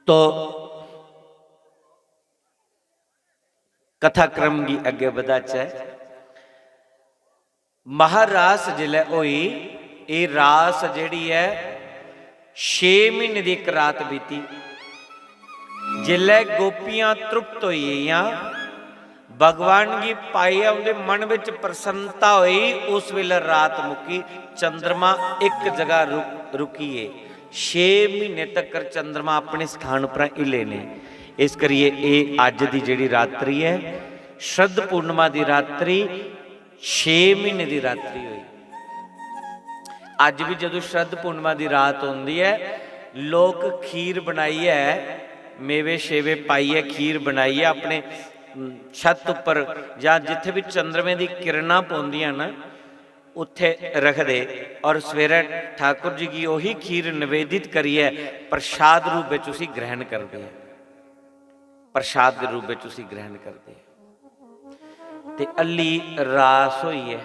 तो कथाक्रम गी अग्गें बधाचै। महारास जिसलै होई, एह् रास जेह्ड़ी ऐ, छे म्हीने दी इक रात बीती। जिसलै गोपियां तृप्त होई गेइयां, भगवान गी पाइयै उं'दे मन बिच प्रसन्नता होई, उस बेल्लै रात मुक्की, चंद्रमा इक जगह रु-, रुकी गे। छे म्हीने तक्कर चंद्रमा अपने स्थान परा हिले नेईं। इस करियै एह् अज्ज दी जेह्ड़ी रात्रि ऐ, शरद पूर्णिमा दी रात्रि, छे म्हीने दी रात्रि होई। अज्ज बी जदूं शरद पूर्णिमा दी रात होंदी ऐ, लोक खीर बनाइयै, मेवे शेवे पाइयै, खीर बनाइयै अपने, उम, छत उप्पर जां जित्थै बी चंद्रमें दी किरणां पौंदियां न, उत्थै रखदे और सवेरै ठाकुर जी गी ओही खीर निवेदित करियै प्रसाद रूप बिच उसी ग्रहण करदे। प्रसाद दे रूप बिच उसी ग्रहण करदे। ते हल्ली रास होई ऐ।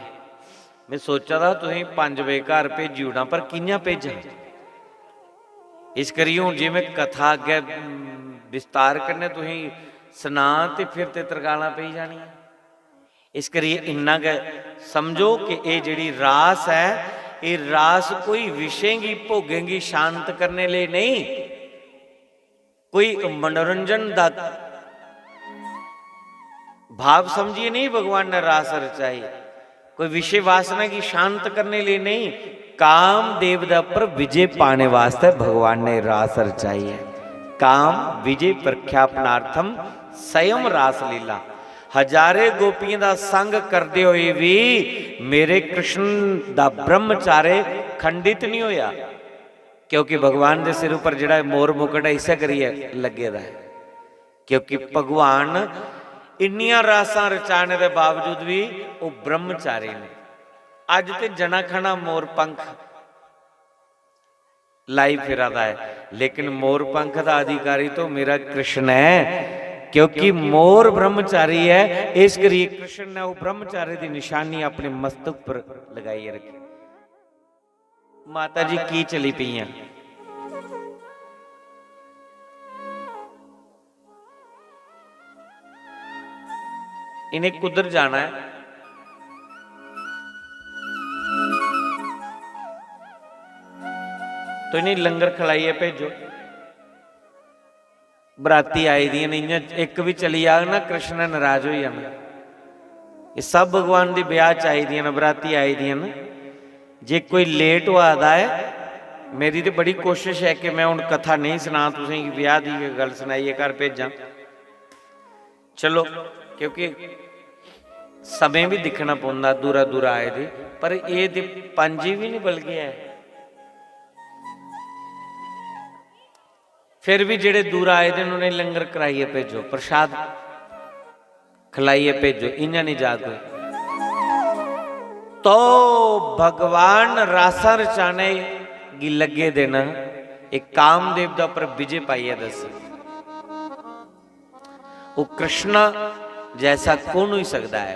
में सोचा दा तुसेंगी पंज बजे घर भेजी ओड़ां, पर कि'यां भेजां? इस करियै हून जे में कथा अग्गै, उम, विस्तार कन्नै तुसेंगी सनां ते फिर ते तरकालां पेई जानियां। इस करियै इन्ना गै समझो कि एह् जेह्ड़ी रास ऐ, एह् रास कोई विशें गी, भोगें गी शांत करने लेई नेईं, कोई मनोरंजन दा भाव समझियै नेईं भगवान ने रास रचाई, कोई विषय वासना गी शांत करने लेई नेईं, कामदेव दे उप्पर विजय पाने वास्तै भगवान ने रास रचाई ऐ। काम विजय प्रख्यापनार्थम स्वयं रासलीला। हजारे गोपियें दा संग करदे होए भी मेरे कृष्ण दा ब्रह्मचार्य खंडित नहीं होया, क्योंकि भगवान दे सिर उप्पर जेह्ड़ा मोर मुकुट ऐ, इस्सै करियै लग्गे दा ऐ, क्योंकि भगवान इन्नियां रासां रचाने दे बावजूद भी ओह् ब्रह्मचारी न। अज्ज ते जना खना मोर पंख लाई फिरा दा ऐ, लेकिन मोर पंख दा अधिकारी तो मेरा कृष्ण ऐ, क्योंकि मोर ब्रह्मचारी ऐ, इस करियै कृष्ण ने ओह् ब्रह्मचारी दी निशानी अपने मस्तक पर लगाइयै रखी। माता जी की चली पेइयां? इ'नें कुद्धर जाना ऐ? तो इ'नें लंगर खलाइयै भेजो। बराती आई दियां न, इ'यां इक बी चली जाग ना, कृष्ण ने नाराज होई जाना। एह् सब भगवान दी ब्याह च आई दियां न, बराती आई दियां न। जे कोई लेट होआ दा ऐ, मेरी ते बड़ी कोशिश ऐ कि में हून कथा नेईं सनां तुसेंगी, ब्याह दी गै गल्ल सनाइयै घर भेजां। चलो, क्योंकि समें बी दिक्खना पौंदा, दूरा दूरा आए दे, पर एह् ते पंज बी निं बलगेआ ऐ। फिर भी जेह्ड़े दूरा आए दे न, उ'नेंगी लंगर कराइयै भेजो, प्रसाद खलाइयै भेजो, इ'यां निं जा कोई। तो भगवान रासां रचाने गी लग्गे दे न, एह् कामदेव दा उप्पर विजय पाइयै दस्से। ओह् कृष्णा जैसा कौन होई सकदा ऐ?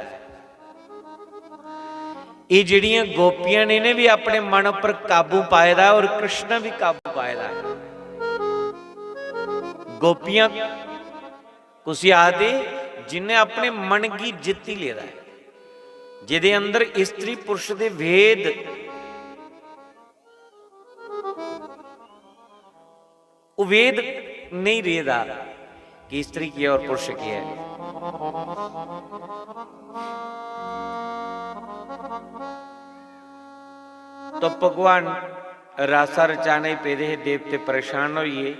एह् जेह्ड़ियां गोपियां ने, इ'नें बी अपने मन उप्पर काबू पाए दा ऐ और कृष्ण बी काबू पाए दा ऐ। गोपियां कुसी आखदे? जिन्ने अपने मन गी जित्ती लेदा ऐ, जेह्दे अंदर स्त्री पुरुष दे भेद, ओह् भेद नेईं रेह्दा कि स्त्री केह् ऐ और पुरुष केह् ऐ। तो भगवान रासा रचाने गी पेदे हे, देवते परेशान होई गे,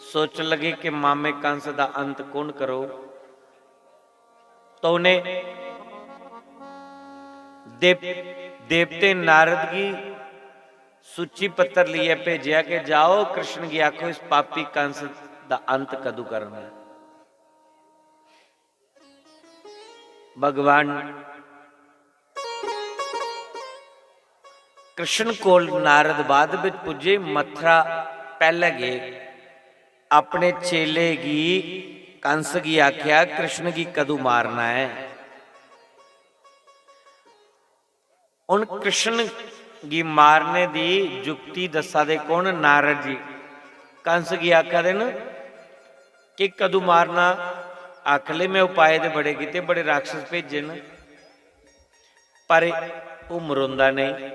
सोचन लगे कि मामे कंस दा अंत कौन करो। तो उ'नें देव-, देवतें नारद गी सूची पत्र लेइयै भेजेआ कि जाओ, कृष्ण गी आखो, इस पापी कंस दा अंत कदूं करना ऐ। भगवान कृष्ण कोल नारद बाद बिच पुज्जे। मथुरा पैह्ले गे, अपने चेले गी, कंस गी आखेआ, कृष्ण गी कदूं मारना ऐ? हुन कृष्ण गी मारने दी जुक्ति दस्सा दे कौन? नारद जी। कंस गी आखा दे न कि कदूं मारना? आखले, में उपाय ते बड़े कीते, बड़े राक्षस भेजे न, पर ओह् मरोंदा नेईं।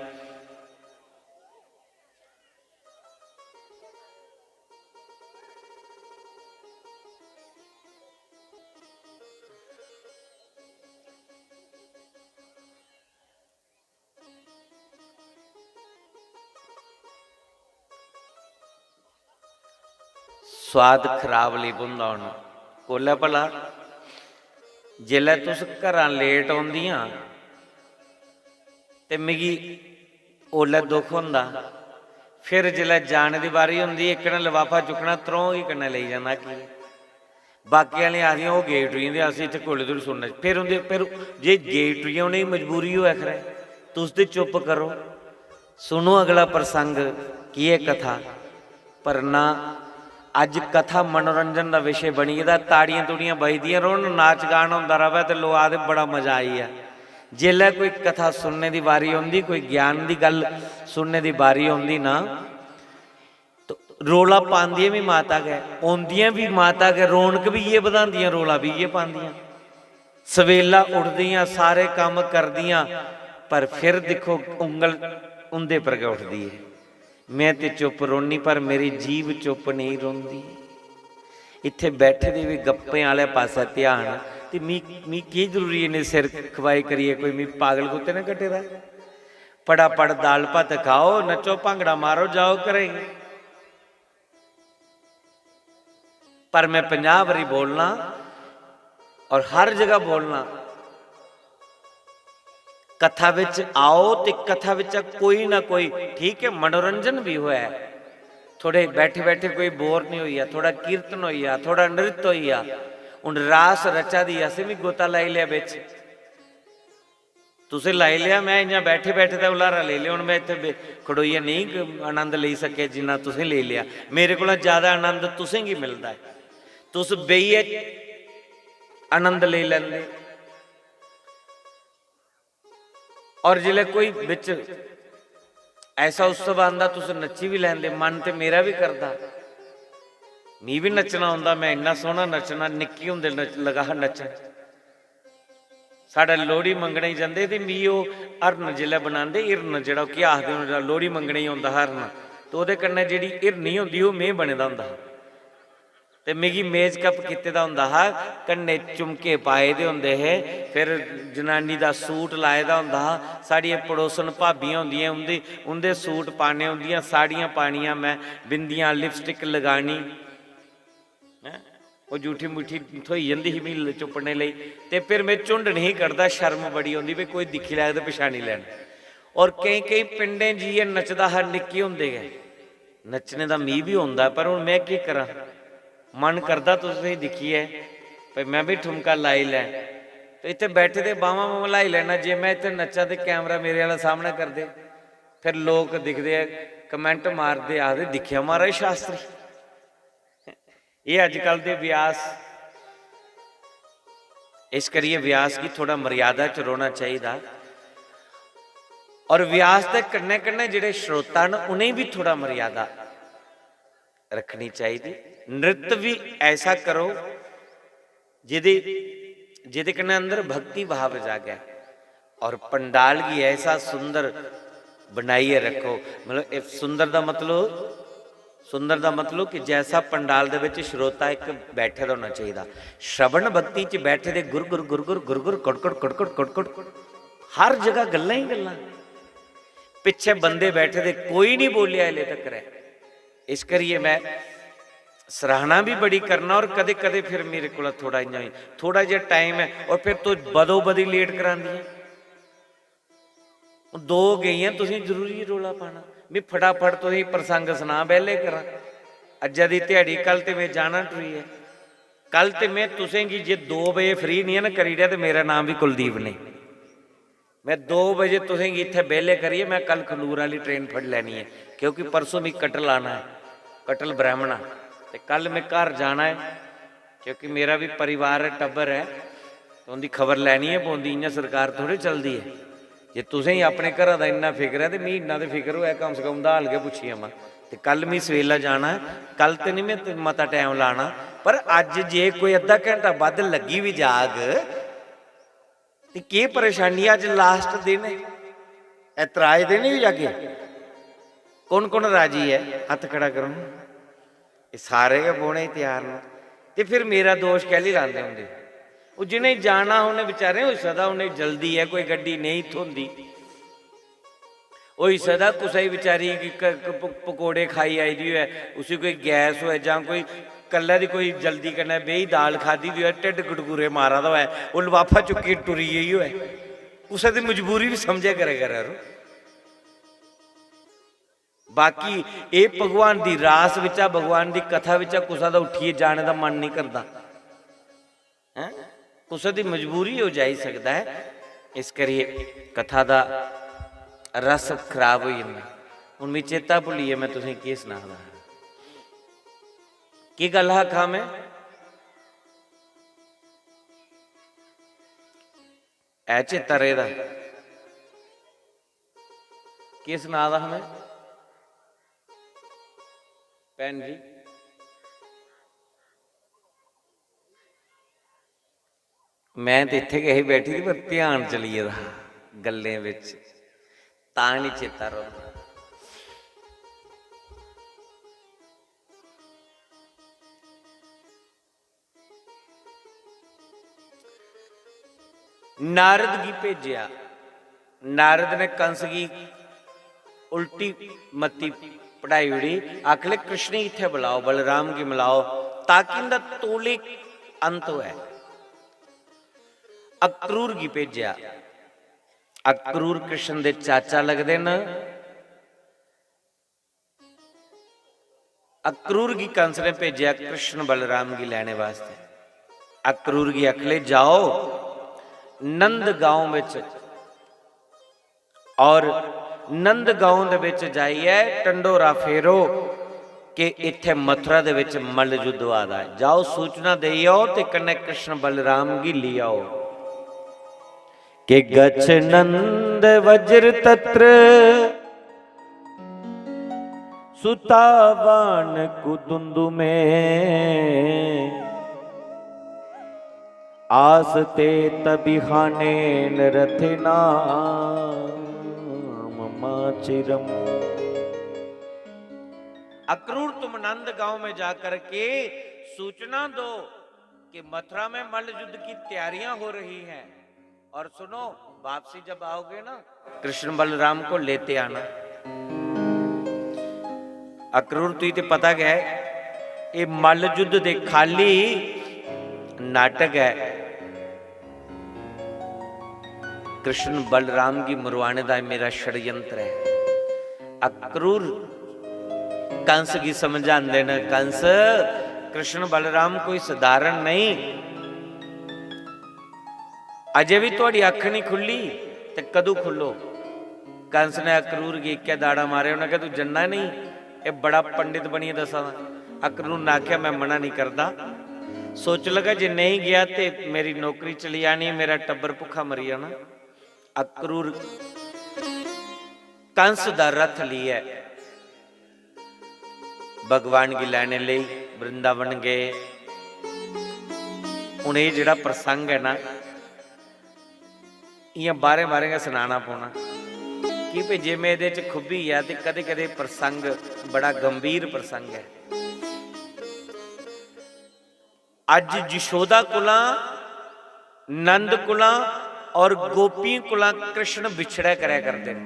स्वाद खराब लेई पौंदा होना। कोलै भला? जेल्लै तुस घरा लेट औंदियां ते मिगी ओल्लै दुख होंदा, फिर जिसलै जाने दी बारी होंदी, इक ने लफाफा चुक्कना, त्रौं गी कन्नै लेई जाना। की? बाकी आह्लियां आखदियां, "ओह् गे टुरी जंदे, अस इत्थै कोल्ले धोड़ी सुनना।" फिर उं'दे, फिर जे गे टुरी जान, उ'नेंगी मजबूरी होऐ खरै, तुस ते चुप्प करो, सुनो अगला प्रसंग, केह् ऐ कथा। पर ना, अज्ज कथा मनोरंजन दा विशे बनी गेदा। ताड़ियां तुड़ियां बजदियां रौह्न, नाच गान होंदा र'वै ते लोक आखदे, "बड़ा मजा आई गेआ।" जेल्लै कोई कथा सुनने दी बारी औंदी, कोई ज्ञान दी गल्ल सुनने दी बारी औंदी ना, तो रौला पांदियां बी माता गै, औंदियां बी माता गै, रौनक बी इ'यै बधांदियां, रौला बी इ'यै पांदियां। सवेला उठदियां, सारे कम्म करदियां, पर फिर दिक्खो, उंगल उं'दे पर गै उठदी ऐ। में ते चुप्प रौह्न्नी, पर मेरी जीभ चुप्प नेईं रौंह्दी। इत्थै बैठे दे बी गप्पें आह्ले पासै ध्यान, ते मी, मी केह् जरूरी इन्ने सिर खपाई करियै कोई मी पागल कुत्ते ने कट्टे दा? फटाफट दाल भत्त खाओ, नच्चो, भांगड़ा मारो, जाओ घरै गी। पर में पंजाह् बारी बोलना और हर जगह बोलना, कथा बिच आओ ते कथा बिच कोई ना कोई, ठीक है, मनोरंजन भी होऐ, थोड़े बैठे बैठे कोई बोर नहीं होई जा, थोड़ा कीर्तन होई जा, थोड़ा नृत्य होई जा। हुन रास रचा दी, असें भी गोता लाई लेआ बिच। तुसें लाई लेआ, में इ'यां बैठे बैठे दा हुलारा लेई लेआ। हुन में इत्थै बे-, खड़ोइयै नेईं क-, आनंद लेई सकेआ जिन्ना तुसें लेई लेआ। मेरे कोला ज्यादा आनंद तुसें गी मिलदा ऐ, तुस बेहियै आनंद लेई लैंदे। और जिसलै कोई बिच ऐसा उत्सव आंदा, तुस नच्ची बी लैंदे, मन ते मेरा बी करदा, मी बी नच्चना औंदा। में इन्ना सोह्ना नच्चना, निक्की होंदे नच-, लगा हा नच्चन। साढ़े लोह्ड़ी मंगने गी जंदे ते मी ओह् हरण जिसलै बनांदे, हिरण जेह्ड़ा, ओह् केह् आखदे न, जेह्ड़ा लोह्ड़ी मंगने गी औंदा हा हरण, ते ओह्दे कन्नै जेह्ड़ी हिरनी होंदी ही, ओह् में बने दा होंदा हा। ते मिगी मेजकप कीते दा होंदा हा, कन्नै झुमके पाए दे होंदे हे, फिर जनानी दा सूट लाए दा होंदा हा। साढ़ियां पड़ोसन भाबियां होंदियां, उं'दी, उं'दे सूट पाने, उं'दियां साड़ियां पानियां, में बिंदियां, लिपस्टिक लगानी, हैं? ओह् जूठी मुट्ठी थ्होई जंदी ही मिगी चुप्पने लेई। ते फिर में झुंड नेईं कड्ढदा, शर्म बड़ी औंदी, भाई कोई दिक्खी लैग ते पछानी लैना। और केईं केईं पिंडें जाइयै नचदा हा निक्के होंदे गै। नच्चने दा मी बी औंदा, पर हून में केह् करां? मन करदा तुसेंगी दिक्खियै, भाई में बी ठुमका लाई लैं। ते इत्थै बैठे दे बाह्मां बाह्मां ल्हाई लैना, जे में इत्थै नच्चां ते कैमरा मेरे आह्ला सामनै करदे, फिर लोक दिखदे, comment मारदे, आखदे, "दिक्खेआ महाराज शास्त्री।" एह् अजकल दे व्यास। इस करियै व्यास गी थोड़ा मर्यादा च रौह्ना चाहिदा। और व्यास दे कन्नै कन्नै जेह्ड़े श्रोता न, उ'नेंगी बी थोड़ा मर्यादा रक्खनी चाहिदी। नृत्य भी ऐसा करो जेह्दे, जेह्दे कन्नै अंदर भक्ति भाव जागै। और पंडाल गी ऐसा सुंदर बनाइयै रक्खो। मतलब, इस सुंदर दा मतलब, सुंदर दा मतलब कि जैसा पंडाल दे बिच श्रोता इक बैठे दा होना चाहिदा। श्रवण भक्ति च बैठे दे गुर गुर गुर गुर गुर गुर कुड़ कुड़ कुड़ कुड़ कुड़ कुड़, हर जगह गल्लां ही गल्लां। पिच्छे बंदे बैठे दे, कोई नहीं बोलेआ हले तकर ऐ। इस करियै में सराहना भी बड़ी करना और कदे-कदे फिर मेरे कोला थोड़ा इ'यां होई, थोड़ा जेहा time ऐ और फिर तुस बदो-बदी late करांदियां। दो गेइयां, तुसें जरूरी रौला पाना। में फटाफट तुसेंगी प्रसंग सनां, बेह्ले करां। अज्जै दी ध्याड़ी, कल ते में जाना टुरियै। कल ते में तुसेंगी जे दो बजे फ्री निं ऐ ना करी ओड़ेआ ते मेरा नाम बी कुलदीप नेईं। में दो बजे तुसेंगी इत्थै बेह्ले करियै में कल खंडूर आह्ली ट्रेन फड़ी लैनी ऐ, क्योंकि परसों मिगी कटल आना ऐ, कटल ब्राह्मणा, ते कल में घर जाना ऐ, क्योंकि मेरा बी परिवार ऐ, टब्बर ऐ, ते उं'दी खबर लैनी गै पौंदी, इ'यां सरकार थोह्ड़े चलदी ऐ। जे तुसेंगी अपने घरा दा इन्ना फिकर ऐ ते मिगी इन्ना ते फिकर होऐ, कम से कम उं'दा हाल गै पुच्छी आवां। ते कल मिगी सवेला जाना ऐ, कल ते निं में ते मता टैम लाना, पर अज्ज जे कोई अद्धा घैंटा बद्ध लग्गी बी जाग, ते केह् परेशानी ऐ? अज्ज लास्ट दिन ऐ, एतराज ते निं होई जागे? कौन कौन राजी ऐ, हत्थ खड़ा करो। एह् सारे गै बौह्ने गी त्यार न, ते फिर मेरा दोश कैह्ली लांदे होंदे? ओह् जि'नें जाना, उ'नें बेचारें, होई सकदा उ'नें जल्दी ऐ, कोई गड्डी नेईं थ्होंदी, होई सकदा कुसै गी बेचारी गी क-, क-, प-, पकौड़े खाई आई दी होऐ, उसी कोई गैस होऐ, जां कोई कल्लै दी कोई जल्दी कन्नै बेही दाल खाद्धी दी होऐ, ढिड्ड गटगूरे मारा दा होऐ, ओह् लफाफा चुक्कियै टुरी गेई होऐ। कुसै दी मजबूरी बी समझै करै करै यरो। बाकी एह् भगवान दी रास बिच्चा, भगवान दी कथा बिच्चा कुसै दा उट्ठियै जाने दा मन निं करदा। हैं? कुसै दी मजबूरी होई जाई सकदा ऐ, इस करियै कथा दा रस खराब होई जंदा। हून मिगी चेता भुल्ली गेआ, में तुसेंगी केह् सना दा हा, केह् गल्ल हा आक्खा में? ऐ चेता रेह्दा? केह् सना दा हा में? भैन जी, में ते इत्थै गै ही बैठी दी, पर ध्यान चली गेदा हा गल्लें बिच, तां निं चेता रौंह्दा। नारद गी भेजेआ। नारद ने कंस गी उल्टी मत्ती पढ़ाई ओड़ी। आखले, कृष्ण गी इत्थै बुलाओ, बलराम गी बुलाओ, ताकि इंदा तौले अंत होऐ। अक्रूर गी भेजेआ। अक्रूर कृष्ण दे चाचा लगदे न। अक्रूर गी कंस ने भेजेआ कृष्ण बलराम गी लैने वास्तै। अक्रूर गी आखले, जाओ नंद गांव बिच, और नंद गांव दे बिच जाइयै टंडोरा फेरो कि इत्थै मथुरा दे बिच मल्ल युद्ध होआ दा ऐ। जाओ, सूचना देई आओ ते कन्नै कृष्ण बलराम गी लेई आओ। कि गच्छ नंद वज्र तत्र सुता बाण कुदुंदु में। आस ते तबिहानेन रथिनाम माचिरम। अक्रूर, तुम नंद गांव में जाकर के सूचना दो कि मथुरा में मल्ल युद्ध की तैयारियां हो रही हैं। और सुनो, वापसी जब आओगे ना, कृष्ण बलराम को लेते आना। अक्रूर, तुई ते पता गै, एह् मल्ल युद्ध दे खाली नाटक ऐ। कृष्ण बलराम गी मरवाने दा एह् मेरा षड्यंत्र ऐ। अक्रूर कंस गी समझांदे न, कंस, कृष्ण बलराम कोई सधारण नहीं। अजें बी थुआड़ी अक्ख निं खु'ल्ली ते कदूं खु'ल्लो? कंस ने अक्रूर गी इक्कै दाड़ा मारेआ, उ'न्नै आखेआ, "तूं जन्ना नेईं, एह् बड़ा पंडित बनियै दस्सा दा।" अक्रूर ने आखेआ, "में मना निं करदा।" सोच लगा, "जे नेईं गेआ ते मेरी नौकरी चली जानी, मेरा टब्बर भुक्खा मरी जाना।" अक्रूर कंस दा रथ लेइयै भगवान गी लैने लेई वृंदावन गे। हून एह् जेह्ड़ा प्रसंग ऐ ना, इ'यां बाह्रें बाह्रें गै सनाना पौना, की भई जे में एह्दे च खुब्बी गेआ ते कदें-कदें प्रसंग बड़ा गंभीर प्रसंग ऐ। अज्ज जशोदा कोला, नंद कोला और गोपियें कोला कृष्ण बिछड़ै करै करदे न।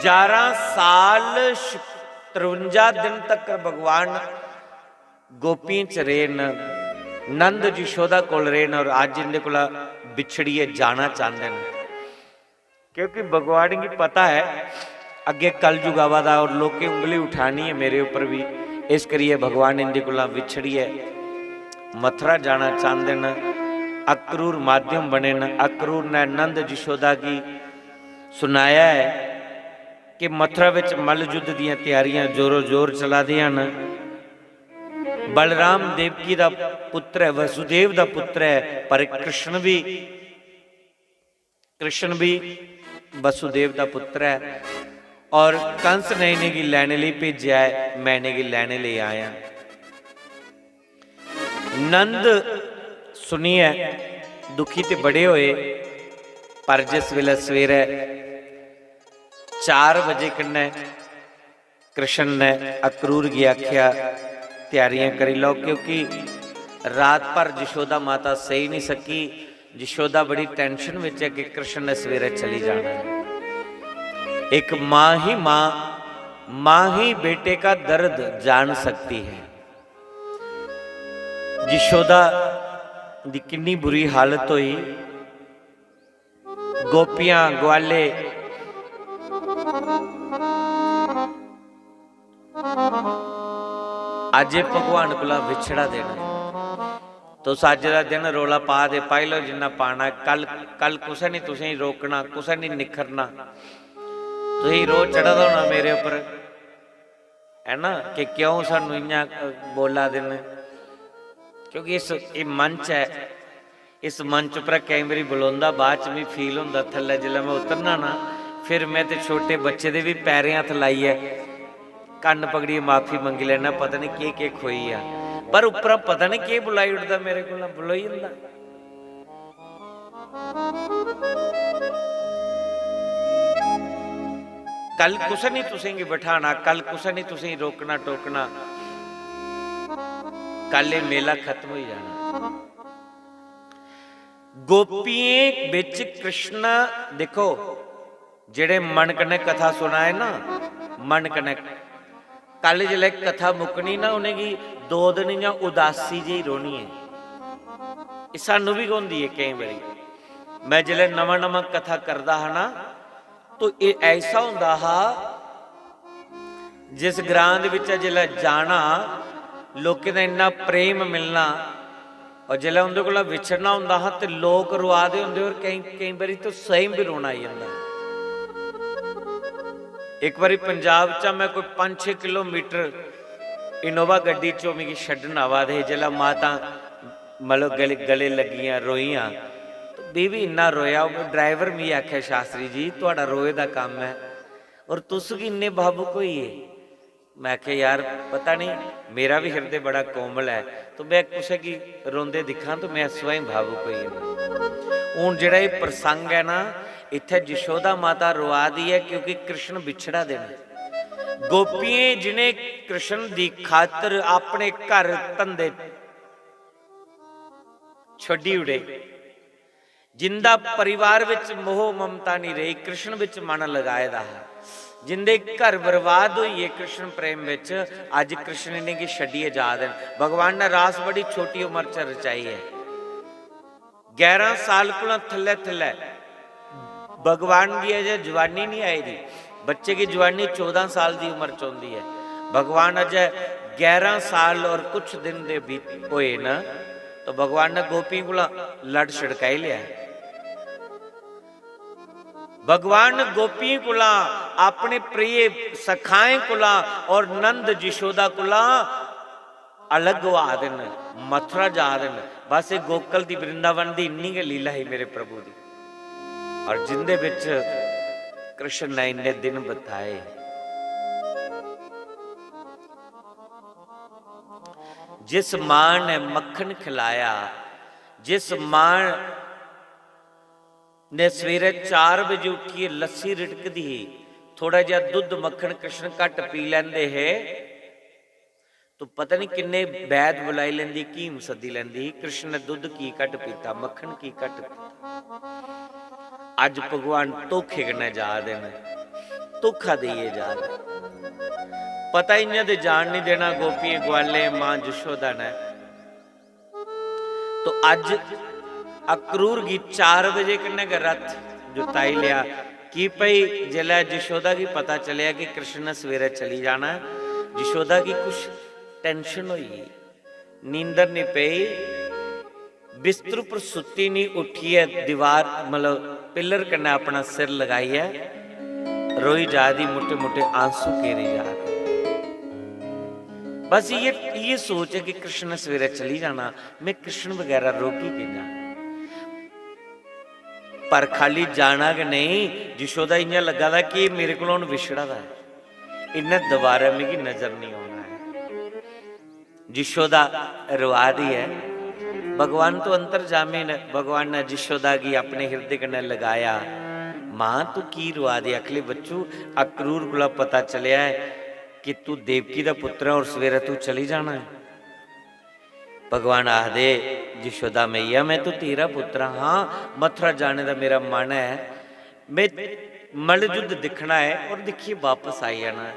जारां साल श-, त्रुंजा दिन तक भगवान गोपियें च रेह् न, नंद जशोदा कोल रेह् न, और अज्ज इंदे कोला बिछड़ियै जाना चांह्दे न, क्योंकि भगवान गी पता ऐ अग्गें कलयुग आवा दा और लोकें उंगली उठानी ऐ मेरे उप्पर बी। इस करियै भगवान इंदे कोला बिछड़ियै मथुरा जाना चांह्दे न। अक्रूर माध्यम बने न। अक्रूर ने नंद यशोदा गी सुनाया ऐ कि मथुरा विच मल्ल युद्ध दियां त्यारियां जोरो जोर चला दियां न। बलराम देवकी दा पुत्र ऐ, वसुदेव दा पुत्र ऐ, पर कृष्ण भी, कृष्ण भी वसुदेव दा पुत्र ऐ। और कंस ने इ'नेंगी लैने लेई भेजेआ ऐ, मैं इ'नेंगी लैने लेई आया। नंद सुनियै दुखी ते बड़े होए, पर जिस बेल्लै सवेरै चार बजे कन्नै कृष्ण ने अक्रूर गी आखेआ, "त्यारियां करी लैओ, क्योंकि रात भर जशोदा माता सेई निं सकी।" जशोदा बड़ी tension बिच ऐ कि कृष्ण ने सवेरे चली जाना है। एक माँ ही माँ, माँ ही बेटे का दर्द जान सकती है। जशोदा दी किन्नी बुरी हालत होई। गोपियां, ग्वाले, अज्ज एह् भगवान कोला विछड़ा देना। तुस अज्ज दा दिन रौला पा दे, पाई लैओ जिन्ना पाना। कल, कल कुसै ने तुसेंगी रोकना, कुसै ने निखरना। तुसेंगी रोह् चढ़ा दा होना मेरे उप्पर, है ना, कि क्यों सानू इ'यां, अ, बोला दे न। क्योंकि इस, एह् मंच ऐ, इस मंच उप्पर केईं बारी बलोंदा, बाद च मिगी feel होंदा थल्लै जिसलै में उतरना ना, फिर में ते छोटे बच्चे दे बी पैरें हत्थ लाइयै कन्न पकड़ियै माफी मंगी लैना, पता निं केह् केह् खोई गेआ। पर उप्परा पता निं केह् बुलाई ओड़दा मेरे कोला, बलोई जंदा। कल कुसै निं तुसेंगी बठाना, कल कुसै निं तुसेंगी रोकना टोकना। कल एह् मेला खत्म होई जाना। गोपियें बिच कृष्ण, दिक्खो, जेह्ड़े मन कन्नै कथा सुना दे ना, मन कन्नै, कल जिसलै कथा मुक्कनी ना, उ'नेंगी दो दिन इ'यां उदासी जेही रौह्नी ऐ। एह् सानू बी होंदी ऐ केईं बारी। में जिसलै नमां नमां कथा करदा हा ना, तो एह् ऐसा होंदा हा, जिस ग्रां दे बिच्चा जिसलै जाना, लोकें दा इन्ना प्रेम मिलना, और जिसलै उं'दे कोला विछड़ना होंदा हा, ते लोक रोआ दे होंदे, और केईं, केईं बारी तो सही बी रोना आई जंदा। इक बारी पंजाब चा में कोई पंज छे किलोमीटर Innova गड्डी चों मिगी छड्डन आवा दे हे, जिसलै माता मतलब गले, गले लग्गियां, रोइयां, तो में बी इन्ना रोया। ओह् driver मिगी आखै, "शास्त्री जी, थुआढ़ा रोए दा कम्म ऐ, और तुस की इन्ने भावुक होई गे?" में आखेआ, "यार, पता निं, मेरा बी हिरदे बड़ा कोमल ऐ, तो में कुसै गी रोंदे दिक्खां, तो में स्वयं भावुक होई जन्नां।" हून जेह्ड़ा एह् प्रसंग ऐ ना, इत्थै जशोदा माता रोआ दी ऐ, क्योंकि कृष्ण बिछड़ा दे न। गोपियें जिनें कृष्ण दी खातर अपने घर धंधे छड्डी ओड़े, जिंदा परिवार विच मोह ममता नहीं रही, कृष्ण विच मन लगाए दा हा, जिंदे घर बर्बाद होई गे कृष्ण प्रेम विच, अज कृष्ण इ'नेंगी छड्डियै जा दे न। भगवान ने रास बड़ी छोटी उम्र च रचाई है, ग्यारह साल कोला थल्ले थल्ले। भगवान गी अजें जवानी नहीं आई दी, बच्चे की जवानी चौदह साल दी उम्र च होंदी है। भगवान अजय ग्यारह साल और कुछ दिन दे बीत होए न, तो भगवान ने गोपियों कोला लड़ छिड़काई लिया। भगवान गोपियों कोला, अपने प्रिय सखाएं कोला और नंद यशोदा कोला अलग होआ दे न, मथुरा जा दे न। बस एह् गोकुल दी, वृंदावन दी इन्नी गै लीला ही मेरे प्रभु दी। और जिंदे बिच कृष्ण ने इन्ने दिन बिताए, जिस मां ने मक्खन खिलाया, जिस मां ने सवेरे चार बजे उठियै लस्सी रिड़कदी ही, थोड़ा जिहा दुद्ध मक्खन कृष्ण घट पी लैंदे हे, तो पता नहीं किन्ने वैद बुलाई लैंदी, हकीम सद्दी लैंदी ही, कृष्ण ने दुद्ध की घट पीता, मक्खन की घट पीता। अज भगवान धोखे कन्नै जा दे न, धोखा देइयै जा दे। पता इ'यां ते जान नहीं देना गोपियें ग्वालें मां जशोदा ने। तो अज अक्रूर गी चार बजे कन्नै गै रथ जुताई लेआ। की भई, जिसलै जशोदा गी पता चलेआ कि कृष्ण ने सवेरै चली जाना ऐ, जशोदा गी कुछ टेंशन होई गेई, नींदर निं पेई, बिस्तर पर सुत्ती निं, उट्ठियै दीवार, मतलब, पिलर कन्नै अपना सिर लगाइयै रोई जा दी, मुट्टे मुट्टे आंसू केरी जा दी। बस इ'यै, इ'यै सोच ऐ कि कृष्ण ने सवेरै चली जाना, में कृष्ण बगैरा रोगी कि'यां? पर खाली जाना गै नेईं, जशोदा इ'यां लग्गा दा कि मेरे कोला हून बिछड़ा दा ऐ, इन्नै दोबारा मिगी नजर निं औना ऐ। जशोदा रोआ दी ऐ। भगवान तो अंतर्जामी न, भगवान ने जशोदा गी अपने हिरदे कन्नै लगाया। मां, तू की रोआ दी? आखली, बच्चू, अक्रूर कोला पता चलेआ ऐ कि तू देवकी दा पुत्र ऐ और सवेरै तू चली जाना ऐ। भगवान आखदे, जशोदा मैया, मैं तो तेरा पुत्र हां, मथुरा जाने दा मेरा मन ऐ, मैं मल्ल युद्ध दिक्खना ऐ और दिक्खियै वापस आई जाना ऐ।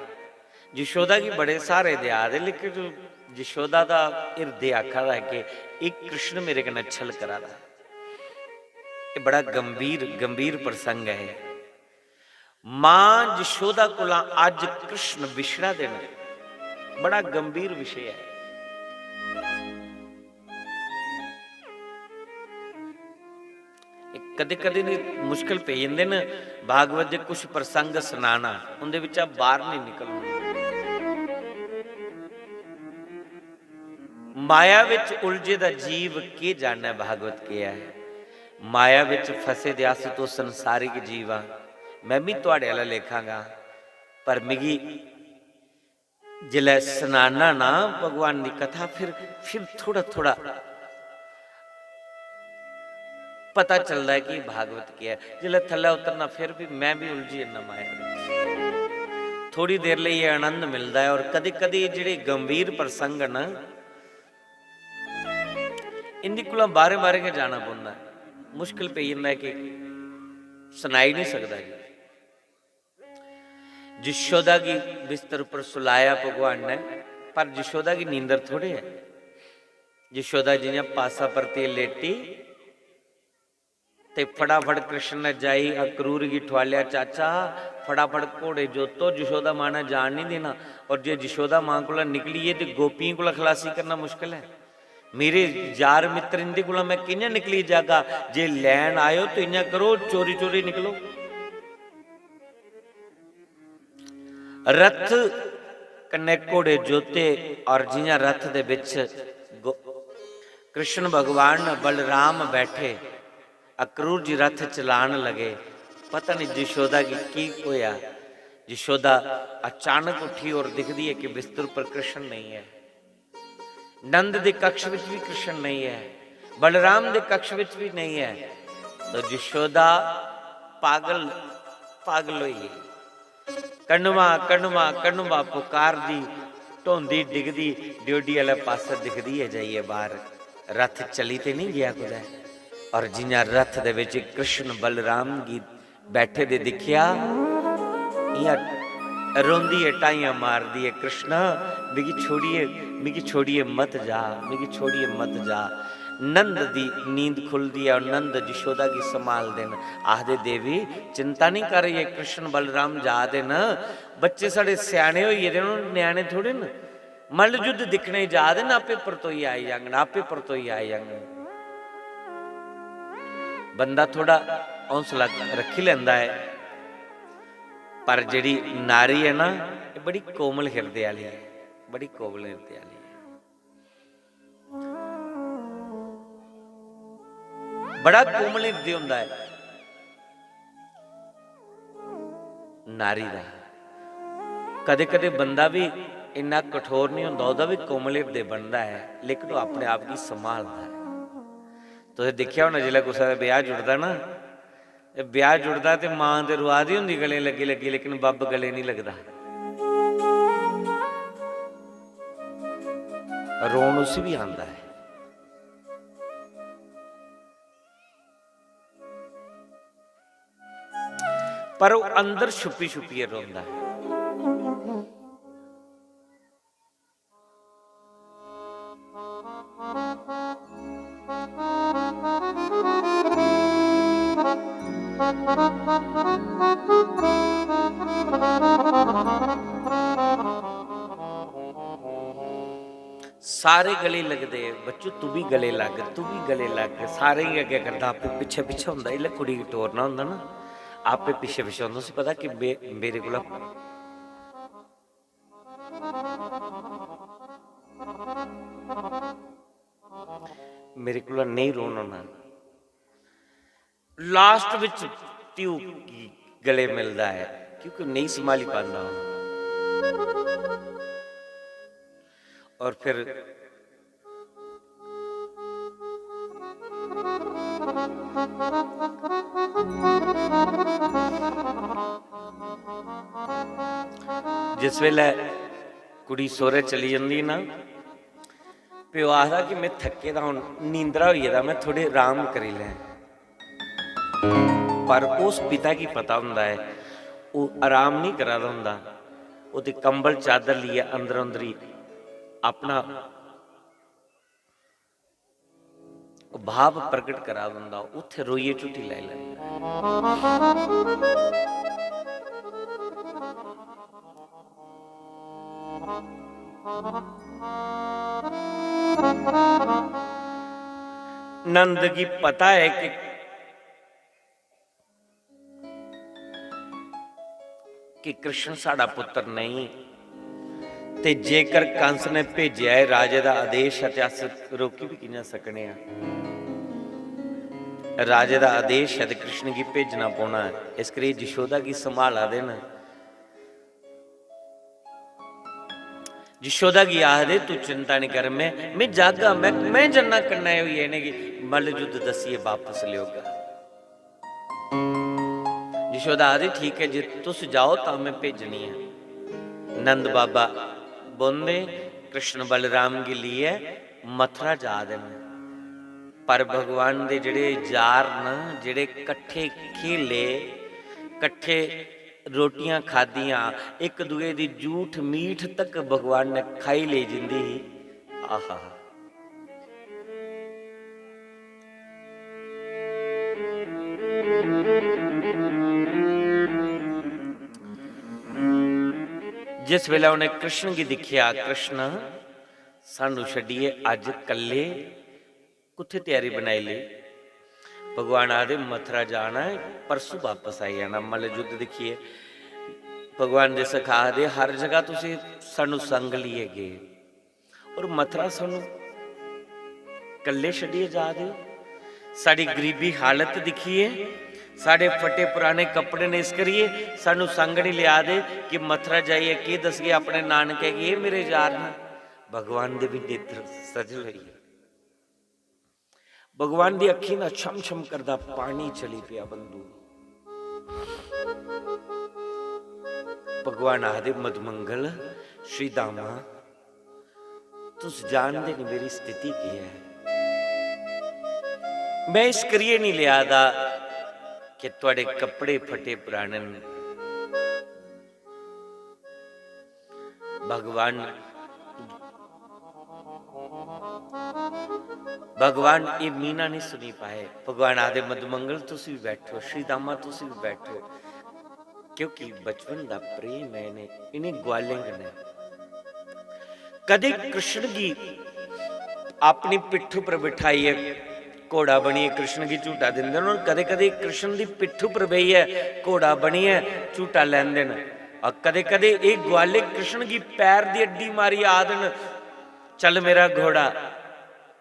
जशोदा गी बड़े स्हारे देआ दे, लेकिन जशोदा दा हिरदे आखा दा ऐ कि एह् कृष्ण मेरे कन्नै छल करा दा ऐ। एह् बड़ा गंभीर, गंभीर प्रसंग ऐ। मां जशोदा कोला अज्ज कृष्ण बिछड़ा दे न, बड़ा गंभीर विशे ऐ। कदें कदें मुश्कल पेई जंदे न भागवत दे कुछ प्रसंग सनाना, उंदे बिच्चा बाहर नहीं निकलना। माया विच उलझे दा जीव के जाने भागवत के है। माया विच फसे दे अस तो संसारिक जीव आं। मैं भी तुहाड़े आह्ला लेखा गा, पर मिगी जिसलै सनाना ना भगवान दी कथा, फिर, फिर थोड़ा, थोड़ा पता चलदा ऐ कि भागवत केह् ऐ। जिसलै थल्लै उतरना, फिर भी मैं भी उलझी जन्ना माया बिच। थोड़ी देर लेई एह् आनंद मिलदा ऐ, और कदी-कदी जेह्ड़े गंभीर प्रसंग न, इं'दे कोला बाह्रें-बाह्रें गै जाना पौंदा ऐ। मुश्कल पेई जंदा ऐ कि सनाई निं सकदा जी। जशोदा गी बिस्तर पर सुलाया भगवान ने, पर जशोदा गी नींदर थोड़े ऐ। जशोदा जि'यां पासा परतियै लेटी ते फटाफट कृष्ण ने जाई अक्रूर गी ठुआलेआ, "चाचा, फटाफट घोड़े जोतो, जशोदा मां ने जान नहीं देना।" और जे जशोदा मां कोला निकली गे ते गोपियें कोला खलासी करना मुश्कल ऐ। मेरे यार मित्र, इंदे कोला मैं कि'यां निकली जागा? जे लैन आयो तो इ'यां करो, चोरी चोरी निकलो। रथ कन्नै घोड़े जोते और जि'यां रथ दे बिच गो-, कृष्ण भगवान, बलराम बैठे, अक्रूर जी रथ चलान लगे। पता नहीं जशोदा गी की होया, जशोदा अचानक उठी और दिखदी है कि बिस्तर पर कृष्ण नहीं है। नंद दे कक्ष विच भी कृष्ण नहीं है, बलराम दे कक्ष विच भी नहीं है। तो जशोदा पागल, पागल होई गई। "कण्वा, कण्वा, कण्वा" पुकारदी, ढोंदी डिगदी, ड्योढी आह्ले पासै दिखदी ऐ जाइयै बाहर। रथ चली ते नहीं गया कुतै। और जि'यां रथ दे विच कृष्ण बलराम गी बैठे दे दिक्खेआ, इ'यां रोंदी ऐ, टाइयां मारदी ऐ, "कृष्णा, मिगी छोड़ियै, मिगी छोड़ियै मत जा, मिगी छोड़ियै मत जा।" नंद दी नींद खुलदी ऐ और नंद जशोदा गी संभालदे न। आखदे, "देवी, चिंता निं कर, ये कृष्ण बलराम जा दे न, बच्चे साढ़े स्याने होई गेदे न, ञ्याणे थोड़े न।" मल्ल युद्ध दिक्खने गी जा दे न, आपे परतोई आई जाङन, आपे परतोई आई जाङन। बंदा थोड़ा हौसला रक्खी लैंदा ऐ, पर जेह्ड़ी नारी ऐ ना, एह् बड़ी कोमल हिरदे आह्ली ऐ, बड़ी कोमल हिरदे आह्ली ऐ। बड़ा कोमल हिरदे होंदा ऐ नारी दा। कदे-कदे बंदा बी इन्ना कठोर निं होंदा, ओह्दा बी कोमल हिरदे बनदा ऐ, लेकिन ओह् अपने आप गी संभालदा ऐ। तुसें दिक्खेआ होना, जिसलै कुसै दा ब्याह् जुड़दा ना, ते ब्याह् जुड़दा ते मां ते रोआ दी होंदी गले लग्गी लग्गी, लेकिन बब्ब गले निं लगदा। रोन उसी बी आंदा ऐ, पर ओह् अंदर छुपी छुपियै रोंदा ऐ। सारे गले लगदे, "बच्चू, तू बी गले लग, तू बी गले लग।" सारें गी अग्गें करदा, आपे पिच्छे पिच्छे होंदा। जिसलै कुड़ी गी टोरना होंदा ना, आपे पिच्छे पिच्छे होंदा। उसी पता कि मे-, मेरे कोला, मेरे कोला नेईं रौह्न होना। लास्ट विच प्यू गी गले मिलदा ऐ, क्योंकि नेईं संभाली पांदा। और फिर जिस वेले कुड़ी सौह्रे चली जंदी ना, प्यो आखदा कि "में थक्के दा, हून नींदरा होई गेदा, में थोह्ड़े आराम करी लैं।" पर उस पिता गी पता होंदा ऐ, ओह् आराम निं करा दा होंदा, ओह् ते कंबल चादर लेइयै अंदर अंदरी अपना भाव प्रगट करा दा होंदा, उत्थै रोइयै झुट्टी लाई लैंदा। नंद गी पता ऐ कि, कि कृष्ण साढ़ा पुत्र नेईं, ते जेकर कंस ने भेजेआ ऐ राजे दा आदेश ऐ, ते अस रोकी बी कि'यां सकने आं? राजे दा आदेश ऐ ते कृष्ण गी भेजना पौना ऐ। इस करियै जशोदा गी संभाला दे न। जशोदा गी आखदे, "तू चिंता निं कर, में, में जागा, में, में जन्ना कन्नै होइयै इ'नेंगी मल्ल युद्ध दस्सियै बापस लेओगा।" जशोदा आखदी, "ठीक ऐ, जे तुस जाओ तां में भेजनी आं।" नंद बाबा बौंह्दे, कृष्ण बलराम गी लेइयै मथुरा जा दे न। पर भगवान दे जेह्ड़े यार न, जेह्ड़े कट्ठे खेले, कट्ठे रोटियां खादियां, इक दूए दी जूठ मीठ तक भगवान ने खाई लेई जिंदी ही। आहा। जिस बेल्लै उ'नें कृष्ण गी दिक्खेआ, "कृष्ण, सानू छड्डियै अज्ज कल्ले कुत्थै त्यारी बनाई लेई?" भगवान आखदे, "मथुरा जाना ऐ, परसों बापस आई जाना।" मतलब युद्ध दिक्खियै भगवान दे सखा आखदे, "हर जगह तुसी सानू संग लेइयै गे और मथुरा सानू कल्ले छड्डियै जा दे ओ? साढ़ी गरीबी हालत दिक्खियै, साढ़े फटे पुराने कपड़े न, इस करियै सानू संग निं लेआ दे कि मथुरा जाइयै केह् दसगे अपने नानके गी, एह् मेरे यार न।" भगवान दे बी नेत्र सजल होई गे। भगवान दी अक्खीं दा छम छम करदा पानी चली पेआ बंधु। भगवान आखदे, "मधुमंगल, श्री दामा, तुस जानदे निं मेरी स्थिति केह् ऐ। मैं इस करियै निं लेआ दा कि थुआढ़े कपड़े फटे पुराने न।" भगवान, भगवान एह् मीना नहीं सुनी पाए। भगवान आखदे, "मधुमंगल, तुस भी बैठो, श्री दामा, तुस भी बैठो।" क्योंकि बचपन दा प्रेम ऐ इ'नें, इ'नें ग्वालें कन्नै। कदें कृष्ण गी अपनी पिट्ठ उप्पर बिठाइयै घोड़ा बनियै कृष्ण गी झूटा दिंदे न, और कदें-कदें कृष्ण दी पिट्ठ उप्पर बेहियै घोड़ा बनियै झूटा लैंदे न। और कदें-कदें एह् ग्वाले कृष्ण गी पैर दी अड्डी मारियै आखदे न, "चल मेरा घोड़ा।"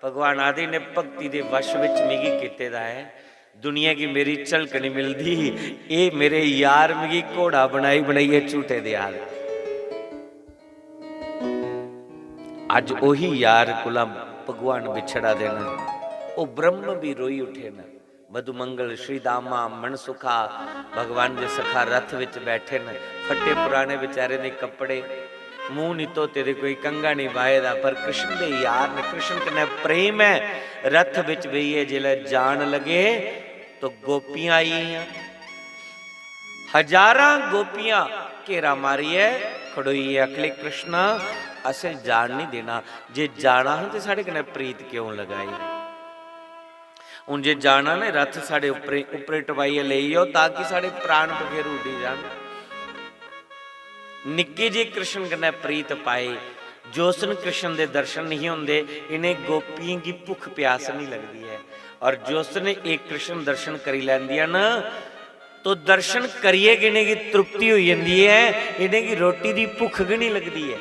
भगवान आखदे, "इ'नें भक्ति दे वश बिच मिगी कीते दा ऐ, दुनिया गी मेरी झलक निं मिलदी, एह् मेरे यार मिगी घोड़ा बनाई बनाइयै झूटे देआ दे।" अज्ज ओही यार कोला भगवान बिछड़ा दे न, ओह् ब्रह्म बी रोई उठे न। मधुमंगल, श्री दामा, मनसुखा, भगवान दे सखा रथ विच बैठे न, फट्टे पुराने बेचारे दे कपड़े, मूंह निं धोते दे, कोई कंघा निं बाहे दा, पर कृष्ण दे यार न, कृष्ण कन्नै प्रेम ऐ। रथ विच बेहियै जिसलै जान लगे तो गोपियां आई गेइयां। हजारां गोपियां घेरा मारियै खड़ोइयै आखले, "कृष्णा, असें जान निं देना, जे जाना हा ते साढ़े कन्नै प्रीत क्यों लगाई? हून जे जाना ना, रथ साढ़े उप्परे, उप्परे टपाइयै लेई जाओ, ताकि साढ़े प्राण पखेरू उड्डी जान।" निक्के जे कृष्ण कन्नै प्रीत पाई, जोसन कृष्ण दे दर्शन नहीं होंदे, इ'नें गोपियें गी भुक्ख प्यास नहीं लगदी ऐ। और जोसन एह् कृष्ण दर्शन करी लैंदियां न, तो दर्शन करियै गै इ'नेंगी तृप्ति होई जंदी ऐ, इ'नेंगी रोटी दी भुक्ख गै नहीं लगदी ऐ।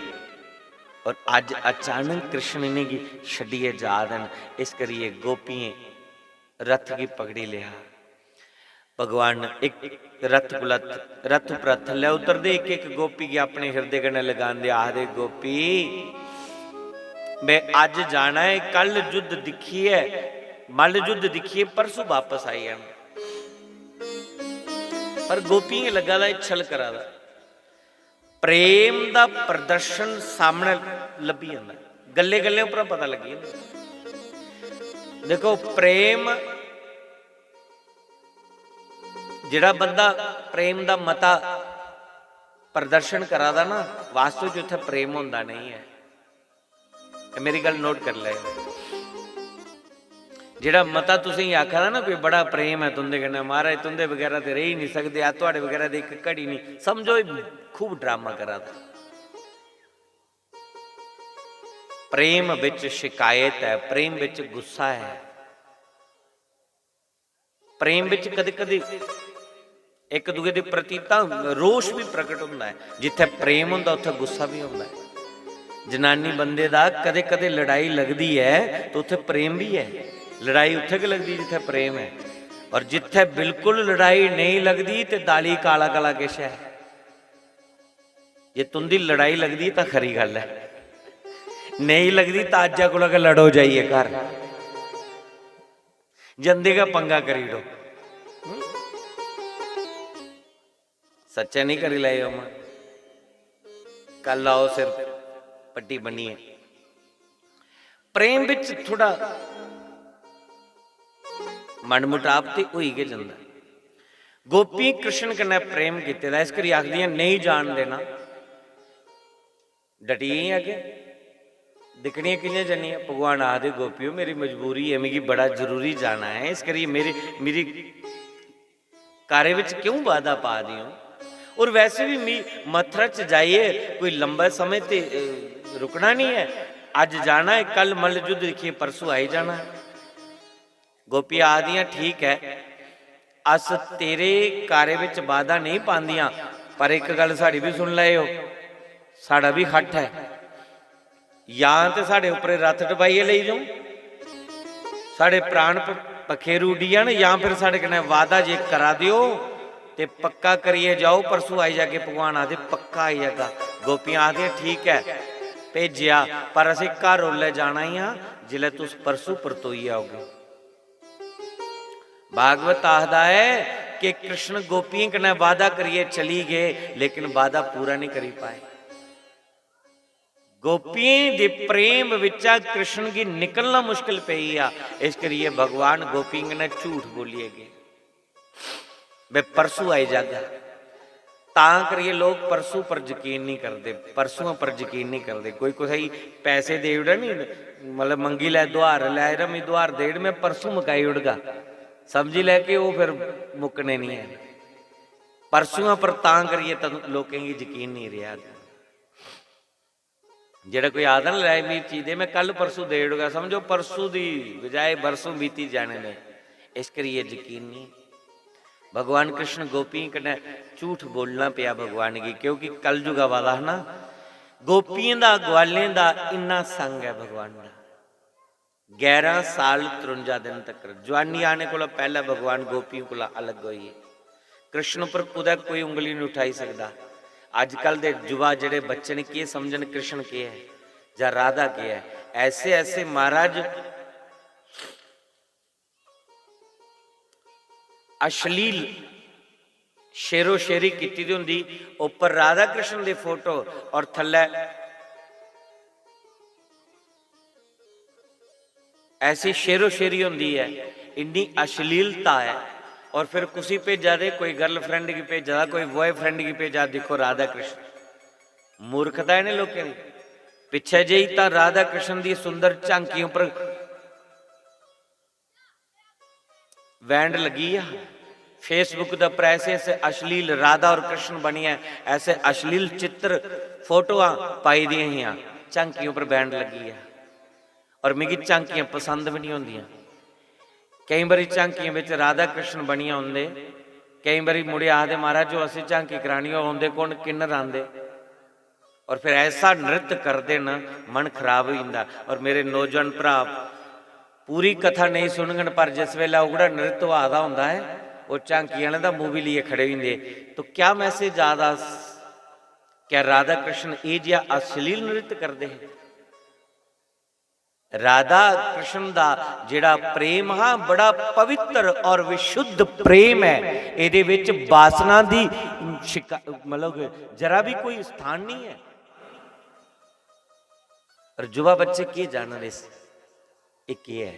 और अज्ज अचानक कृष्ण इ'नेंगी छड्डियै जा दे न, इस करियै गोपियें रथ गी पकड़ी लेआ। भगवान इक रथ कोला, रथ उप्परा थल्लै उतरदे, इक इक गोपी गी अपने हिरदे कन्नै लगांदे, आखदे, "गोपी, में अज्ज जाना ऐ, कल युद्ध दिक्खियै, मल्ल युद्ध दिक्खियै परसों बापस आई जाना।" पर गोपियें गी लग्गा दा एह् छल करा दा। प्रेम दा प्रदर्शन सामनै लब्भी जंदा, गल्लें गल्लें उप्परा पता लग्गी जंदा। देखो, प्रेम, जेह्ड़ा बंदा प्रेम दा मता प्रदर्शन करा दा ना, वास्तव च उत्थै प्रेम होंदा नहीं ऐ। ते मेरी गल्ल नोट करी लैओ। जेह्ड़ा मता तुसेंगी आखा दा ना, कोई बड़ा प्रेम ऐ तुं'दे कन्नै, "महाराज, तुं'दे बगैरा ते रेही निं सकदे, अस थुआढ़े बगैरा ते इक घड़ी निं", समझो, एह् खूब ड्रामा करा दा। प्रेम बिच शिकायत ऐ, प्रेम बिच गुस्सा ऐ। प्रेम बिच कदें-कदें इक दूए दे प्रति तां रोष भी प्रकट होंदा ऐ। जित्थै प्रेम होंदा, उत्थै गुस्सा भी होंदा ऐ। जनानी बंदे दा कदें-कदें लड़ाई लगदी ऐ, ते उत्थै प्रेम भी ऐ। लड़ाई उत्थै गै लगदी, जित्थै प्रेम ऐ। और जित्थै बिल्कुल लड़ाई नेईं लगदी, ते दाली काला-काला किश ऐ। जे तुं'दी लड़ाई लगदी, तां खरी गल्ल ऐ, नेईं लगदी, तां अज्जै कोला गै लड़ो जाइयै घर। जंदे गै पंगा करी ओड़ो। सच्चै निं करी लैएओ, मां। कल आओ सिर पट्टी बन्नियै। प्रेम बिच थोड़ा मनमुटाव ते होई गै जंदा। गोपी कृष्ण कन्नै प्रेम कीते दा, इस करी आखदियां, "नेईं जान देना।" डटी गेइयां अग्गें। दिक्खनियां कि'यां जन्नियां? भगवान आखदे, "गोपियो, मेरी मजबूरी ऐ, मिगी बड़ा जरूरी जाना ऐ, इस करियै मेरे, मेरी कार्य बिच क्यों बाधा पा दी हो? और वैसे भी मी मथुरा च जाइयै कोई लंबा समय ते, अ, रुकना नहीं ऐ। अज्ज जाना ऐ, कल मल्ल युद्ध दिक्खियै परसों आई जाना ऐ।" गोपियां आखदियां, "ठीक ऐ, अस तेरे कार्य बिच बाधा नेईं पांदियां, पर इक गल्ल साढ़ी बी सुन लैएओ, साढ़ा बी हट्ठ ऐ, जां ते साढ़े उप्परे रथ टपाइयै लेई जाओ, साढ़े प्राण प-, पखेरू उड्डी जान, जां फिर साढ़े कन्नै वादा जे करा देओ ते पक्का करियै जाओ, परसों आई जागे।" भगवान आखदे, "पक्का आई जागा।" गोपियां आखदियां, "ठीक ऐ, भेजेआ, पर असें घर ओल्लै जाना ई हा, जिसलै तुस परसों परतोई आओगे।" भागवत आखदा ऐ कि कृष्ण गोपियें कन्नै वादा करियै चली गे, लेकिन वादा पूरा नहीं करी पाए। गोपियें दे प्रेम बिच्चा कृष्ण गी निकलना मुश्किल पेई गेआ, इस करियै भगवान गोपियें कन्नै झूठ बोलियै गे, "मैं परसों आई जागा।" तां करियै लोक परसों पर यकीन नहीं करदे, परसुआं पर यकीन नहीं करदे। कोई कुसै गी पैसे देई ओड़ै नी, मतलब मंगी लै दुहार, "लै यरा, मी दुहार देई ओड़, मैं परसों मकाई ओड़गा।" समझी लै कि ओह् फिर मुक्कने नहीं ऐ। परसुआं पर तां करियै तां लोकें गी यकीन नहीं रेहा। जेह्ड़ा कोई आखदा ना, "लै, मी चीज दे, मैं कल परसों देई ओड़गा", समझो परसों दी बजाए बरसों बीती जाने ने। इस करियै यकीन नहीं। भगवान कृष्ण गोपियें कन्नै झूठ बोलना पेआ भगवान गी, क्योंकि कलयुग आवा दा हा ना। गोपियें दा, ग्वालें दा इन्ना संग ऐ भगवान दा। ग्यारह साल त्रुंजा दिन तक, जवानी आने कोला पैह्ले भगवान गोपियें कोला अलग होई गे। कृष्ण पर कुतै कोई उंगली नहीं उठाई सकदा। अजकल दे युवा जेह्ड़े बच्चे न, केह् समझन कृष्ण केह् ऐ जां राधा केह् ऐ? ऐसे, ऐसे महाराज अश्लील शेरो शेरी कीती दी होंदी, उप्पर राधा कृष्ण दे फोटो और थल्लै ऐसी शेरो शेरी होंदी ऐ, इन्नी अश्लीलता ऐ। और फिर कुसी भेजा दे, कोई गर्लफ्रेंड गी भेजा दा, कोई बॉयफ्रेंड गी भेजा, "दिक्खो राधा कृष्ण।" मूर्खता ऐ इ'नें लोकें दी। पिच्छे जेही तां राधा कृष्ण दी सुंदर झांकियें उप्पर बैंड लगी गेआ। Facebook दे उप्पर ऐसे ऐसे अश्लील राधा और कृष्ण बनियै ऐसे अश्लील चित्र, फोटोआं पाई दियां हियां। झांकियें उप्पर बैन लग्गी ऐ। और मिगी झांकियां पसंद बी निं होंदियां। केईं बारी झांकियें बिच राधा कृष्ण बनियै औंदे, केईं बारी मुड़े आखदे, "महाराज, जो असें झांकी करानी, ओह् औंदे कु'न, किन्नर आंदे।" और फिर ऐसा नृत्य करदे न, मन खराब होई जंदा। और मेरे नौजवान भ्राऽ पूरी कथा नेईं सुनङन, पर जिस बेल्लै ओह्कड़ा नृत्य होआ दा होंदा ऐ, ओह् झांकी आह्लें दा मूंह् बी लेइयै खड़े होई जंदे। तो क्या मैसेज आ दा? क्या राधा कृष्ण एह् जेहा अश्लील नृत्य करदे हे? राधा कृष्ण दा जेह्ड़ा प्रेम हा, बड़ा पवित्र और विशुद्ध प्रेम ऐ। एह्दे विच वासना दी शिका-, मतलब, जरा भी कोई स्थान नहीं है। और युवा बच्चे केह् जानन इस, एह् केह् ऐ?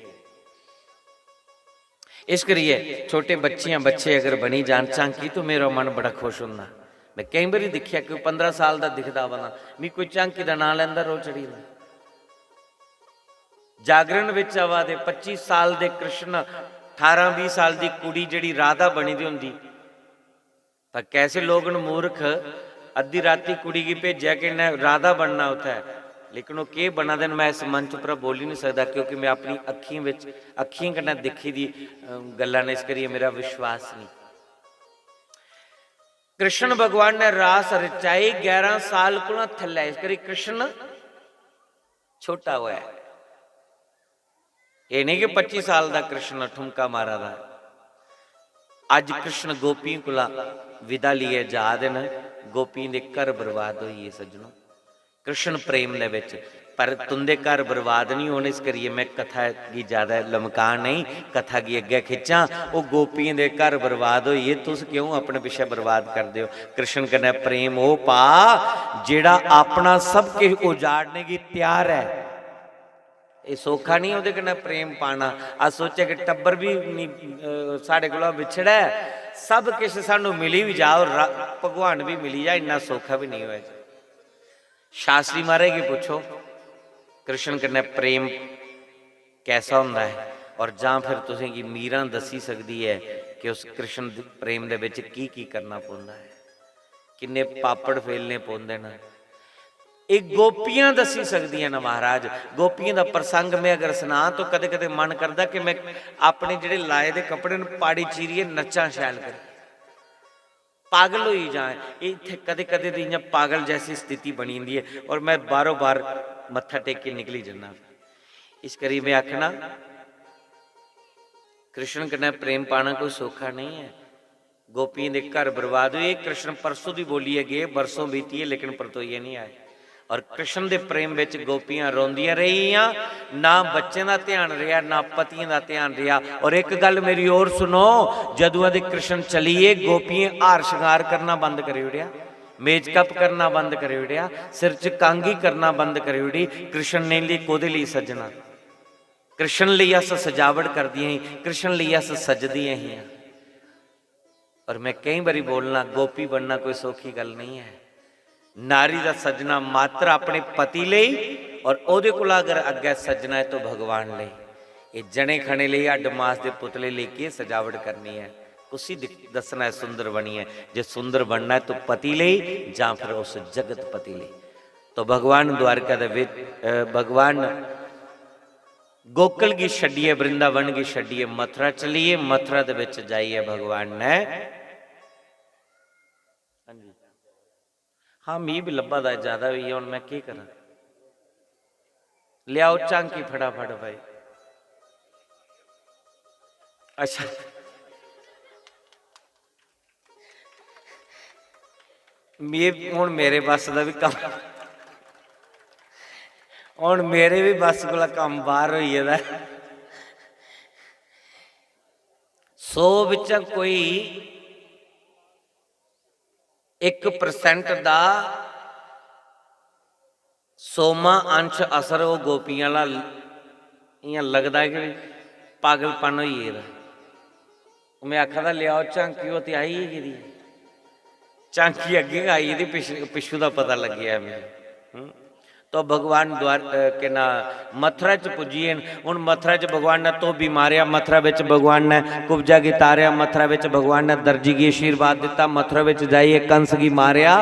इस करियै छोटे बच्चियां, बच्चे अगर बनी जान झांकी, तो मेरा मन बड़ा खुश होंदा। मैं केईं बारी दिक्खेआ कि पंदरां साल दा दिखदा आवा दा, मी कोई झांकी दा नांऽ लैंदा, रोह् चढ़ी जंदा। जागरण बिच आवा दे पच्ची साल दे कृष्ण, ठारां बीह् साल दी कुड़ी जेह्ड़ी राधा बनी दी होंदी, पर कैसे लोग न मूर्ख, अद्धी राती कुड़ी गी भेजेआ कि इ'न्नै राधा बनना उत्थै, लेकिन ओह् केह् बना दे न, मैं इस मंच उप्पर बोली निं सकदा, क्योंकि मैं अपनी अक्खियें बिच, अक्खियें कन्नै दिक्खी दी, अ, गल्लां न, इस करियै मेरा विश्वास निं। कृष्ण भगवान ने रास रचाई ग्यारह साल कोला थल्लै, इस करी कृष्ण छोटा होआ ऐ। एह् नेईं कि पच्ची साल दा कृष्ण ठुमका मारा दा ऐ। अज्ज कृष्ण गोपियें कोला विदा लेइयै जा दे न, गोपियें दे घर बर्बाद होई गे सज्जनो, कृष्ण प्रेम दे बिच। पर तुंदे घर बर्बाद निं होन, इस करियै मैं कथा गी ज्यादा लमकां नेईं, कथा गी अग्गें खिच्चां। ओह् गोपियें दे घर बर्बाद होई गे, तुस क्यों अपने पिच्छे बर्बाद करदे ओ? कृष्ण कन्नै प्रेम ओह् पा जेह्ड़ा अपना सब किश उजाड़ने गी त्यार ऐ। एह् सौखा निं ओह्दे कन्नै प्रेम पाना। अस सोचै कि टब्बर बी निं, अ, साढ़े कोला बिछड़ै, सब किश सानूं मिली बी जा और रा-, भगवान बी मिली जा, इन्ना सौखा बी निं होऐ। शास्त्री महाराज गी पुच्छो, कृष्ण कन्नै प्रेम कैसा होंदा ऐ? और जां फिर तुसें गी मीरां दस्सी सकदी ऐ कि उस कृष्ण द-, प्रेम दे बिच की की करना पौंदा ऐ, किन्ने पापड़ फेलने पौंदे न। एह् गोपियां दस्सी सकदियां न महाराज। गोपियें दा प्रसंग में अगर सनां तो कदें-कदें मन करदा कि में अपने जेह्ड़े लाए दे कपड़े न, पाड़ी चीरियै नच्चां शैल करियै। पागल होई जां। एह् इत्थै कदें-कदें ते इ'यां पागल जैसी स्थिति बनी जंदी ऐ और में बारो-बार मत्था टेकियै निकली जन्ना। इस करी में आखना, कृष्ण कन्नै प्रेम पाना कोई सौखा नेईं ऐ। गोपियें दे घर बर्बाद होए। कृष्ण परसों दी बोलियै गे, बरसों बीती है लेकिन परतोइयै निं आए। और कृष्ण दे प्रेम बिच गोपियां रोंदियां रेहियां, ना बच्चें दा ध्यान रेहा, ना पतियें दा ध्यान रेहा। और इक गल्ल मेरी होर सुनो, जदुआं दे कृष्ण चली गे, गोपियें हार श्रृंगार करना बंद करी ओड़ेआ, मेकअप करना बंद करी ओड़ेआ, सिर च कांघी करना बंद करी ओड़ी। कृष्ण ने लेई कोह्दे लेई सज्जना? कृष्ण लेई अस सजावट करदियां ही, कृष्ण लेई अस सजदियां हियां। और मैं केईं बारी बोलना, गोपी बनना कोई सौखी गल्ल नहीं है। नारी दा सज्जना मात्र अपने पति लेई और ओह्दे कोला अगर अग्गै सज्जना है तो भगवान लेई। एह् जने खने लेई, हड्ड मास दे पुतले लेई केह् सजावट करनी ऐ? कुसी दिख-, दस्सना ऐ सुंदर बनियै? जे सुंदर बनना ऐ तो पति लेई जां फिर उस जगत पति लेई। तो भगवान द्वारका दे विच, अ, भगवान गोकुल गी छड्डियै, वृंदावन गी छड्डियै मथुरा चली गे। मथुरा दे बिच जाइयै भगवान ने, हां जी, हां, मी बी लब्भा दा ऐ, ज्यादा होई गेआ, हुन मैं केह् करां? लेआओ झांकी फटाफट भाई। अच्छा, मी, हुन मेरे बस दा बी कम्म, हुन मेरे बी बस कोला कम्म बाह्र होई गेदा ऐ। सौ बिच्चा कोई इक percent दा सौमा अंश असर ओह् गोपियें आह्ला ल-, इ'यां लगदा ऐ कि पागलपन होई गेदा। में आखा दा, "लेआओ झांकी, ओह् ते आई गै गेदी ऐ।" झांकी अग्गें गै आई गेदी, पिछ-, पिच्छू दा पता लग्गेआ मिगी। हं? तो भगवान द्वार अ, के ना मथुरा च पुज्जी गे न। हुन मथुरा च भगवान ने धोबी मारेआ, मथुरा बिच भगवान ने कुब्जा गी तारेआ, मथुरा बिच भगवान ने दर्जी गी आशीर्वाद दित्ता, मथुरा बिच जाइयै कंस गी मारेआ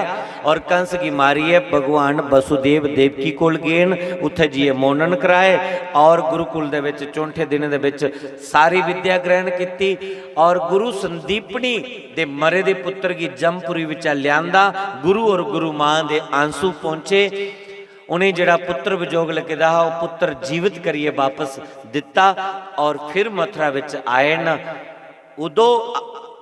और कंस गी मारियै भगवान वसुदेव देवकी कोल गे न, उत्थै जाइयै मोनन कराए और गुरुकुल दे बिच चौंठे दिनें दे बिच सारी विद्या ग्रहण कीती और गुरु संदीपनी दे मरे दे पुत्र गी जमपुरी बिचा ल्यादा। गुरु और गुरु मां दे आंसू पहुंचे। उ'नें जेह्ड़ा पुत्र विजोग लग्गे दा हा, ओह् पुत्र जीवत करियै बापस दित्ता और फिर मथुरा बिच आए न। उदो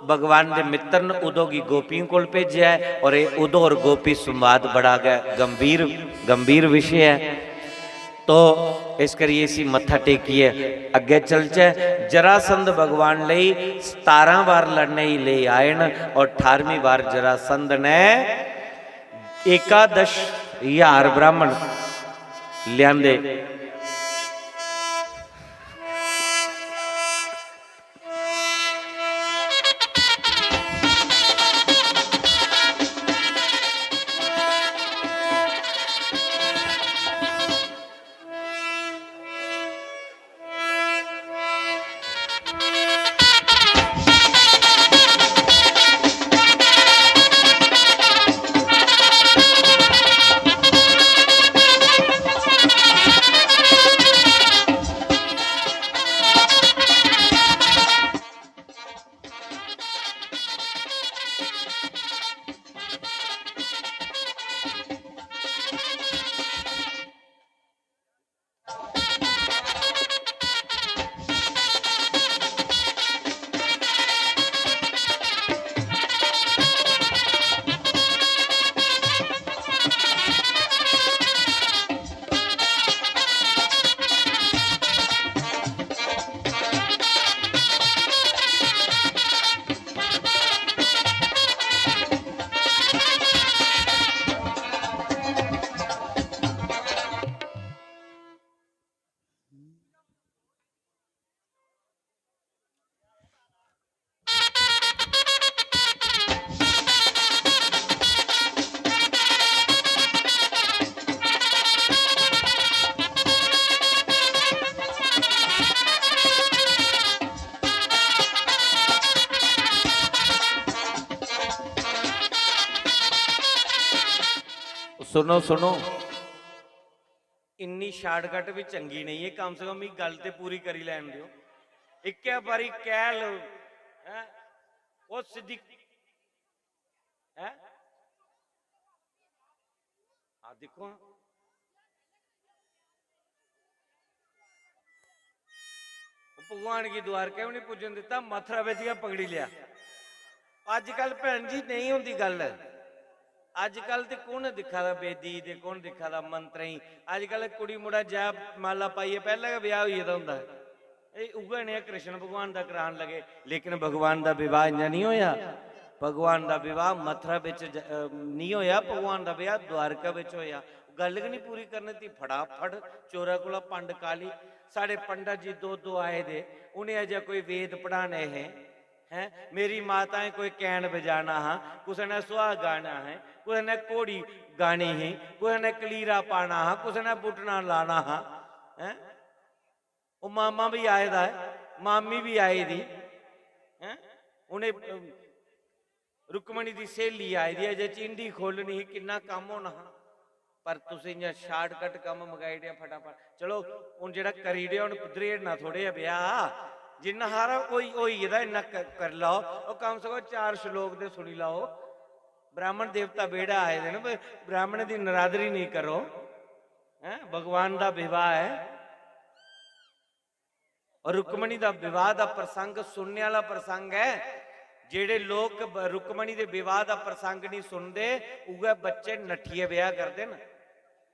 भगवान दे मित्र न, उदो गी गोपियों कोल भेजेआ ऐ और एह् उदो और गोपी संवाद बड़ा गै गंभीर, गंभीर विशे ऐ। तो इस करियै इसी मत्था टेकियै अग्गें चलचै। जरासंध भगवान लेई सतारां बार लड़ने गी लेई आए न और अठारहवीं बार जरासंध ने एकादश हजार ब्राह्मण ल्यान्दे। सुनो, सुनो, इन्नी शार्टकट भी चंगी नहीं है, कम से कम मिगी गल्ल ते पूरी करी लैन देओ। इक्कै बारी कैल, हैं? ओह् सिद्धी, हैं? आ दिक्खो हां। भगवान गी द्वारका बी नहीं पुज्जन दित्ता, मथुरा बिच गै पकड़ी लेआ। अजकल भैन जी नहीं होंदी गल्ल। अजकल ते कु'न दिक्खा दा वेदी ते कु'न दिक्खा दा मंत्रें गी। अजकल कुड़ी मुड़ा जै माला पाइयै पैह्लें गै ब्याह होई गेदा होंदा ऐ। एह् उ'ऐ नेहा कृष्ण भगवान दा करान लगे, लेकिन भगवान दा विवाह इ'यां नहीं होया। भगवान दा विवाह मथुरा बिच ज-, अ, नहीं होया, भगवान दा ब्याह द्वारका बिच होया। गल्ल गै नहीं पूरी करने दी, फटाफट चोरै कोला पंड काली। साढ़े पंडत जी दो दो आए दे, उ'नें अजें कोई वेद पढ़ाने हे, हैं? मेरी माता ने कोई कैन बजाना हा, कुसै ने सुहाग गाना है, कुसै ने घोड़ी गानी ही, कुसै ने कलीरा पाना हा, कुसै ने बुटना लाना हा, हैं? ओह् मामा भी आए दा ऐ, मामी भी आई दी, हैं? उ'नें, अम, रुक्मणी दी स्हेली आई दी ऐ, जे चिंडी खोलनी ही, किन्ना कम्म होना हा। पर तुस इ'यां शार्टकट कम्म मकाई ओड़ेआ फटाफट। चलो, हून जेह्ड़ा करी ओड़ेआ, हून दरेड़ना थोड़े जेहा ब्याह्, जिन्ना हारा होई, होई गेदा, इन्ना क-, करी लैओ। ओह् कम से कम चार श्लोक ते सुनी लैओ। ब्राह्मण देवता बेह्ड़ा आए दे न, ब-, ब्राह्मण दी नरादरी नेईं करो। हैं? भगवान दा विवाह ऐ। और रुक्मणी दा विवाह दा प्रसंग सुनने आह्ला प्रसंग ऐ। जेह्ड़े लोक ब-, रुक्मणी दे विवाह दा प्रसंग नहीं सुनदे, उ'ऐ बच्चे नट्ठियै ब्याह् करदे न,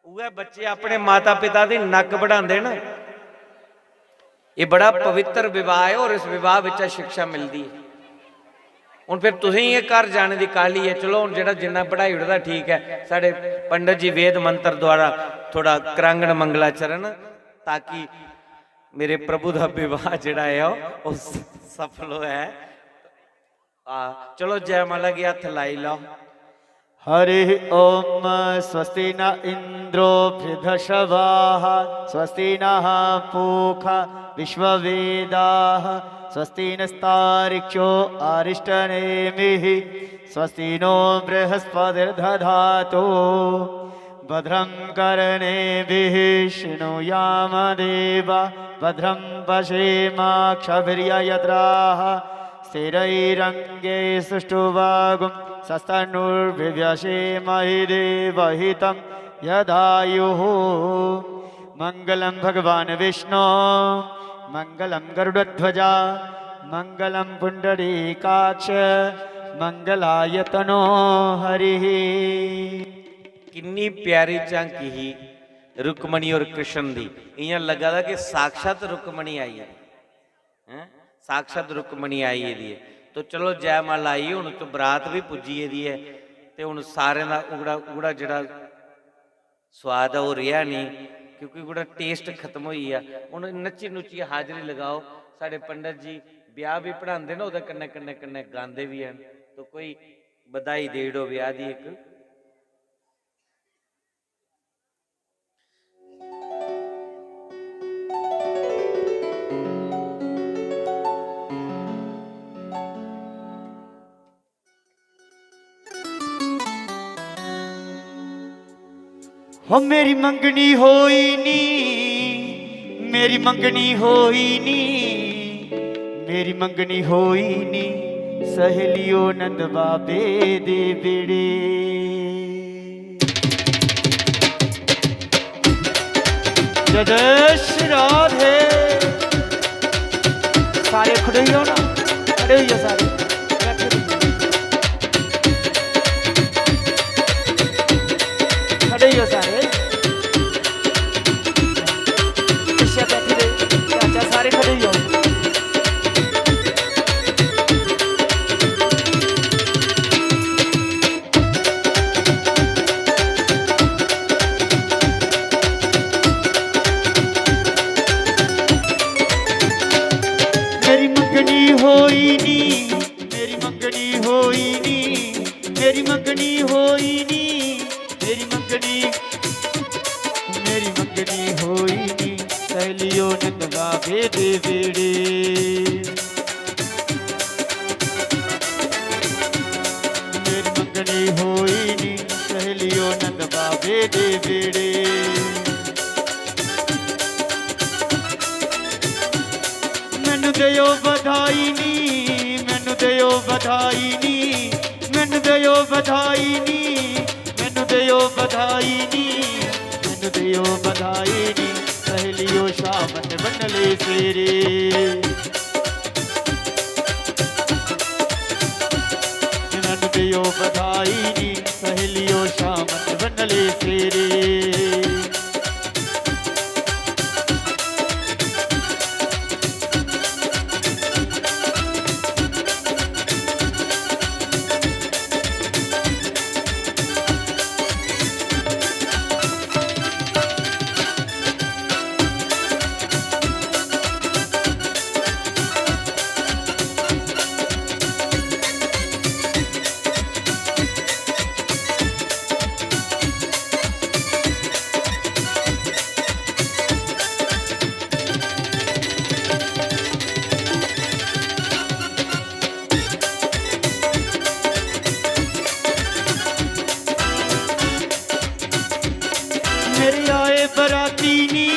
उ'ऐ बच्चे अपने माता पिता दी नक्क बढ़ांदे न। एह् बड़ा पवित्र विवाह ऐ और इस विवाह बिच्चा शिक्षा मिलदी ऐ। हून फिर तुसें गी एह् घर जाने दी काह्ली ऐ। चलो, हून जेह्ड़ा जिन्ना बढ़ाई ओड़दा, ठीक ऐ। साढ़े पंडित जी वेद मंत्र द्वारा थोड़ा करांगण मंगलाचरण, ताकि मेरे प्रभु दा विवाह जेह्ड़ा ऐ, ओह् स-, सफल होऐ। आ, चलो, जयमाला गी हत्थ लाई लैओ। हरिः ॐ। स्वस्ति न इन्द्रो वृद्धश्रवाः, स्वस्ति नः पूषा विश्ववेदाः, स्वस्ति नस्तार्क्ष्यो अरिष्टनेमिः, स्वस्ति नो बृहस्पतिर्दधातु। भद्रं कर्णेभिः शृणुयाम देवा, भद्रं पश्येमाक्षभिर्यजत्राः, स्थिरैरङ्गैः सुष्ठुवागुं सस्तनूर्भिर्व्यसेमहि देवहितं यदायुः। मङ्गलं भगवान् विष्णो, मङ्गलं गरुडध्वजा, मङ्गलं पुण्डरीकाक्ष, मङ्गलाय तनो हरिः। किन्नी प्यारी झांकी ही रुक्मणी और कृष्ण दी। इयां लगा दा कि साक्षात रुक्मणी आई है, हैं? साक्षात रुक्मणी आई गेदी है। तो चलो, जयमाला आई, हुन तो बरात भी पुज्जी गेदी है। ते हुन सारें दा उगड़ा उगड़ा जेह्ड़ा स्वाद ऐ, ओह् रेहा नेईं, क्योंकि ओह्दा टेस्ट खत्म होई गेआ। हुन नच्ची नुच्चियै हाजरी लगाओ। साढ़े पंडित जी ब्याह बी पढ़ांदे न, ओह्दे कन्नै कन्नै कन्नै गांदे बी हैन। तो कोई बधाई देई ओड़ो ब्याह दी इक। हो मेरी मंगनी होई नी, मेरी मंगनी होई नी, मेरी मंगनी होई नी, सहेलियो नंद बाबे दे बेड़े। जय जय श्री राधे। सारे खड़े होई जाओ ना, खड़े होई जाओ सारे, बैठे होई जाओ। खड़े होई जाओ सारे, पिच्छे बैठे दे चाचा सारे खड़े होई जाओ। मेरी मंगनी होई नी, मेरी मंगनी होई नी, मेरी मंगनी होई नी, मेरी मंगनी, मेरी मंगनी होई नी, सहेलियो नंद बाबे दे बेड़े। मेरी मंगनी होई नी, सहेलियो नंद बाबे दे बेड़े। मैनू देओ बधाई नी, मैनू देओ बधाई नी, मैनू देओ बधाई नी, मैनू देओ बधाई नी, मैनू देओ बधाई नी, सहेलियो शाम ने बन ले सेरे। मैनू देओ बधाई नी, सहेलियो शाम ने बन ले सेरे। मेरे आए बराती नी,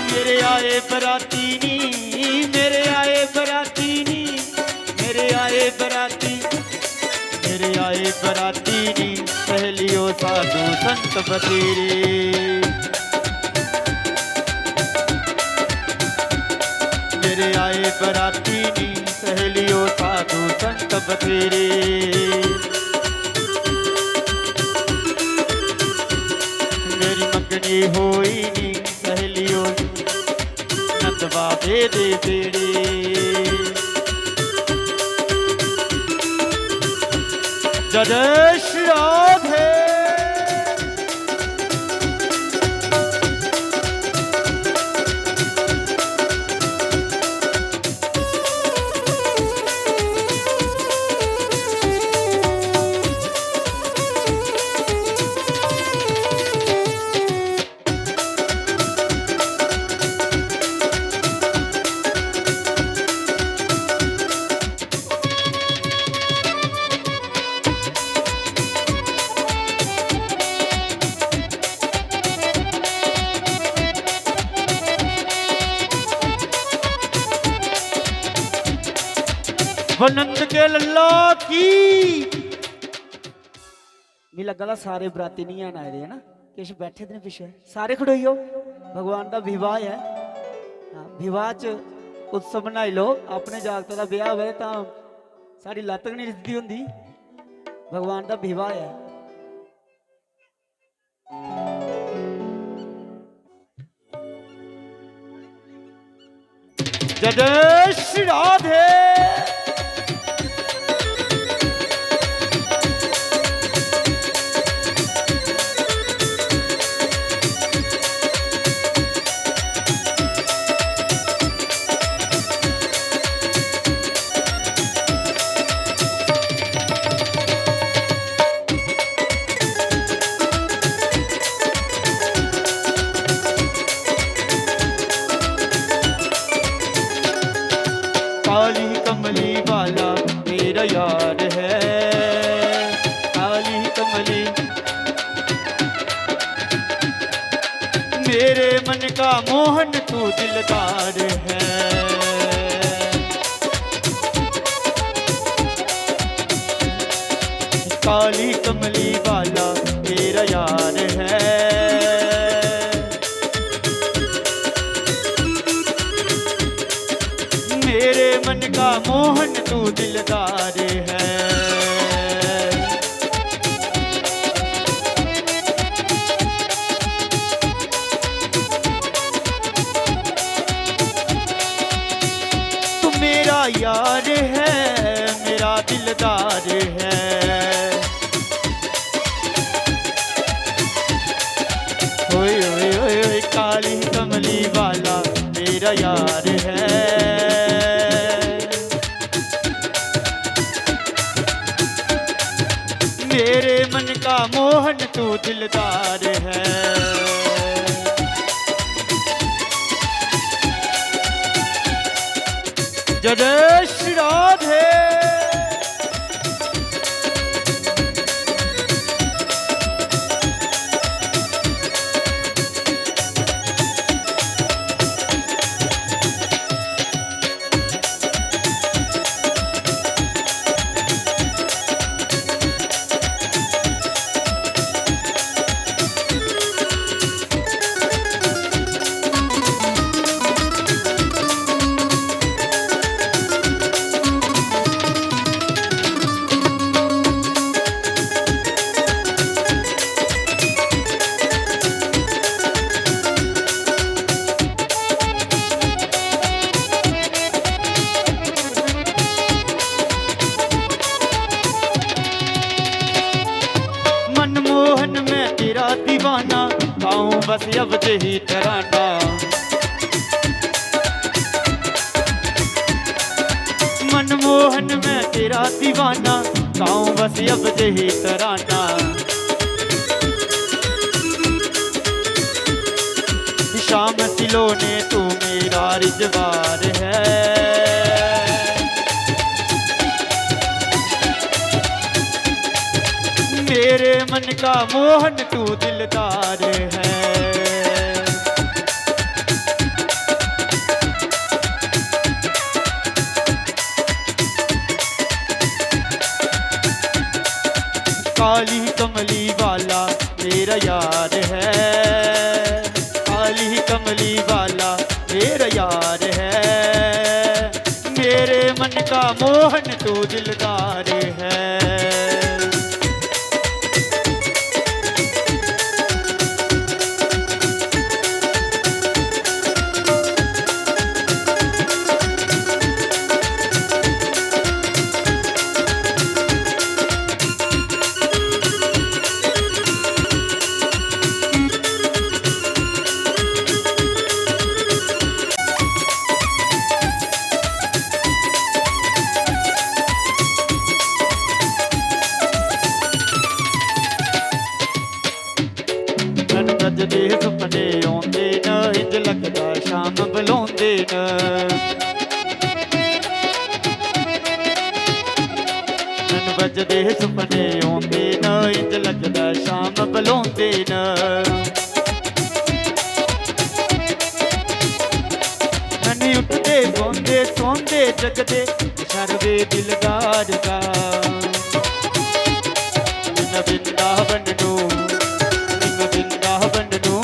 मेरे आए बराती नी, मेरे आए बराती नी, मेरे आए बराती, मेरे आए बराती नी, सहेलियो साधु संत बतेरे। मेरे आए बराती नी, सहेलियो साधु संत बतेरे। मेरी मंगनी होई नी, सहेलियो नंद बाबे दे बेड़े। जय श्री राधे। आनंद के लल्ला की। मिगी लग्गा दा सारे बराती निं हैन आए दे, है ना? किश बैठे दे न पिच्छे, सारे खड़ोई जाओ। भगवान दा विवाह ऐ। हां, विवाह च उत्सव मनाई लो। अपने जागता दा ब्याह होऐ तां साढ़ी लत्त गै निं रिझदी होंदी। भगवान दा विवाह ऐ। जय श्री राधे। काली कमली वाला मेरा यार है। काली कमली, मेरे मन का मोहन तू दिलदार है। काली कमली वाला मेरा यार है। मेरे मन का मोहन तू दिलदार है। तू मेरा यार है, मेरा दिलदार है। ओए ओए ओए ओए, काली कमली वाला मेरा यार है। मेरे मन का मोहन तू दिलदार है। जय श्री राधे। मनमोहन मैं तेरा दीवाना, गाऊं बस अब यही तराना। मनमोहन मैं तेरा दीवाना, गाऊं बस अब यही तराना। शाम सिलोने तू मेरा रिजवार है। मेरे मन का मोहन तू दिलदार है। काली कमली वाला मेरा यार है, काली कमली वाला मेरा यार है। मेरे मन का मोहन तू दिलदार है। नन बजदे सुपने औंदे न, इंज लगदा शाम बलोंदे न। नन बजदे सुपने औंदे न, इंज लगदा शाम बलोंदे न। नन उठदे बौंदे सौंदे जगदे वे दिलदार दा। बिन वृंदावन नू, बिन वृंदावन नू,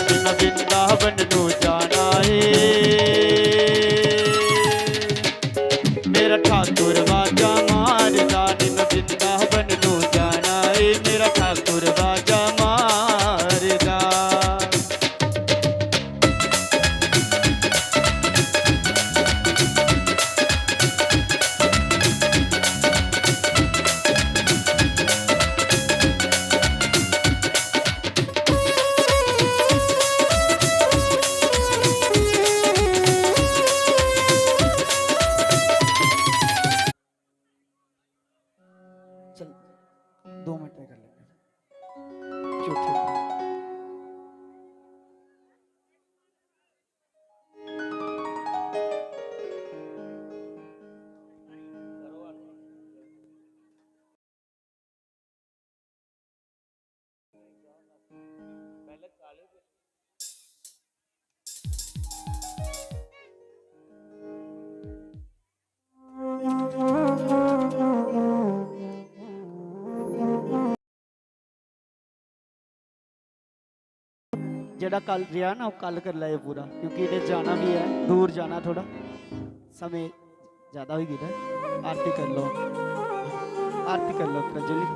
बिन वृंदावन नू जाना है। मेरा ठाकुर वाजा मारदा, बिन वृंदावन नू जाना है। मेरा ठाकुर वाजा मारदा। चल, दो मिनट कर लेंगे। चौथे। जेह्ड़ा कल रेहा ना, ओह् कल करी लैएओ पूरा, क्योंकि इ'नें जाना बी ऐ, दूर जाना थोह्ड़ा, समें ज़्यादा होई गेदा ऐ। आरती करी लैओ, आरती करी लैओ प्रज्वल जी।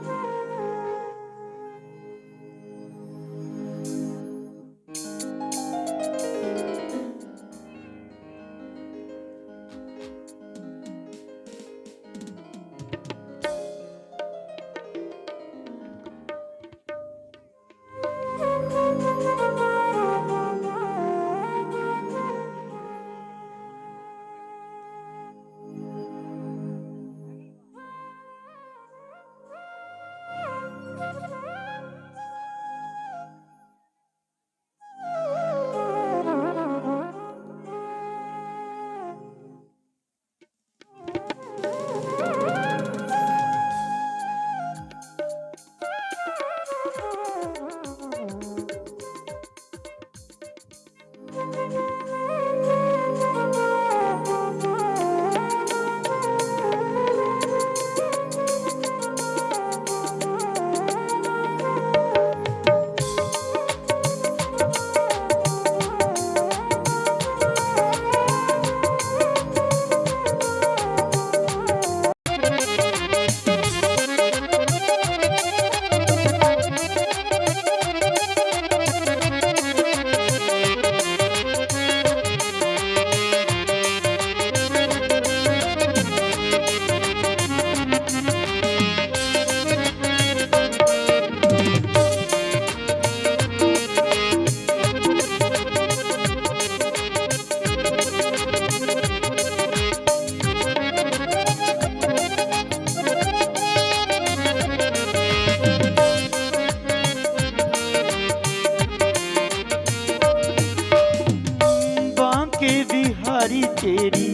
बांके बिहारी तेरी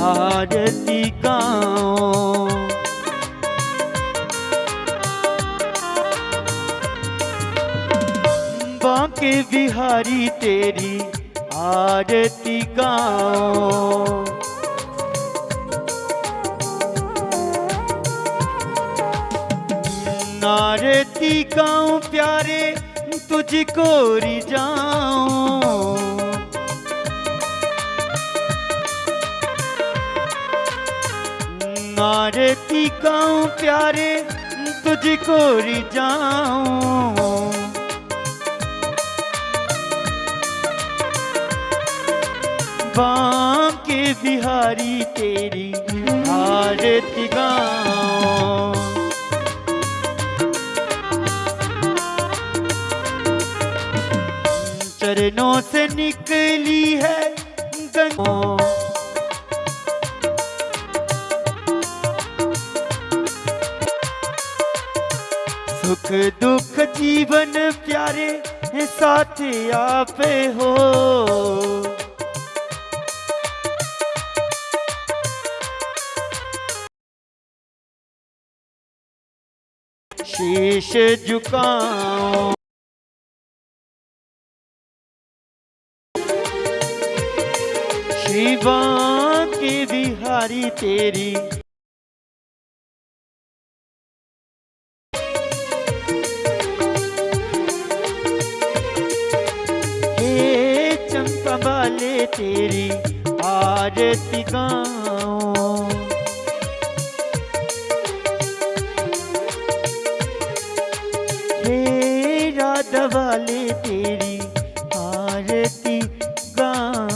आरती गाओ। बांके बिहारी तेरी आरती गाओ। आरती गाऊं प्यारे, तुझको रिझाऊं। आरती गाऊं प्यारे, तुझको रिझाऊं। बांके बिहारी तेरी आरती गाऊं। चरणों से निकली है गंगा। सुख दुख जीवन प्यारे साथ आप हो। शीश झुकाओ। श्री बांके बिहारी। तेरी। हे चंपा वाले तेरी आरती गाऊं। हे राधा वाले तेरी आरती गाऊं।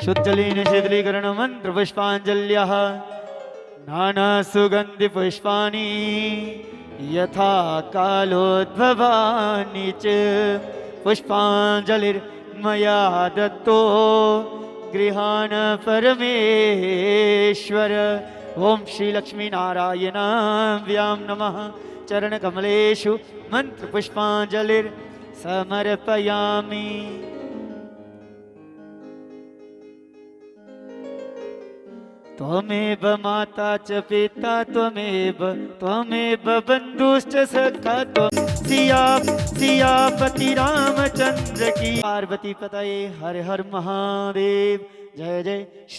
शुद्ध जलेन शीतलीकरण मंत्र पुष्पांजल्यः। नाना सुगंधि पुष्पाणि यथा कालोद्भवानि च। पुष्पांजलिर्मया दत्तो गृहाण परमेश्वर। ओम श्री लक्ष्मी नारायणाभ्याम नमः। चरण कमलेषु मंत्र पुष्पांजलिर्समर्पयामि। त्वमेव माता च पिता त्वमेव, त्वमेव बंधुश्च सखा त्वं। सिया, सियापति रामचंद्र की। पार्वती पतये हर हर महादेव। जय जय